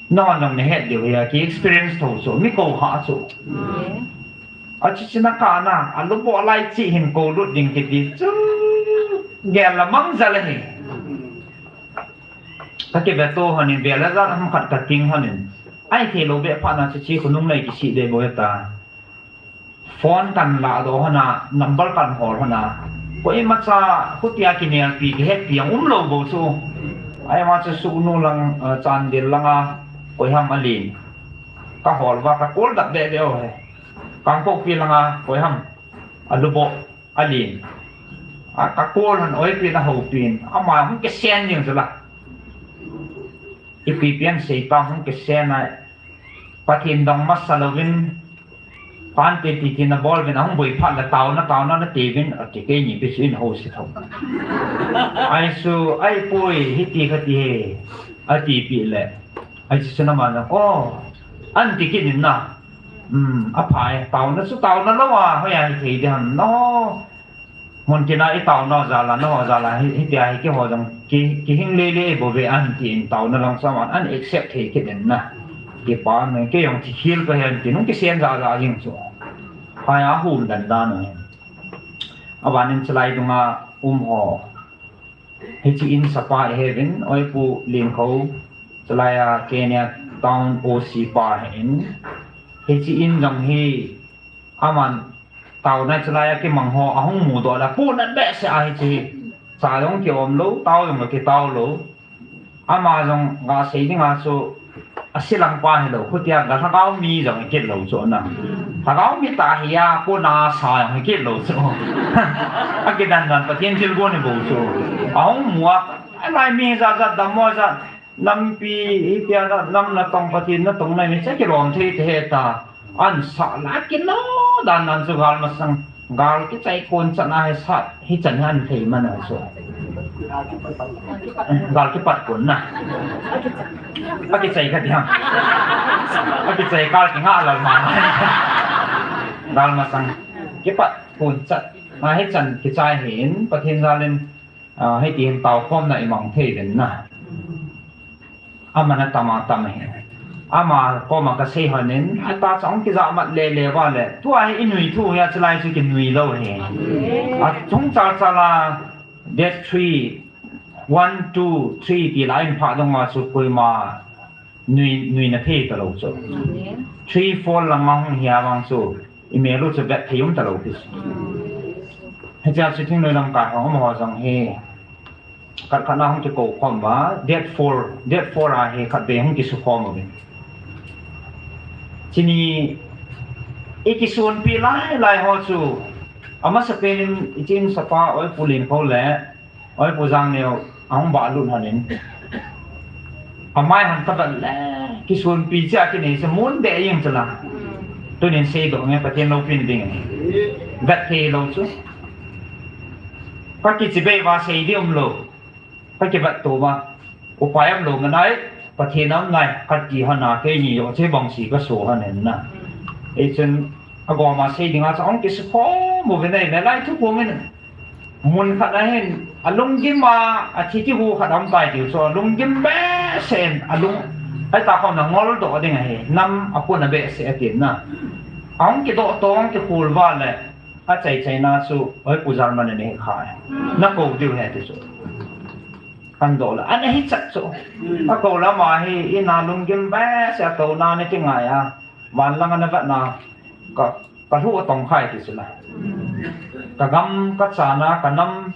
No, no, ne het deu ya ki experience tho so, mi ko ha so. A chi chi na ka na, a lu bo lai chi hin ko lut ding kiti chu. Gel la mang za le hi. Ka ki ve to hanin, ve la za ham khat ka ting hanin. Ai thei lo ve pha na chi chi khunung lai ki si de bo ta. Phone kan la do hona, number kan hol hona. Koima cha, hutia kinelpi, kihetpi ang um lo bo chu. Ai ma chu Sugnu lang, eh, Chandel langa, koi ham alin. Ka hol va, ka call dap be be o he. Kangpokpi langa, koi ham, alubo, alin. A, ka call han oipi na hopin. Ama hung kisen jing chu la. Ipi pian sei ta hung kisen ai. Pathen dong masa louvin, pan te ti ti na bol vin, ahung boi phat le taona, taona na ti vin, ati keini pi chu in ho si tho. Ai su, ai poi, hiti khati he, ati pi le. Ai su na ma na, oh, an ti kit in na. Hmm, aphai, taona chu taona lou a, hoi a hi thei de ham, no. Mun tina i taona jal a, na ho jal a, hi, hitia hi keiho jong ki, kihing lele bou ve an tin taona lang chu aman an accept thei kit in na. Kipa nung kei jong thi khel ka hen tin nung kisen ja ja jing chu. Phai a hum dan dan u hin. Abanin chulai dunga um ho. Hichi in sapa i hevin, oi Pu Lin Kho, chulai a Kenya town O C pa hin. Hichi in jong hi Aman, taona chulai a kimang ho, ahung mudoh le, pu nat behseh ahi chu. Cha jong kiom lou, tao jong kitao lou. Ama jong ga sei dinga chu, a silang pa hilou, khutia ga lhagao mi jong hi kit lou chu na. Lhagao mi ta hi a, kona sa jong hi kit lou chu. A kidan dan Pathen thilgon hi bou chu. A hung mu a, a lai mi ja ja dam mo ja, nampi, hitia na, nam na tong Pathen na tong na mi cha kilom thei te he ta. An sa la kino dan dan chu gal masang. Gal kichai kon chan a hi sat, hichan hi an thei man a chu. Gal kipat kon na. A kichai ka diam. A kichai gal kinga lal man. Gal masang. Kipat kon chat. A hichan kichai hin, Pathen jal in, a, hiti hin tao khom na i mang thei uvin na. Aman atam atam hi. Ama koma ka sei hon in, ata chang kija mat le le va le. Tua hi i nui thu hi a chilai chu ki nui lou hi. A chung chal chal a date three, one, two, three ti la in pha dong a chu koima nui, nui na thei ta lou chu. Three, four lang a hung hi a vang chu. I mel u chu vet thei um ta lou pi. Hichia chu thingnoi lamkai ho, amaho jong hi. Khat khat na hung kikou khom uva, date four, date four a hi khat vei hung kisu khom uve. Chini i kisunpi lai lai ho chu, amasapen in i chin sapa Oi Pu Linkho le Oi Pu Jangneo, ahung ba lut hon in. Amai hon ka vet le, kisunpi chia kinei se mun de jeng chu la. Tunin seidoh nge Pathen loupina ding. Vet thei lou chu. Ka kichibai uva sei di um lou. Ka kivet to uva. Upai um lou ngai nai. Pathen um nai. Ka ti hon a keini jong chu bang si ka so hon in na. Ei chun agoma sei dinga chu ahung kisu khom uve nei, me lai thu khom in. Mun khat a hin, alunggim a, athi kihu khat um tai tiu chu, alunggim behseh in, alung, ahi ta khom na ngol doh ding ahi, nam apun a behseh atin na. Ahung kidoh to, ahung kikhul uva le, achai chai na chu, Oi Pu Jalman in ahi kha e. Na kou diu ahi ti chu. Kan doh le, ana hi chat chu. Akou le ama hi, in a lunggim behseh a tou na ni ti ngai a. Van lang ana vet na, ka, ka lhu atong khai ti chu la. Ka gam, ka chana, ka nam,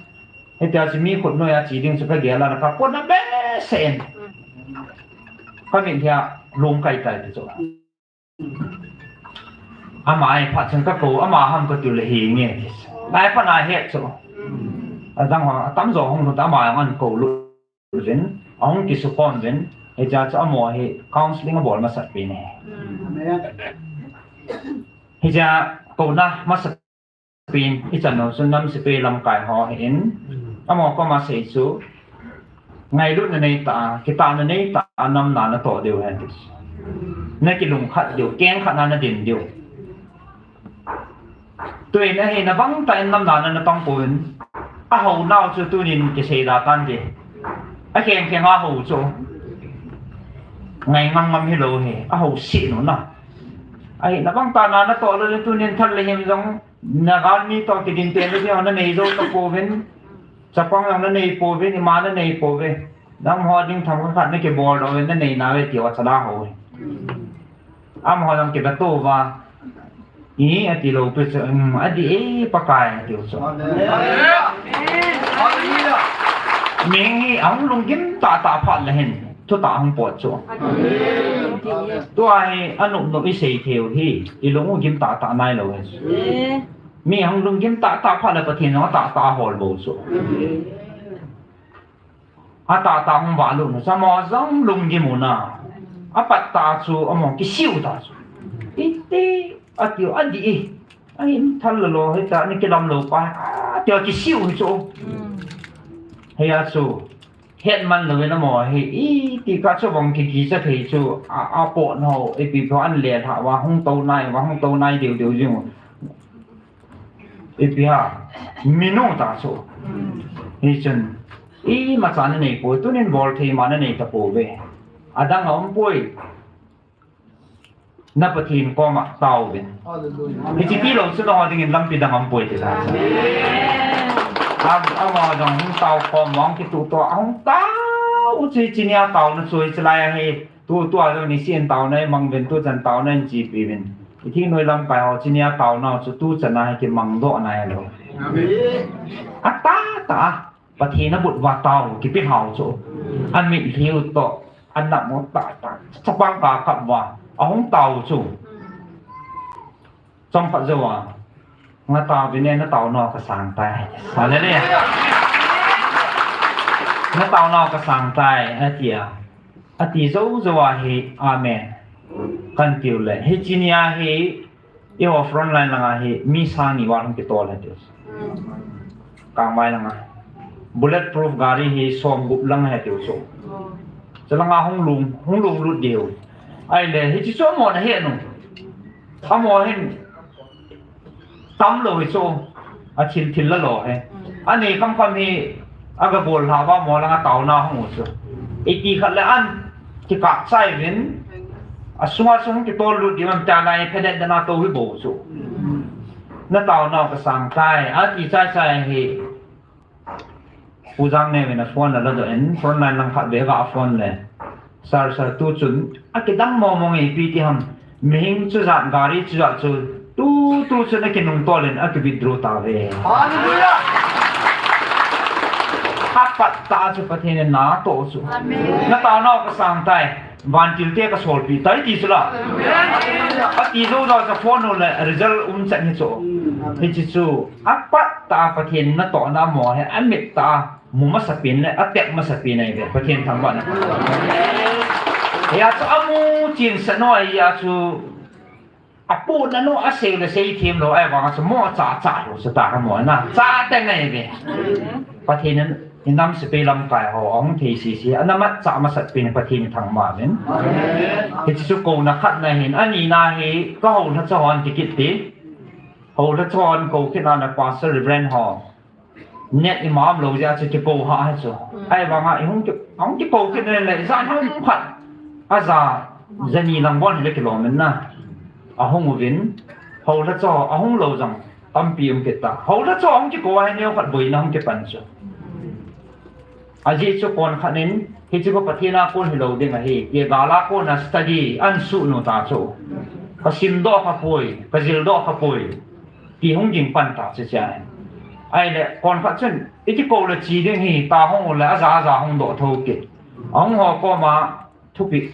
hitia chu mi khut noi a che ding chu ka gel a, ka pon a behseh in. Ka mit hi a lung kai tai ti chu. Ama ei phat chun ka kou, ama ham ka tiu le hi nge ti chu. Lai phat na het chu. Adang ho, atam jo hung lut ama jong an kou lut. Uvin, ahung kisu khom uvin, hichea chu amaho hi counseling abol masat pi ne. Hichea kouna masat pi in, ichan u chu nam sepai lamkai ho hi in, amaho koma sei chu, ngailutna nei ta, kitahna nei ta, nam na natoh diu hen ti. Na kilungkhat diu, keng khat na na din diu. Tuin ahi na vang ta in nam na na na pang pon. Ahou nau chu tunin kisei da tan di. Akheng kheng ahou chu. Ngai ngam ngam hilou hi. Ahou si nu na. Ahi na vang ta na na toh lou le tunin thal le him jong. Na gal mi toh kidin te le di na nei jou ta pouvin. Chapang jong na nei pouvin, ima na nei pouve. Nangho ding tham khat na kibol lou ve, na nei na ve ti o chala ho. Amaho jong kibe to va. I, ati lou pi chu, um, adi e Pakai, ati u chu. Amen. Hallelujah. Mi hi ahung lunggim tah tah phat le hin, thutah ahung pot chu. Amen. Tua hi, anop nop i sei thei u hi, i lung u gim tah tah nai lou hi. Amen. Mi ahung lunggim tah tah phat le Pathen jong atah tah ahol bou chu. Amen. Atah tah hung valut nu, chamo jong lunggim u na. Apat tah chu, amo kisiu tah chu. Iti, ati u, adi e. Ahin thal lou lou, hita, ni kilam lou pa. Ati u, kisiu hi chu. Hia chu. Het man lou ve na mo, hi, iti ka chu bang kikicha thei chu. A, apot nau, ipi pho an le tha, va hung tou nai, va hung tou nai diu diu jing u. Ipi ham, minu tah chu. Hichun, imacha na nei poi, tunin bol thei ma na nei ta pouve. Adang a um poi. Na Pathen koma tao uvin. Hallelujah. Hiche tilou chu nangho dingin lampi dang um poi ti ta. Am, ama dang hung tao khom, hung kituh to, hung tao u chu hiche nia taona chu hiche lai a hi. Tu, tua jong nisin taona i mang uvin, tuchan taona in chepi uvin. I thingnoi lamkai ho, hiche nia taona chu tuchan a hi kimang doh nai lou. Amen. Atah tah a, Pathen abut uva tao, kipe hao chu. Amit lhiu toh, Ana mo ta ta. Chapang ka kap va. Ahung tao chu. Chomkhat jou a. Nga tao vin e, na tao nau kasang tai. Hallelujah. Na tao nau kasang tai, ati a. Ati jou jou a hi, amen. Kan tiu le. Hiche nia hi, eiho frontline langa hi, mi sang ni val hung kitol ahi tiu. Kangmai langa. Bulletproof gari hi, som gup lang ahi tiu chu. Chulanga hung lum, hung lum lut diu. Ahile, hiche chu mo na he nu. Amo hin tamlou hi chu, athil thil la lou hi. Anei kham kham hi, aga bol lha va mo langa taona hung u chu. Iti khat le an, kikap chai vin, asunga sung kitol lut di mam ta lai phedet dana to hi bou chu. Na taona kasang tai, ati chai chai hi. Pu Jang ne vin a phone la la do en, phone line lang khat ve ga a phone le. Sir, sir, tu chun, akidang mo mo nge ipi ti ham. Mihing chu jat, gari chu jat chu, tu, tu chun akinung tol in, aki withdraw ta ve. Hallelujah! Apat ta chu Pathen in na to chu. Amen. Na taona kasang tai. Vantil te kasolpi tai ti chu la. Amen. Ati jou jou cha phone u le result um chan hi chu. Hiche chu. Apat ta Pathen na tohna mo hi, amit ta. Mu masapen le, atek masapen ahi ve, Pathen thangvahna. Hia chu amu chin sa no, hia chu apu na no, asei le sei them lou, ahivanga chu mo cha cha lou, sa ta ka mo na, cha te ngai ve. Pathen in, inam sepai lamkai ho, ahung thei sese, ana mat cha masapen Pathen thangvah uvin. Hiche chu kouna khatna hin, anina hi, ka houna cha hon ti kit ti. Houna cha hon ko kit na na Pastor Reverend ho. Net ima umlou jeh a chu kikou ha hi chu. Ahivanga i hung ki, hung kikou kit le le, jan hung phat. Aja, jani lang bon le kilom in na. Ahung uvin, houna cha, ahung lou jong, tampi um kit ta. Houna cha, hung kikou a hi neo khat boina hung kipan chu. Ajeh chu kon khat in, hiche ko Pathen a kon hilou ding ahi, ti gal a kon a study, an su nu ta chu. Ka simdoh kha poi, ka jildoh kha poi. Ti hung ging pan ta chu chia. Ahile, kon khat chun, iti kou le chi ding hi, ta hung u le, aja, aja hung doh tho kit. Ahung ho koma, thupi.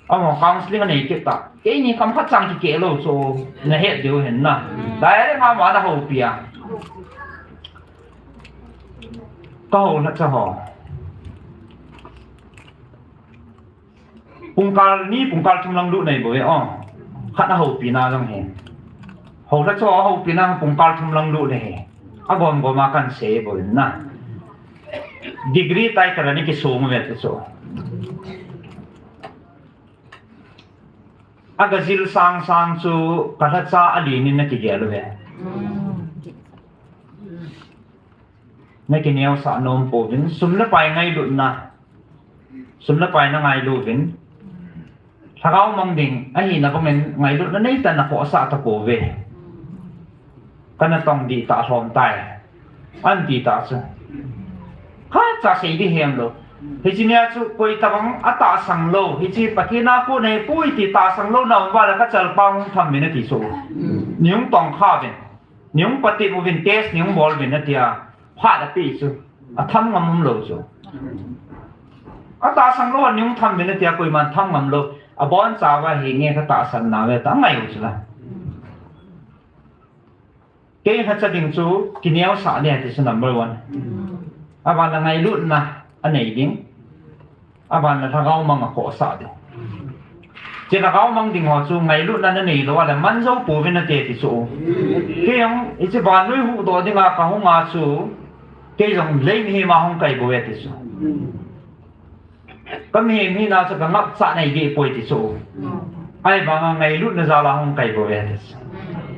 Amo counseling anei kit ta. Keini kam khat chang kikeh lou chu, na het diu hin na. Direct ama na houpi a. Ka houna cha ho. Pungkal ni, pungkal thum lang lut nei bou ve, o. Khat a houpina jong hi. Houna cha a houpina pungkal thum lang lut nei hi. Agom gom a kan sei bou in na. Degree tai kala ni kisung ve te chu. Aga jil sang sang chu ka lhacha a lin in na kigel uve. Na kineosah nom pouvin, sum le pai ngailutna. Sum le pai na ngailu uvin. Lhagao mang ding, ahina bangin ngailutna nei tan na khohsah ta pouve. Kana tong dih ta lhom tai. An ti ta chu. Khat cha sei ding hem lou. Hiche nia chu koi tabang atahsang lou. Hiche Pathen a kon ahi poi ti tahsang lou na um uva le ka chalpang hung tham uvin ati chu. Nei hung tong kha uvin. Nei hung patep uvin test nei hung bol uvin atia. Phat ape chu. Atham ngam um lou chu. Atahsang lou a nei hung tham uvin atia koiman tham ngam lou. Abon chauva hi nge ka tahsan nau ve ta ngai u chu la. Kei lhacha ding chu kineosah ding ati chu number one. Aban le ngailutna anei ding. Aban le lhagao mang a khohsah ding. Hiche lhagao mang ding ho chu ngailutna na nei lou a le man jou pouvin ati ti chu. Kei jong hiche vannoi huhdoh dinga ka hung a chu. Kei jong lei mihem a hung kai bou ve ti chu. Ka mihem hina chu ka ngapcha nei deh poi ti chu. Ahivanga ngailutna jal a hung kai bou ve ti chu.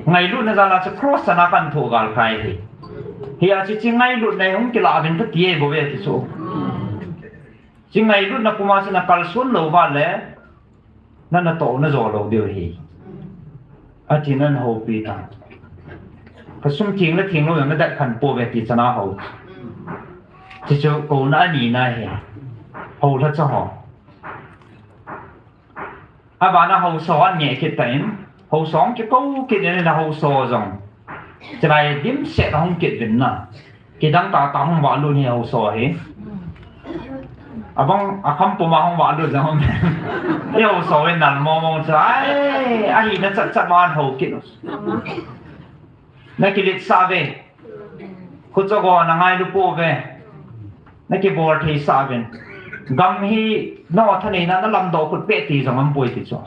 Ngailutna jal a chu cross chan a kan thoh gal kai hi. Hia chu hiche ngailutna hi hung kilah uvin kati bou ve ti chu. Hiche ngailutna puma chu na kalson lou uva le, na natoh na jo lou diu ahi. Ati na houpi ta. Ka sum theng le theng lou jong na det khen pouve ti chan a hou. Hiche chu kouna anina hi. Hou lhacha ho. Aban a haosa ho an ngeh kit tan, haosa hung kikou kit in le haosa jong. Chulai dimset a hung kit uvin na. Kidang tah tah hung valut hi haosa hi. Abang akham puma hung valut jong. Eiho sou in nal mong mong chu. Ai, ahina chat chat man ho kit. Na kiletsah ve. Khucha go na ngailu pouve. Na kibol thei sah uvin. Gam hi na thaneina na lamdoh khut peh ti jong aum poi ti chu.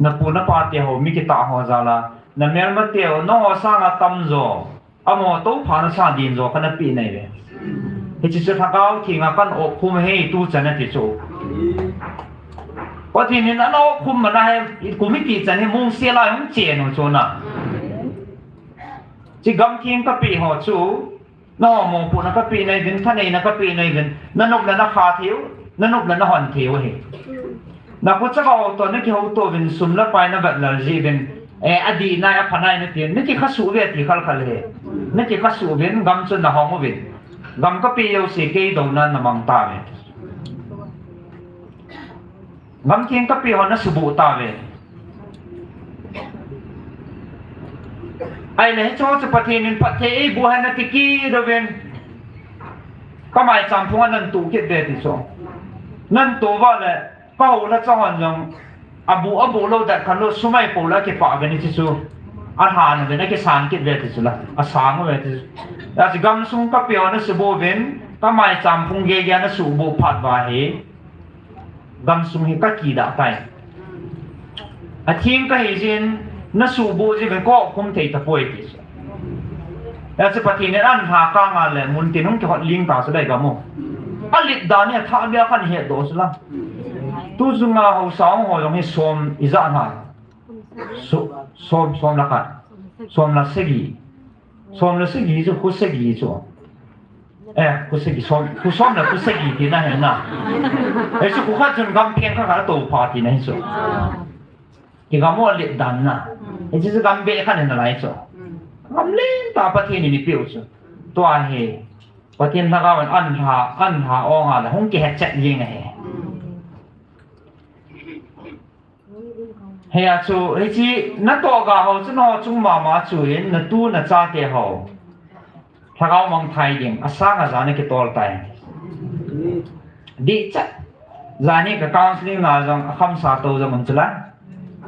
Na pu na pa te ho mi kitah ho jal a. Na melma te ho na ho sanga tamjo. Amaho toh pha na sa din jo kana pe nai ve. Hiche chu Lhagao Theng a kan op khum hi tu chan a ti chu. Pathen in ana op khum mana hi kum iti chan hi mong sel a hung chen u chu na. Hiche gam theng ka pe ho chu, na mopohna ka pe nai uvin, thaneina ka pe nai uvin, na nop le na kha thei u, na nop le na hon thei u hi. Na khucha ho toh, na kihouto uvin, sum le pai na vetlel ji uvin, eh, adih nai, apha nai na ti, na kikha suh uve ti khalkhal hi. Na kikha suh uvin, gam chu na hong uvin. Gam ka pe jouse kei douna na mang tauve. Gam theng ka pe ho na suboh tauve. Ahile hiche ho chu Pathen in phatthei eiboh hen na ti kit uvin. Ka maicham phung a nan toh kit uve ti chu. Nan toh uva le, ka houlhacha hon jong, aboh, aboh lou det khan lou, sum ahi pou le akipah uvin hiche chu. Alhan uvin, akisan kit uve ti chu la, asang uve ti chu. Hiche gamsung ka pe ho na suboh uvin, ka maicham phung geiya na suboh phat uva hi. Gamsung hi ka kidah tai. Atheng ka hi jeh in, na suboh ji uvin ka op khum thei tapoi ti chu. Hiche Pathen in an lha kang a le, mun tin hung kihot ling ta chu lai gam u. Alet dan hi athah bia kan hetdoh chu la. Tu chunga haosa hung ho jong hi som ijat na. So-, som, som le khat. Som le sagi. Som le sagi chu, khu sagi chu. Eh, khu sagi, som, khu som le khu sagi tina hen na. Hichu khu khat chun gam pheng khat khat atoh pha tina hichu. Kigam u alet dan na. Hichu chu gam beh khat hen nalai chu. Gam lentah Pathen in eipeh u chu. Tua hi Pathen Lhagao in an lha, an lha ong a le hung kihet chet jeng ahi. Hiya chu, hiche natoh ga ho chu nangho chung mama chu in, natu nachate ho Lhagao mangthai ding asang aja nakitol tai. Dihchet. Jani ka counseling na jong akhamsa tou jong um chu la.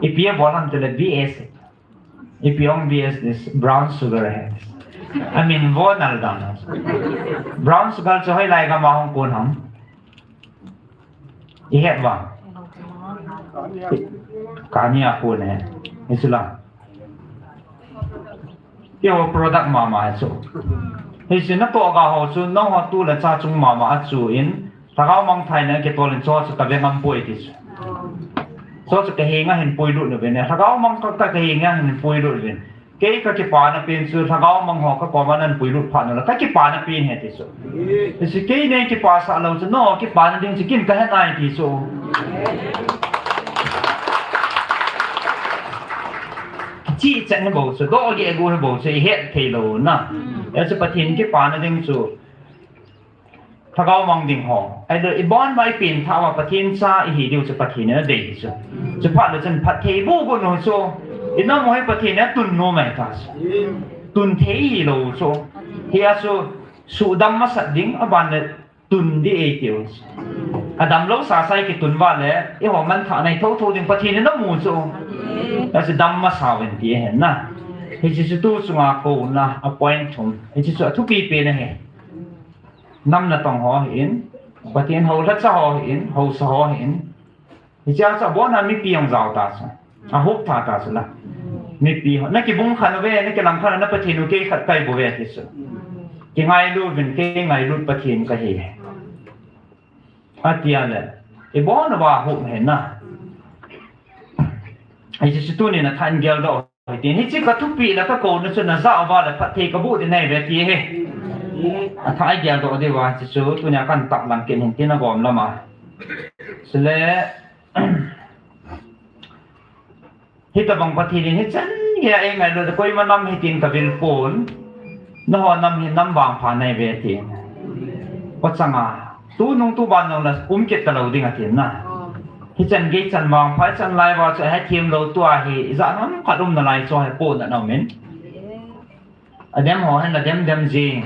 Ipi abol ham tile B S. Ipi ong B S, this brown sugar ahi. Amin vo nal dan. Brown sugar chu hoilai gam a hung kon ham? Ihet uvam? Kani a kon ahi. Hichu la. Eiho product mama ahi chu. Hichu natoh ga ho chu nangho tu le cha chung mama a chu in, Lhagao mangthai na kitol in chu chu kave ngam poi ti chu. Chu chu kahenga hin puilut uvin, Lhagao mang ka, ka, kahenga hin puilut uvin. Kei kakipana pen chu Lhagao mang ho kakoma nan puilut phat nala kakipana pen ahi ti chu. Hichu kei nei kipasah lou chu, nangho kipana ding chu ken kahe nai ti chu. Chihchet hi bou chu, doh geh gu hi bou chu, ihet thei lou na. Hichu Pathen kipana ding chu. Lhagao mang ding ho. Ahilou, ibon uva ipen thah uva Pathen cha ihi diu chu Pathen in adei chu. Chuphat le chun phatthei boh got u chu. Inam u hi Pathen in atun nom ahi ta chu. Tun thei hilou chu. Hiya chu suhdam masat ding, aban le tun ding eitiu chu. Adamlou sasa ikitun uva le, eiho manthah nei thotho ding Pathen in amu chu. Hichu dam masa uvin ti ahi na. Hiche chu tu chunga kouna, a point thum. Hiche chu athupi pen ahi. Nam natong ho hin, Pathen houlhacha ho hin, haosa ho hin. Hichea chu abona mipi jong jao ta chu. Ahup tha ta chu la. Mipi ho, nakibung khan uve, nakilang khan, na Pathen u kei khat kahi bouve ti chu. Kingailu uvin, kei ngailut Pathen kahi. Atia le, ibon uva ahup ahi na. Hiche chu tunin athah in geldoh hitin, hiche kathupeh le kakouna chu najah uva le phatthei kaboh ding ahiuve ti ahi. Athah in geldoh diu ahi chu, tunia kan tahlang kit hin tin agom lama. Chule, hitobang Pathen in hichan geiya eingailut, koima nam hitin kavil pon. Nangho nam hi nam vangpha nahiuve tin. Kochanga, tunung tuban jong la um kit talou ding atin na. Hichan gei chan vangpha, hichan lai uva chu ahethem lou, tua hi ijat ham khat um nalai chu ahi, pohnat aumin. Adem ho hin adem dem jing.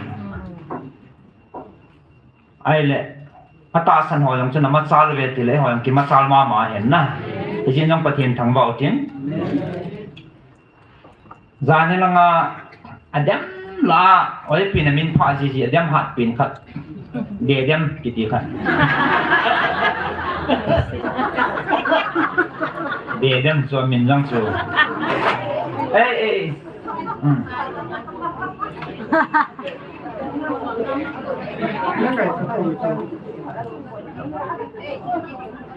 Ahile, Atahsan ho jong chu namachal uve tile, eiho jong kimachal mama hen na. Hijeh in jong Pathen thangvah u tin. Jan hilanga adem la, oi pin amin pha jiji, adem hat pin khat. Dedem kiti khat. Dedem chu amin jong chu. Ei, ei. Hmm.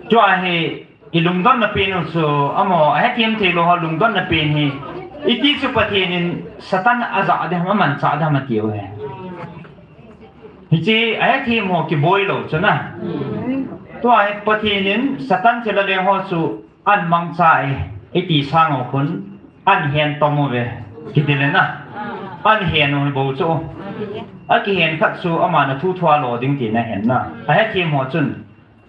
Chua hi, ilungdonna pen u chu, amaho, ahethem thei lou ho lungdonna pen hi, iti chu Pathen in Satan ajah ding ham, amanchah ding ham atiu hi. Hiche, ahethem ho kiboi lou chu na. Tua hi Pathen in Satan thilha leng ho chu, an mangcha e, iti sang u khun, an hen tom uve, kiti le na. An hen u hi bou chu. Akihen khat chu, aman athu thua lo ding tina hen na. Ahethem ho chun,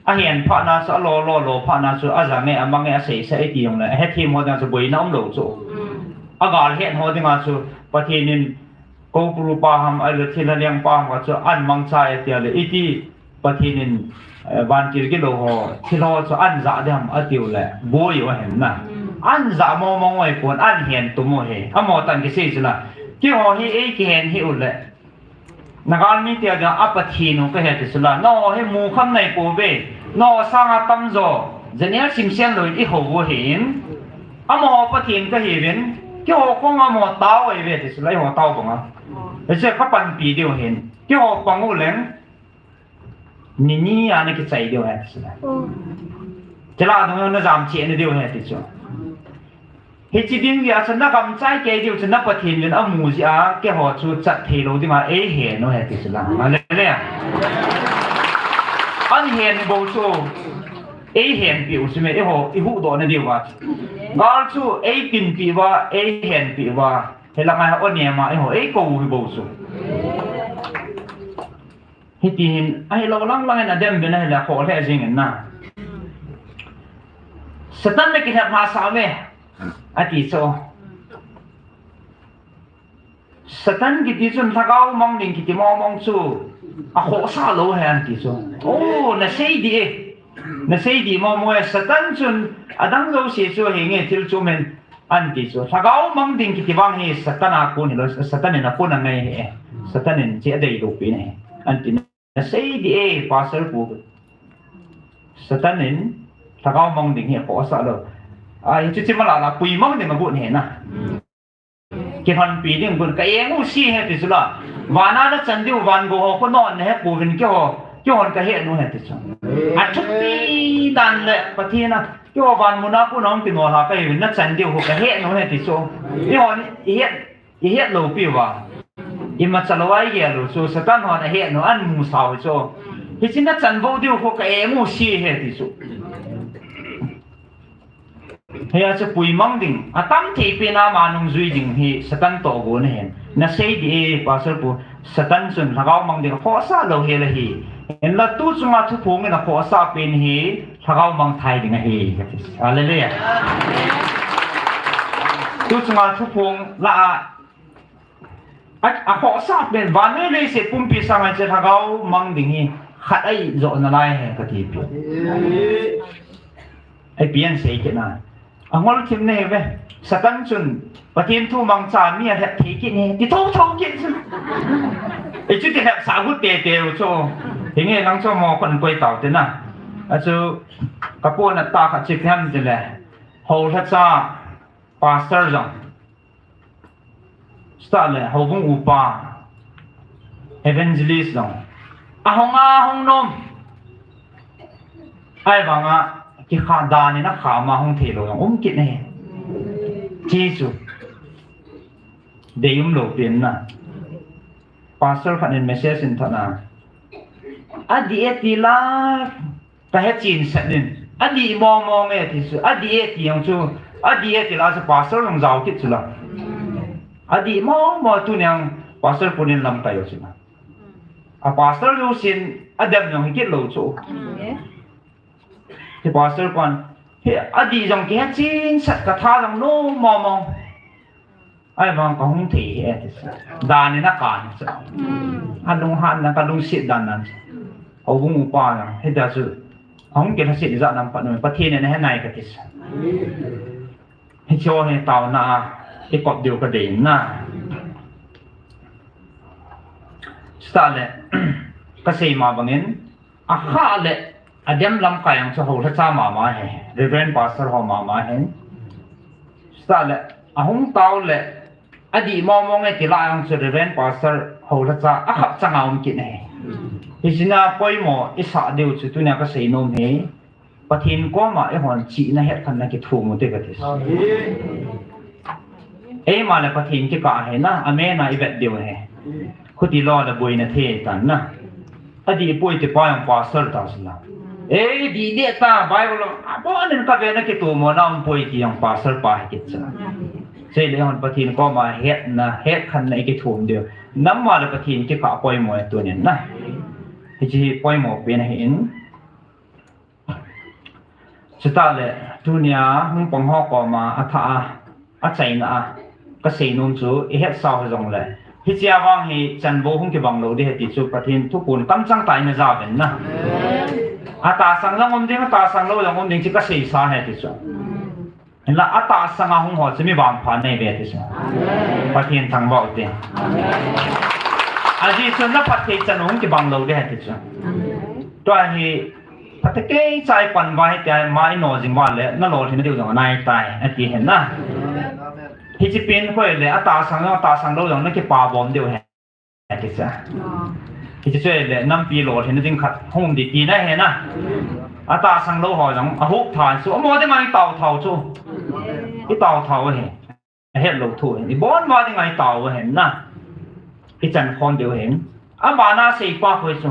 ahen phat na chu, alo lo lo phat na chu, ajang e, amang e, asei sa e ti jong le, ahethem ho dinga chu boina um lou chu. Agal het ho dinga chu, Pathen in, Koupuru pa ham, ahile thilha leng pa ham khat chu, an mangcha e tia le, iti Pathen in, eh, vantil gilou ho, thilha ho chu an jah ding ham atiu le, boi u ahen na. An jah mong mong u ahipon, an hen tom u ahi. Amaho tah in kisei chu la. Keiho hi eikihen hih u le. Nagalmi tia dia a Pathen u kahi ti chu la. Nangho hi mukham nahipouve. Nangho sanga tamjo. General Simsen lou in ihou u ahin. Amaho Pathen kahiuvin. Keiho kong amaho tao ahiuve ti chu la. Eiho tao banga. Hiche kapanpi diu ahin. Keiho pang u leng. Ni ni a nakichai diu ahi ti chu la. Chule adang jong najam cheh na diu ahi ti chu. Hiche ding jeh a chu nagamchai kei diu chu na Pathen uvin amu jeh a keiho chu chat thei lou dinga eihen u ahi ti chu la. Hallelujah. An hen bou chu eihenpeh u chu me, eiho, ihuhdoh na diu va. Gal chu eitinpeh uva, eihenpeh uva. Hilanga hi o nema eiho, eikou u hi bou chu. Hiti hin, ahilou lang lang in adem uvin ahile akhoh lheh jeng in na. Satan le kilhep masa uve, ati chu. Satan kiti chun lhagao mang ding kiti mong mong chu akhohsah lou ahi ati chu. O, nasei dih e. Nasei dih mong mong e, Satan chun adang jouse chu hinge thil chu men. Anti chu, lhagao mang ding kiti vang hi Satan a kon hilou, Satan in akon angai ahi. Satan in hiche adei lou pi ahi. Anti nasei dih e, Pastor pu. Satan in lhagao mang ding hi akhohsah lou. A, hichu chi mala la, pui mang ding agon ahi na. Kilhonpi ding gon ka eng u si ahi ti chu la. Vana nachan diu van gou ho khu non nahe pouvin keiho, keihon kahet u ahi ti chu. Athupi dan le Pathen a Keiho van muna kon a hung kinol ha kahiuvin, nachan diu khu kahet u ahi ti chu. Eihon ihet, ihet lou piuva. Imacha lou a igel u chu, Satan hon ahet u, amu sao chu. Hiche nachan bou diu khu ka eng u si ahi ti chu. Hia chu puimang ding, atam thei pen a ama nungjui ding hi Satan toh gon ahin. Nasei dih e, Pastor pu, Satan chun lhagao mang ding akhohsah lou hel ahi. Hinla tu chunga thuphong in akhohsah pen hi lhagao mangthai ding ahi. Hallelujah. Tu chunga thuphong lah a, a, akhohsah pen vannoi leiset pumpi sanga hiche lhagao mang ding hi khat ahi joh nalai ahi kati pen. Ahi pen sei kit na. Angol thim nei ve. Satan chun Pathen thu mangcha mi alhep thei kit ni. Ti thotho kit chu. Hichu ti lhepsah got tete u chu. Hinge lang chu mo kon koi tau te na. Achu kapohnat tah khat chu ipi ham tile, houlhacha pastor jong. Chutah le houbung upa, evangelist jong. Ahung a hung nom. Ahivanga kikhah dan in akhah ma hung thei lou jong um kit ahi. Hichu deium lou pen na. Pastor khat in message in thot na. Adih e ti la. Kahe chen sat in, adih mong mong e ti chu, adih e ti jong chu, adih e ti la chu pastor jong jao kit chu la. Adih mong mong, tuni jong pastor pu in lamkai u chu la. A pastor jousen adem jong hi kit lou chu. Hi pastor pan, hi adih jong kihe chen sat, katha jong nom mong mong. Ahivang kahung thei ahi ti chu. Dan in akan chu. Alunghan na, kalungset dan nan chu. Houbung upa jong, hitia chu, ahung kilhaset ijat ham pat nom, Pathen in ahe nai kati chu. Hiche ho hi taona a, ikop diu kadei na. Chutah le, kasei ma bangin, akhah le, adem lamkai jong chu houlhacha mama hi, Reverend Pastor ho mama hi. Chutah le, ahung tao le, adih mong mong e ti lah jong chu Reverend Pastor houlhacha akhap changa um kit ahi. Hichea poimo isah diu chu tunia kasei nom hi, Pathen koma eihon chihna hetkhenna kithum u te kati. Eima le Pathen kikah ahi na, amen a ivet diu ahi. Khuti lou le boina thei tan na. Adih poi ti pa jong pastor ta sila. Ei, dih deh ta, Bible lo, abonin kave na kitomo na um poi ti jong pastor pa hi kit chu. Chule eihon Pathen koma hetna, hetkhenna ikithum diu. Nama le Pathen kikah poimo e tunin na. Hiche hi poimo pen ahin. Chutah le, tunia hung pang ho koma athah a, achaina a, kasei nom chu, ihetsau hijongle, hichea vang hi chanvo hung kibang lou ding ahi ti chu, Pathen thuphon kamchang tah in ajaovin na. Atahsang jong um ding, atahsang lou jong um ding chu kasei sa ahi ti chu. Hinla atahsanga hung ho chu mi vangpha neive ti chu. Pathen thangvah u te. Ajeh chu naphatthei chan u hung kibang lou ding ahi ti chu. Tua hi, phatecha ipan uva hitia ima ino jing uva le, nalolhin diu jong anaitai, ati ahi na. Hiche pen khoi le, atahsang jong, atahsang lou jong, nakipa bom diu ahi, ati chu. Hiche chu le, nampi lolhin ding khat hung um ding tina ahi na. Atahsang lou ho jong, ahup tha chu, amaho dinga itao thau chu. Itao thau ahi. Ahet lou thu ahi. Ibon uva dinga itao ahi na. Ichan khom diu ahi. Abana seipa khoi chu.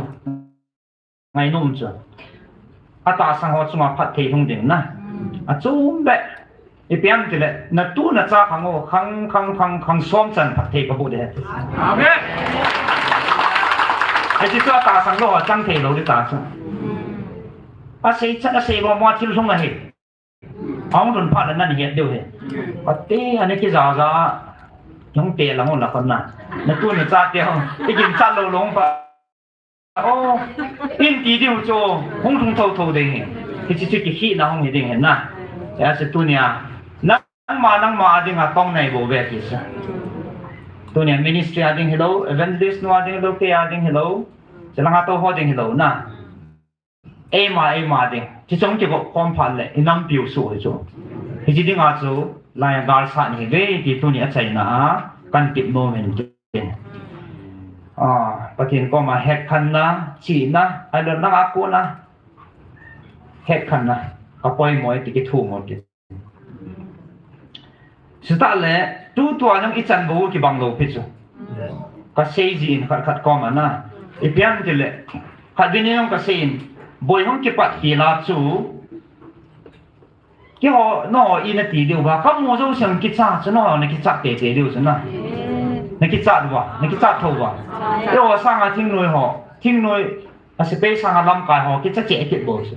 Ngainom chu. Atahsang ho chunga phatthei hung ding na. Achom beh. Ipi ham tile, natu nacha khang u, khang, khang, khang, khang som chan phatthei kaboh ding ahi. Amen. Hiche chu atahsang lou ho chang thei lou ding ta chu. Asei chan, asei mong mong a thil lhung ahi. Ahung lhun phat le nahet diu ahi. Ati, ana kija ja. Hung te lang u la khon na. Natu nacha te ho. Iginchat lou lou pa. O, in ti diu chu, hung lhung thotho ding ahi. Hiche chu kikhehna hung hi ding ahi na. Hijeh a chu tunia, nangma, nangma a dinga tong nei bou ve ti chu. Tunia ministry a ding hilou, evangelist nu a ding hilou, kei a ding hilou, chulanga tou ho ding hilou na. Eima, eima ding. Hiche chung kigop khom phat le, inampiu suh hi chu. Hiche dinga chu, laiya galsat nahiuve ti tunia achaina a, kahin tep nom ahi. A, Pathen koma hetkhenna, chihna, ahilou le nanga kona hetkhenna, kapoimo e ti kithum u ti. Chutah le, tutua jong ichan bou kibang lou pi chu. Kasei jin khat khat koma na. Ipi ham tile, khatvei ni jong kasei in, boi hung kipat hila chu, keiho, nangho ina ti diu va, kamu jouse hung kicha chu nangho nakichat teitei diu chu na. Nakichat uva, nakichat thou uva. Eiho sanga thingnoi ho, thingnoi, asepai sanga lamkai ho, kicha cheh kit bou chu.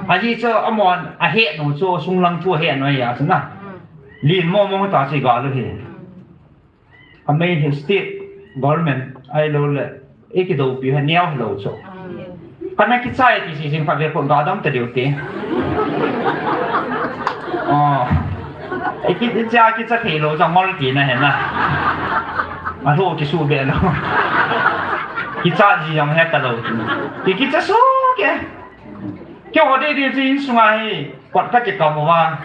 Ajeh chu amahon ahet u chu, sunglang thu ahet u ahi a chu na. Len mong mong ta chu iga lou hi. Amei hi state government ahilou le, ikidoupi hi neo hilou chu. Kana kichai ti seh seh khat ve kon ga dam ta diu te. O. Iki, icha kicha thei lou chu ngol tina ahi na. Alou kisu be lou. Kicha ji jong he ta lou. Ki kicha su ke. Keiho dei dei chu insunga hi, kot kakikam uva.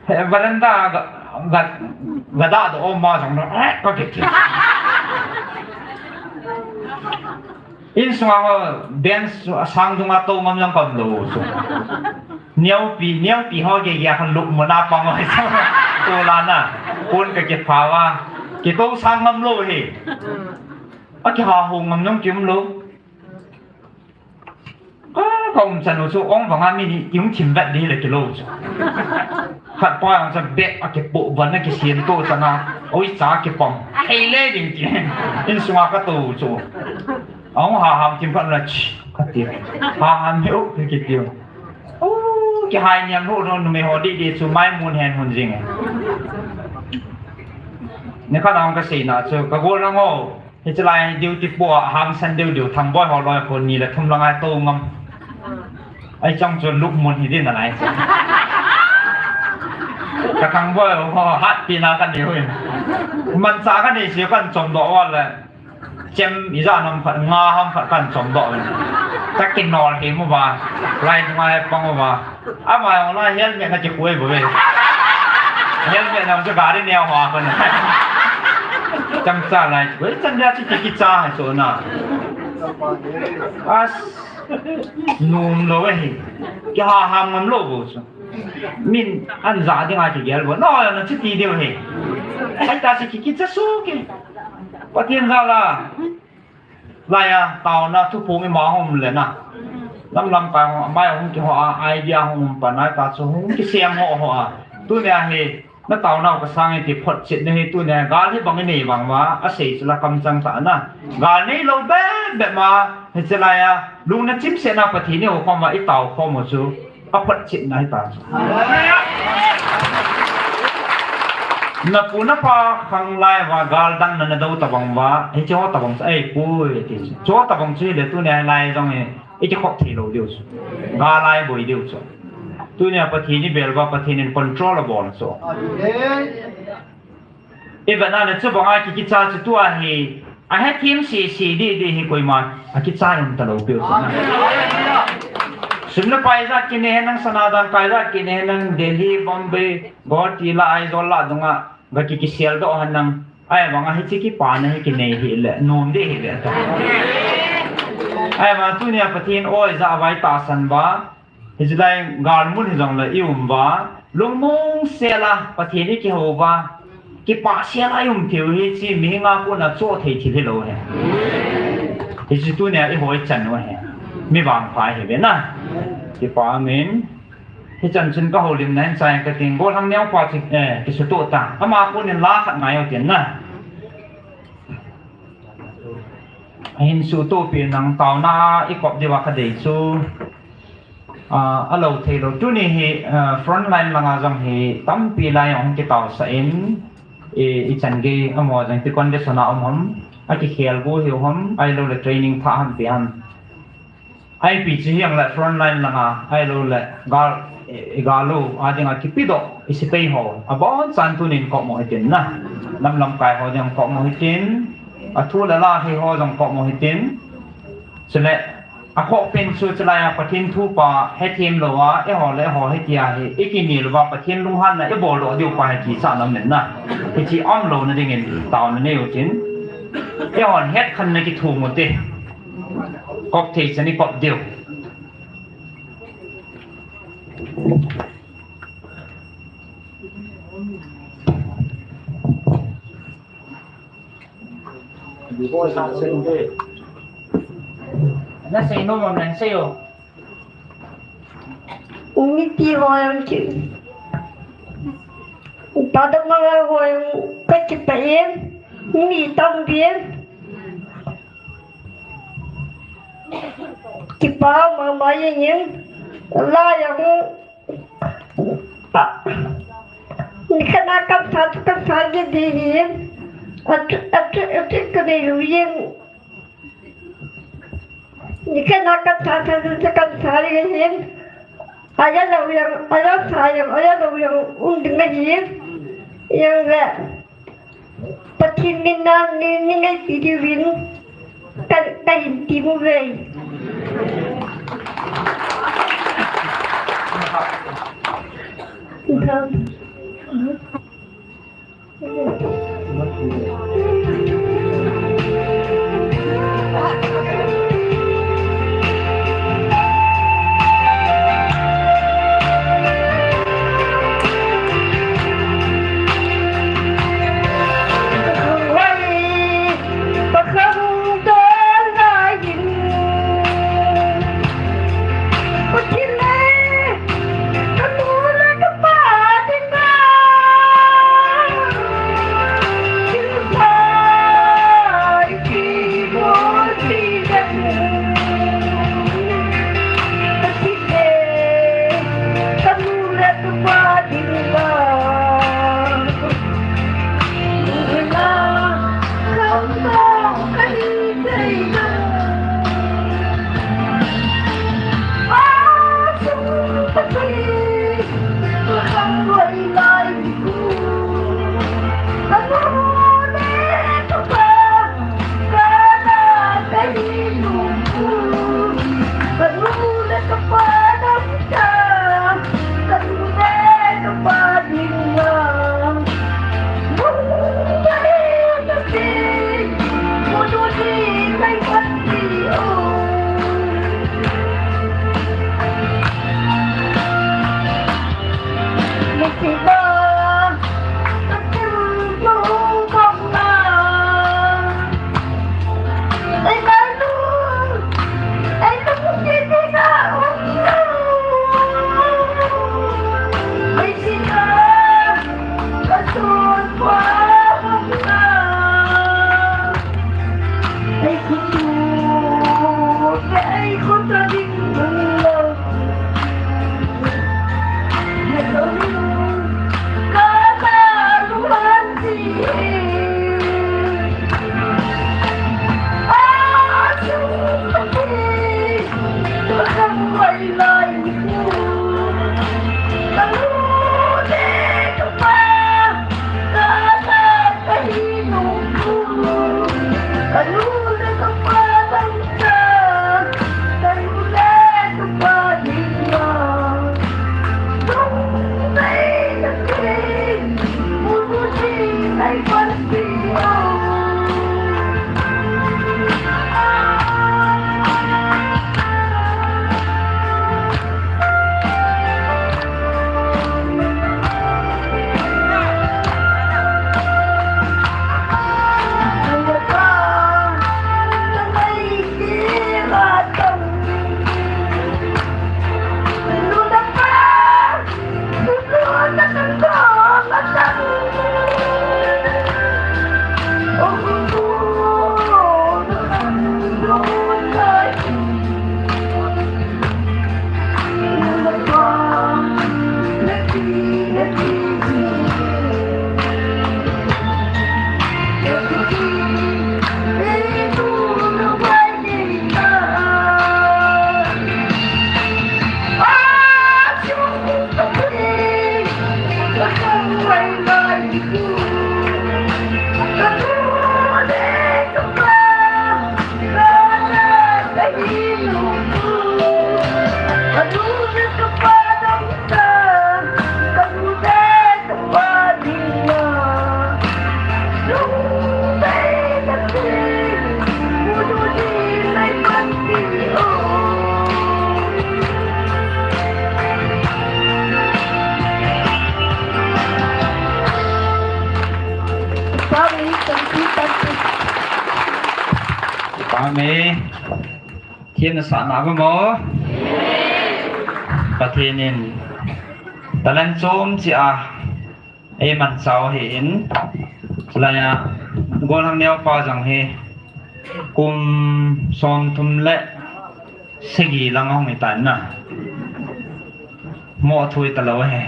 He veranda ga, ga, ga dah doh um ma jong na, eh, kakiti. Insunga ho, bench asang dunga tou ngam jong kaum lou chu. Neopi, neopi ho gei gei a khan lup muna pang ho hi chu. Tou lana, kon kakipha uva. Kitou sang ngam lou hi. Akiha ho ngam jong kium lou. Ka, kaum chan u chu, ong vanga mi ni, kium thim vet ding le kilou chu. Khat pa jong chu bag akipoh ban a kisem to chana, oi cha kipom. Hei le ding ti. Insunga katou chu. Ong ha ham thim phat na chi, kati. Ha ham hi u, kiti u. O, kihai niam lou lou numei ho dei dei chu mai mun hen hun jing e. Nikhat ong kaseina chu, kagol nang o. Hiche lai duty po a hangsan deu deu Thangboi ho loi ko ni le thum lang a tou ngam. Ai chang chu lukmun hi din a lai chu. Ka Thangboi ho hatpi na ka nei hui. Mancha ka nei si kan chom doh uva le. Chem ija nam khat nga ham khat kan chom doh hui. Ka kinol hi mu ba. Lai ngai pang uva. Ama jong la helmet na kikhui bou ve. Helmet na chu gari neo hoa kon. Chang cha lai. Wei chan dia chu ki kicha hai chu na. As num lou e hi. Kiha ham ngam lou bou chu. Min an ja ding a kigel bou. No na chu ti diu hi. Ai ta chu ki kicha su ki. Pathen ja la. Lai a, taona thuphong ima hung um le na. Lam lamkai hung, amai hung kiho a, idea hung um pan a, ta chu hung kisem ho ho a. Tunia hi, na taona u ka sang e ti photchetna hi, tunia gal hi bang i nei vang uva, asei chu la kamchang tah na. Gal nei lou bep bep ma, hiche lai a, lungna chimsetna Pathen i ho khom a, i tao khom u chu. Aphotchetna hi ta chu. Na pu na pa khang lai uva gal dang na na do tabang uva, hiche ho tabang chu ei pui ti chu. Chu tabang chu hile tunia lai jong hi, i kikhop thei lou diu chu. Gal lai boi diu chu. Tunia Pathen i bel uva, Pathen in control abol chu. I vet na le chu banga ki kicha chu tua hi, a hethem sese di di hi koima, a kicha um ta lou peh u chu na. Sum le pai jat kinei henlang, sana dangkai jat kinei henlang, Delhi, Bombay, Guwahati la, Aizawl la dunga, ga ki kisel doh henlang, ai banga hiche kipana hi kinei hile, nom di hile ta. Ai banga tunia Pathen oi ja vai tahsan uva, Hiche lai gal mun hi jong le i um uva, lungmong sel a, Pathen i kihou uva, kipah sel a i um thei u hi chu mihing a kona cho thei thil hilou ahi. Hichu tunia i hoi chan u ahi. Mi vangpha ahi ve na. Kipah amin. Hichan chun ka houlimna hin chai ka ting. Golhang neo pa chu, eh, kisutoh ta. Ama konin la khat ngai u tin na. Ahin sutoh pi nang taona i kop diu a ka dei chu. Ah, a lo thei lou. Tuni hi, ah, front line langa jong hi tampi lai hung kitaosah in, i, i chan gei amaho jong ti condition a um ham, a kikhel go hi ham, ahilou le training thah ham ti ham. Ipi chi hiang le front line langa, ahilou le gal, i, i gal u, a dinga kipedoh, i sepai ho, abonchan tunin kop mo hitin na. Lam lamkai ho jong kop mo hitin, a thu le la thei ho jong kop mo hitin. Chule, A khoh pen chu chulai a Pathen thu pa hethem lou a, eiho le eiho hitia hi, i kinel uva Pathen lunghanna i bol doh diu pa hi kichat lam nen na. Hichi um lou na dingin taona nei u tin. Eihon het khan na kithum u te. Kop thei chan i kop diu. Nasei nom ham nasei o. Umi ti ho jong ki. Tada manga ho jong ka kipah in. Mi tam bin. Kipah mama jeng in. La jong Nikhat na kamsa chu kamsa gei ding ahin. Atu, atu, atu kanei lou jeng. Nikhat na kamsa, sa, sa, sa kamsa ding ahin. Aja lou jong, aja sa jong, aja lou jong um ding ahin. Jong le. Pathen min a ni, ni ngaipi diuvin ka, ka hin ti mu ve. Amen. Themna sahna a mo? Pathen in talent chom cheh a eimanchah u ahin, chulai a golhang neopa jong hi kum somthum le sagi lang ahung hitan na. Mo thui talou ahi.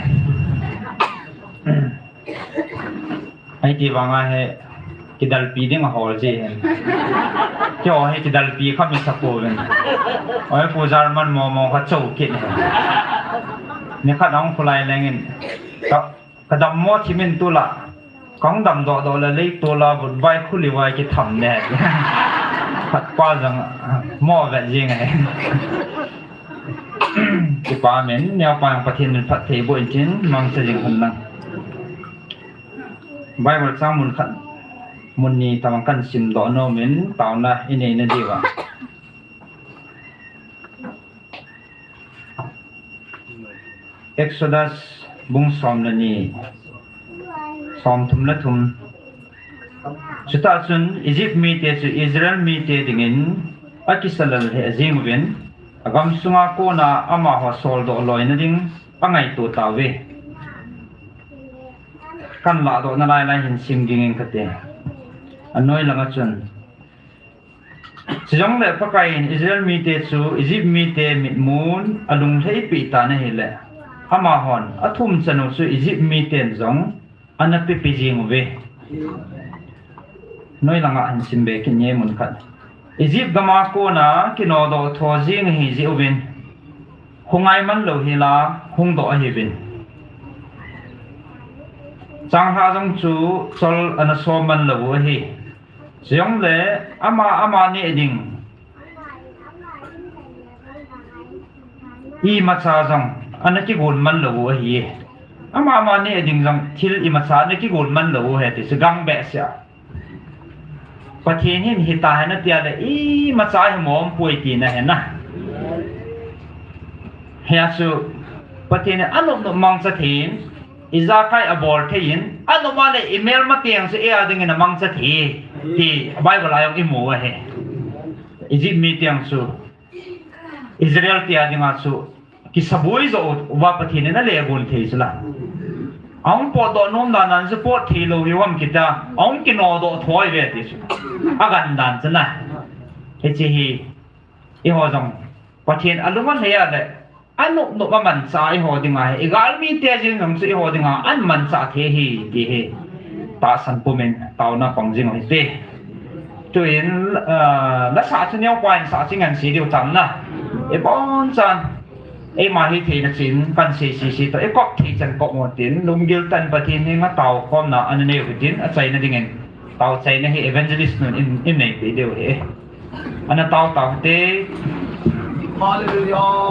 Ahi ti vang a hi kidalpi ding ahol ji hin. Keiho hi kidalpi kha mi sa pouvin. Oi, Pu German momo kha chou kit hin. Nikhat ahung khulai lengin, ka, ka dammo thimin tula, kahung damdoh doh le leitol a vutvai khuliuvai kitham ne. Khatpa jong mo vet jing ahi. Kipa amen, neopa jong Pathen min phatthei boh in tin, mangcha jing hen lang. Bible chang mun khat, mun ni tabang kahin simdoh nom in, taona inei na diuva. Exodus bung som le ni, somthum le thum. Chutah chun Egypt mite chu Israel mite dingin akisa lel lheh jeng uvin, agam sunga kona amaho soldoh loina ding angaito tauve. Kahin lahdoh nalai lai hin sim ding inge kati. Anoi langa chun, chujongle Pakai in Israel mite chu Egypt mite mitmun alunglhai peh tan ahile, amahon athum chanu chu Egypt miten jong ana pepi jeng uve. Noi langa hin sim be kit inge mun khat. Egypt gama kona kinodoh tho jeng ahi jeh uvin, hung ngai man lou hela hung doh ahiuvin. Changlhah jong chu chol ana som man lou u ahi. Chujongle ama, ama neh ding imacha jong ana kigon man lou u ahi. Ama, ama neh ding jong thil imacha ana kigon man lou u ahi ti chu gang behseh a. Pathen hin hita hen ati a le imacha hi mo umpoi tina ahi na. Hia chu Pathen in anop nop mangcha thei in, ijakai abol thei in, anop a le imelma teng chu eia dingin amangcha thei ti Bible a jong imu ahi. Egypt mi teng chu Israel tia dinga chu kisaboi jo uva Pathen in alegon thei chu la. Ahung potdoh nom dan a chu pot thei lou hiu ham kita, ahung kinodoh tho uve ti chu. Agan dan chu na. Hiche hi eiho jong Pathen alung alhai a le anop nop a manchah eiho dinga hi, igalmi te jeng jong chu eiho dinga amanchah thei ahi ti hi tahsan pumin taona pang jing u hite. Tuin, ah, lasah chu neopa in sah chu ngan sei diu tam na. Ibonchan eima hitheina chin kahin sei sese toh, ikop thei chan kop mo tin, lunggil tah in Pathen henga taokhomna ana nei u hitin, achaina dingin. Tao chaina hi evangelist nun in, in nei pe diu hi. Ana tao tao te. Hallelujah.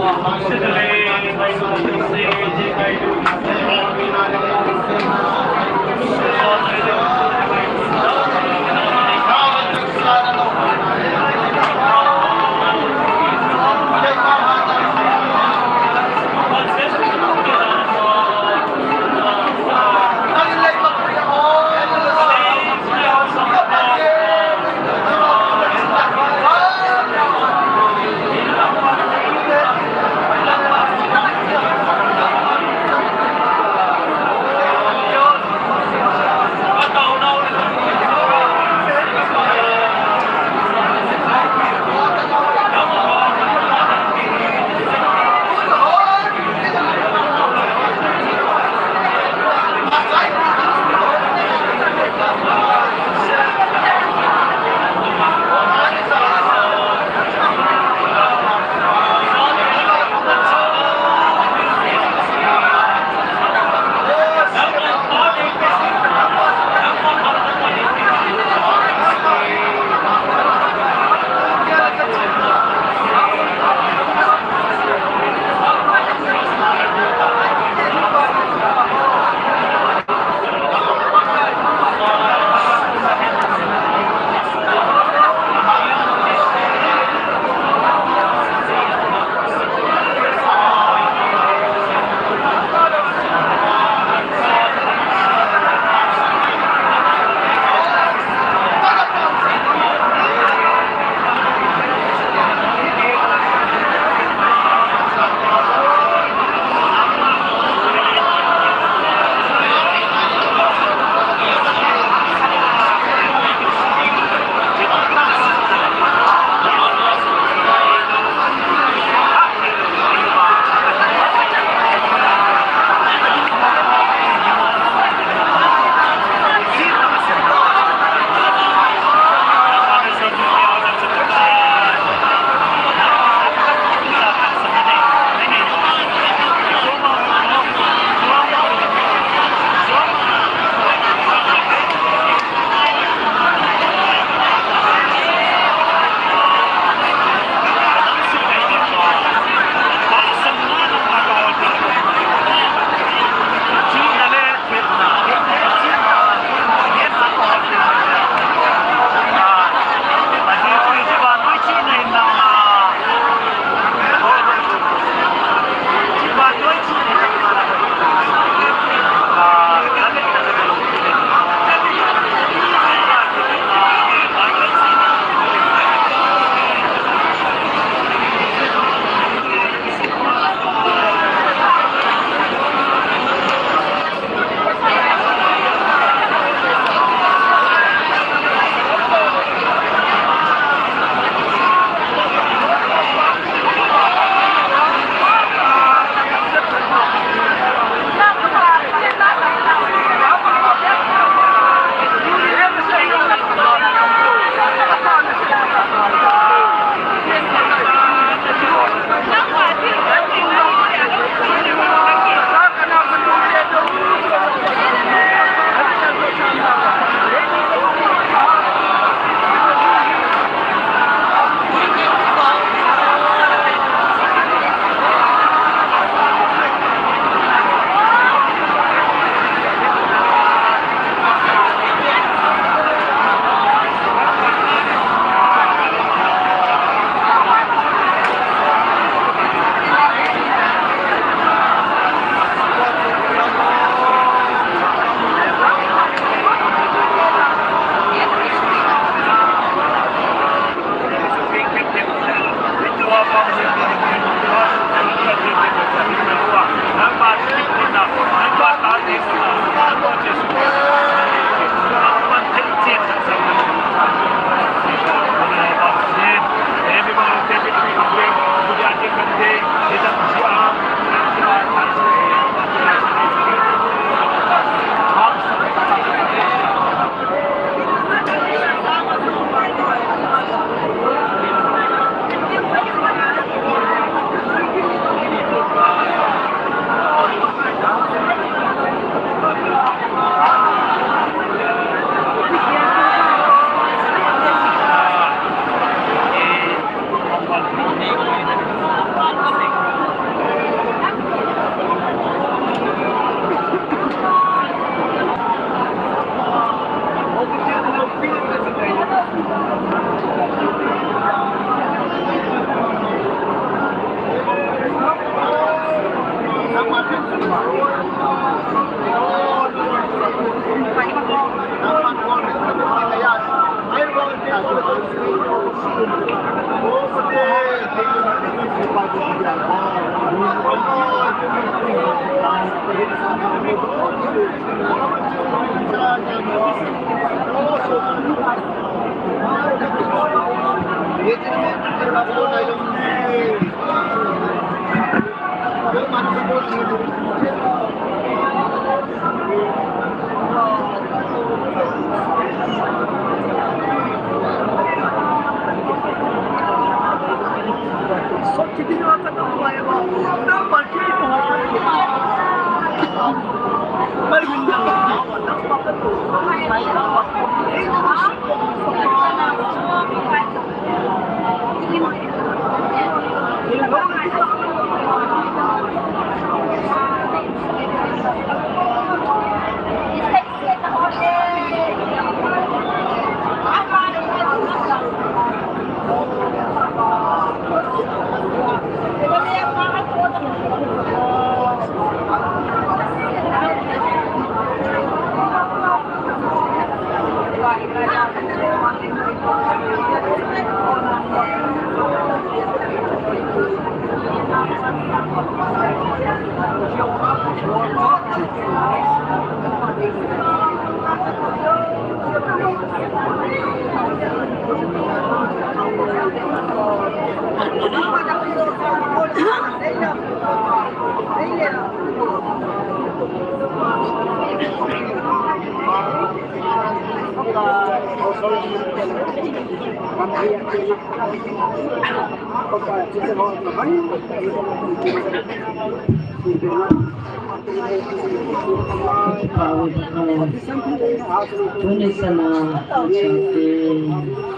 Tuni sana, chate,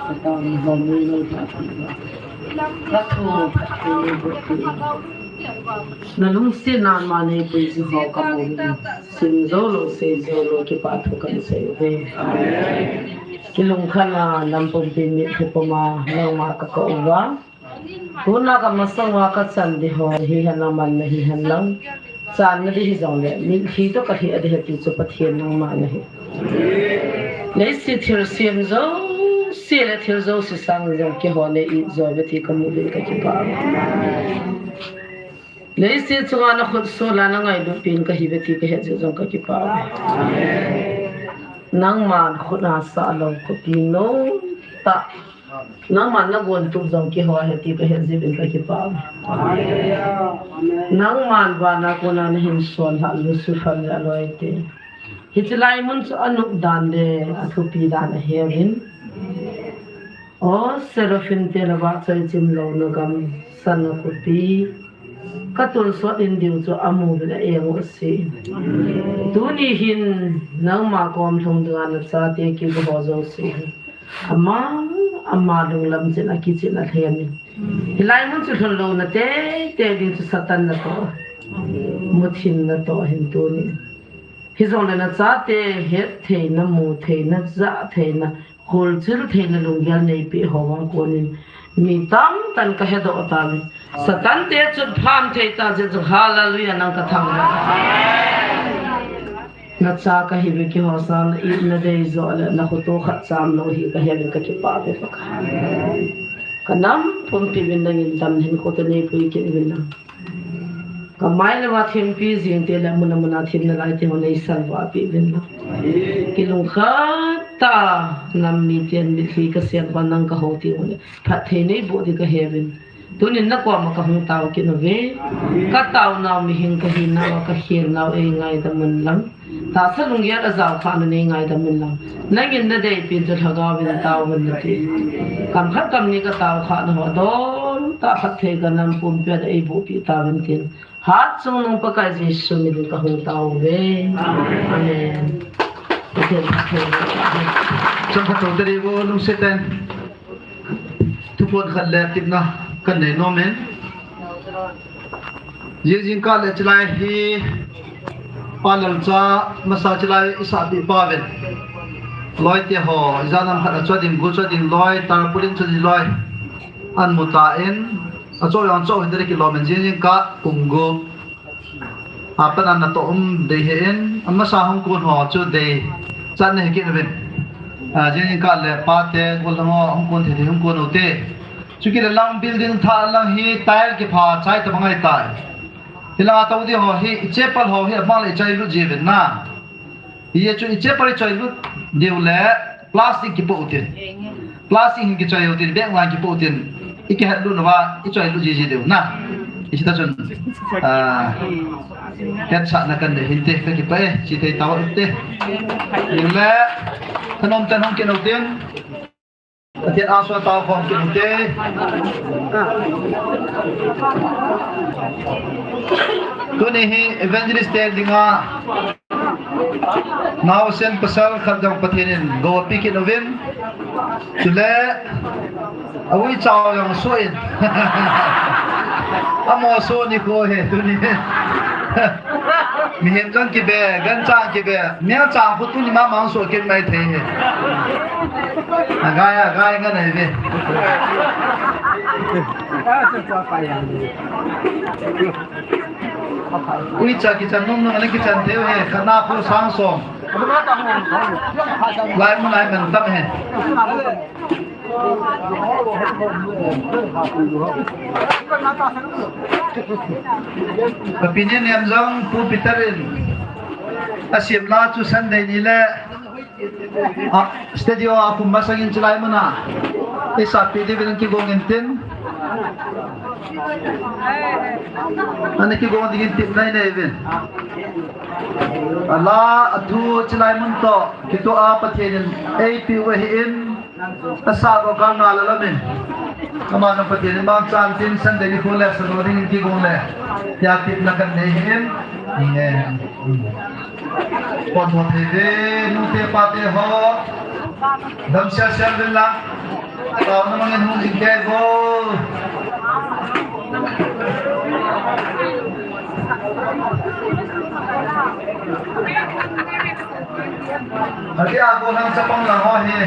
kata ni ho mi lo ta. Katu, katu ni bo ti. Na lungsetna ma nei pui ji ho ka mo. Sim jou lou, sei jou lou, kipa thu kan sei ve. Kilungkhat na, nam pumpi mi thu puma, nangma ka kou va. Tuna ka masang uva ka chan ding ho, hihen lang man na hihen lang. Channa ding hijongle, mitlhi toh ka lheh ding ahi ti chu Pathen nangma nahi. Leiset thilsem jouse le thil jouse sang jong keiho nei it jou uve ti ka mu uvin ka kipah uve. Leiset chunga na khut sol a na ngailut pen ka hi uve ti ka het jeh jong ka kipah uve. Nangman khut a sah lou, khopi nom tah. Nangman na gon tup jong keiho ahi ti ka het jeh uvin ka kipah uve. Nangman vana kona na hin sol hah Lucifer le aloi te. Hiche lai mun chu anop dan le athupi dan ahe uvin. O Seraphim te na vahchoi chim louna gam, sana khopi. Ka tonsot in diu chu amu uvin a eng u ase. Tuni hin nangma kom lhung dinga na chate kigo ho jouse. Ama, ama lunglam chen a kichen a lhem in. Hilai mun chu lhun louna teitei ding chu Satan natoh. Muthin natoh ahin tuni. Hijongle na chate het theina, mu theina, jah theina, kholchil theina lunggel neipeh ho vang konin mi tamtah in ka hedoh tauvin. Satan te chun pham thei ta jeh chun hallelujah nang ka thangvah. Na cha ka hi uve keiho sang na it na dei joh le na khoto khat cham lou hi ka he uvin ka kipah uve Pakai. Ka nam pumpi uvin nangin damna hinkho toh neipui kit uvin lang. Ka mai le va thempi jing te le mun a mun a themna lai te ho nei salvah peh uvin lang. Kilungkhat tah a nam miten mitlhi ka sem uva nang ka hou teng ule phatthei nei boh ding ka he uvin. Tunin na koma ka hung tao kit uve. Ka taonau mihem ka hinau a ka khelnau ei ngaidam un lang. Tahsa lunggel a jaokhahna nei ngaidam un lang. Nangin na deipen chu lhagao vin tao vin nati. Kam khat kam ni ka taokhahna ho dol tah phatthei ka nam pumpi a ei bohpi tauvin tin. Hatchungnung Pakai Jesu min in ka hung tao uve. Amen. Pathen phatthei. Chang khat to teri bo lungset tah in. Thuphon khat le tipna kan nei nom in. Jing jingkah le chilai hi Pa Lalcha masa chilai i sahpeh pa uvin. Loi te ho, ijat nam khat a cho ding, gu cho ding loi, tarpaulin cho ding loi. An mu tan, a cho jong cho hin te kilom in jing jingkah kum gu. Apat a natoh um dei hih in, amasa hung kon ho chu dei chan na hi kit uvin. Ah, jing in kah le pate, gollhang ho, hung kon thei thei, hung kon u te. Chukit le lang building thah lang hi tile kipha chai tabang ahitai. Hilang a tou di ho hi, i chapel ho hi, amang le i chai lut ji uvin na. Hiche chu i chapel i chai lut diu le plastic kipoh u tin. Plastic hin kichai u tin, bag lang kipoh u tin. I kihet lut uva, i chai lut ji ji diu na. Hiche ta chun, ah, hetsahna kan nei hinte, ka kipah e, che thei tau te. Diu le, thanom tah in hung kit u tin. Pathen a sua tao khom kit u te. Tuni hi evangelist te dinga naosen pasal khat jong Pathen in gou api kit uvin. Chule, a uicha jong suh in. Amo suh ni ko he tuni. Mihem jong kibe, gancha kibe. Mihem cha khu tuni mama suh kit mai thei he. Agai, agai, ngan ai ve. Uicha kichan nom nom, ana kichan thei u he, khat na khu sang som. Lai mun lai man tam he. Ka pi ni nem jong Pu Peter in asem la chu Sunday ni le a, studio a kum masang in chilai mun a. Isa pi di vin kigong in tin. Ana kigong ding in tin nai nei vin. Ala athu chilai mun to. Kitu a Pathen in ei pi u ahi in. Asa ko ka nga la lamin. Ama nang Pathen in bang chan tin Sunday ni khu le sa lo ding in kigong le. Ya tip na kan nei hi in. Amen. Pon mo thei ve, nu te pa te ho. Dam sia sia vin lang. Tao na mangin hung jing kei vo. Ati a ko nang chapang lang ho hi.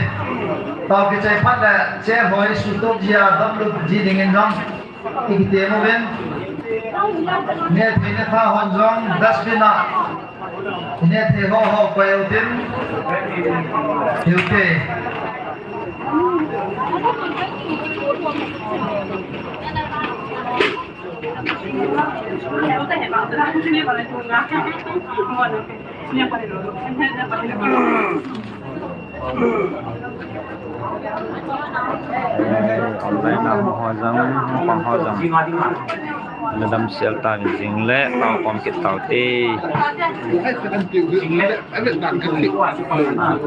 Tao kichai phat le, che ho hi sutup ji a, dam lup ji ding in dam. Ikiti mo ben. Ne thei ne tha hon jong dustbin a. Ne thei ho ho pa eu tin. Eu te. Online a ho jong, pang ho jong. Madam Sel ta jing le, tao kom kit tao te.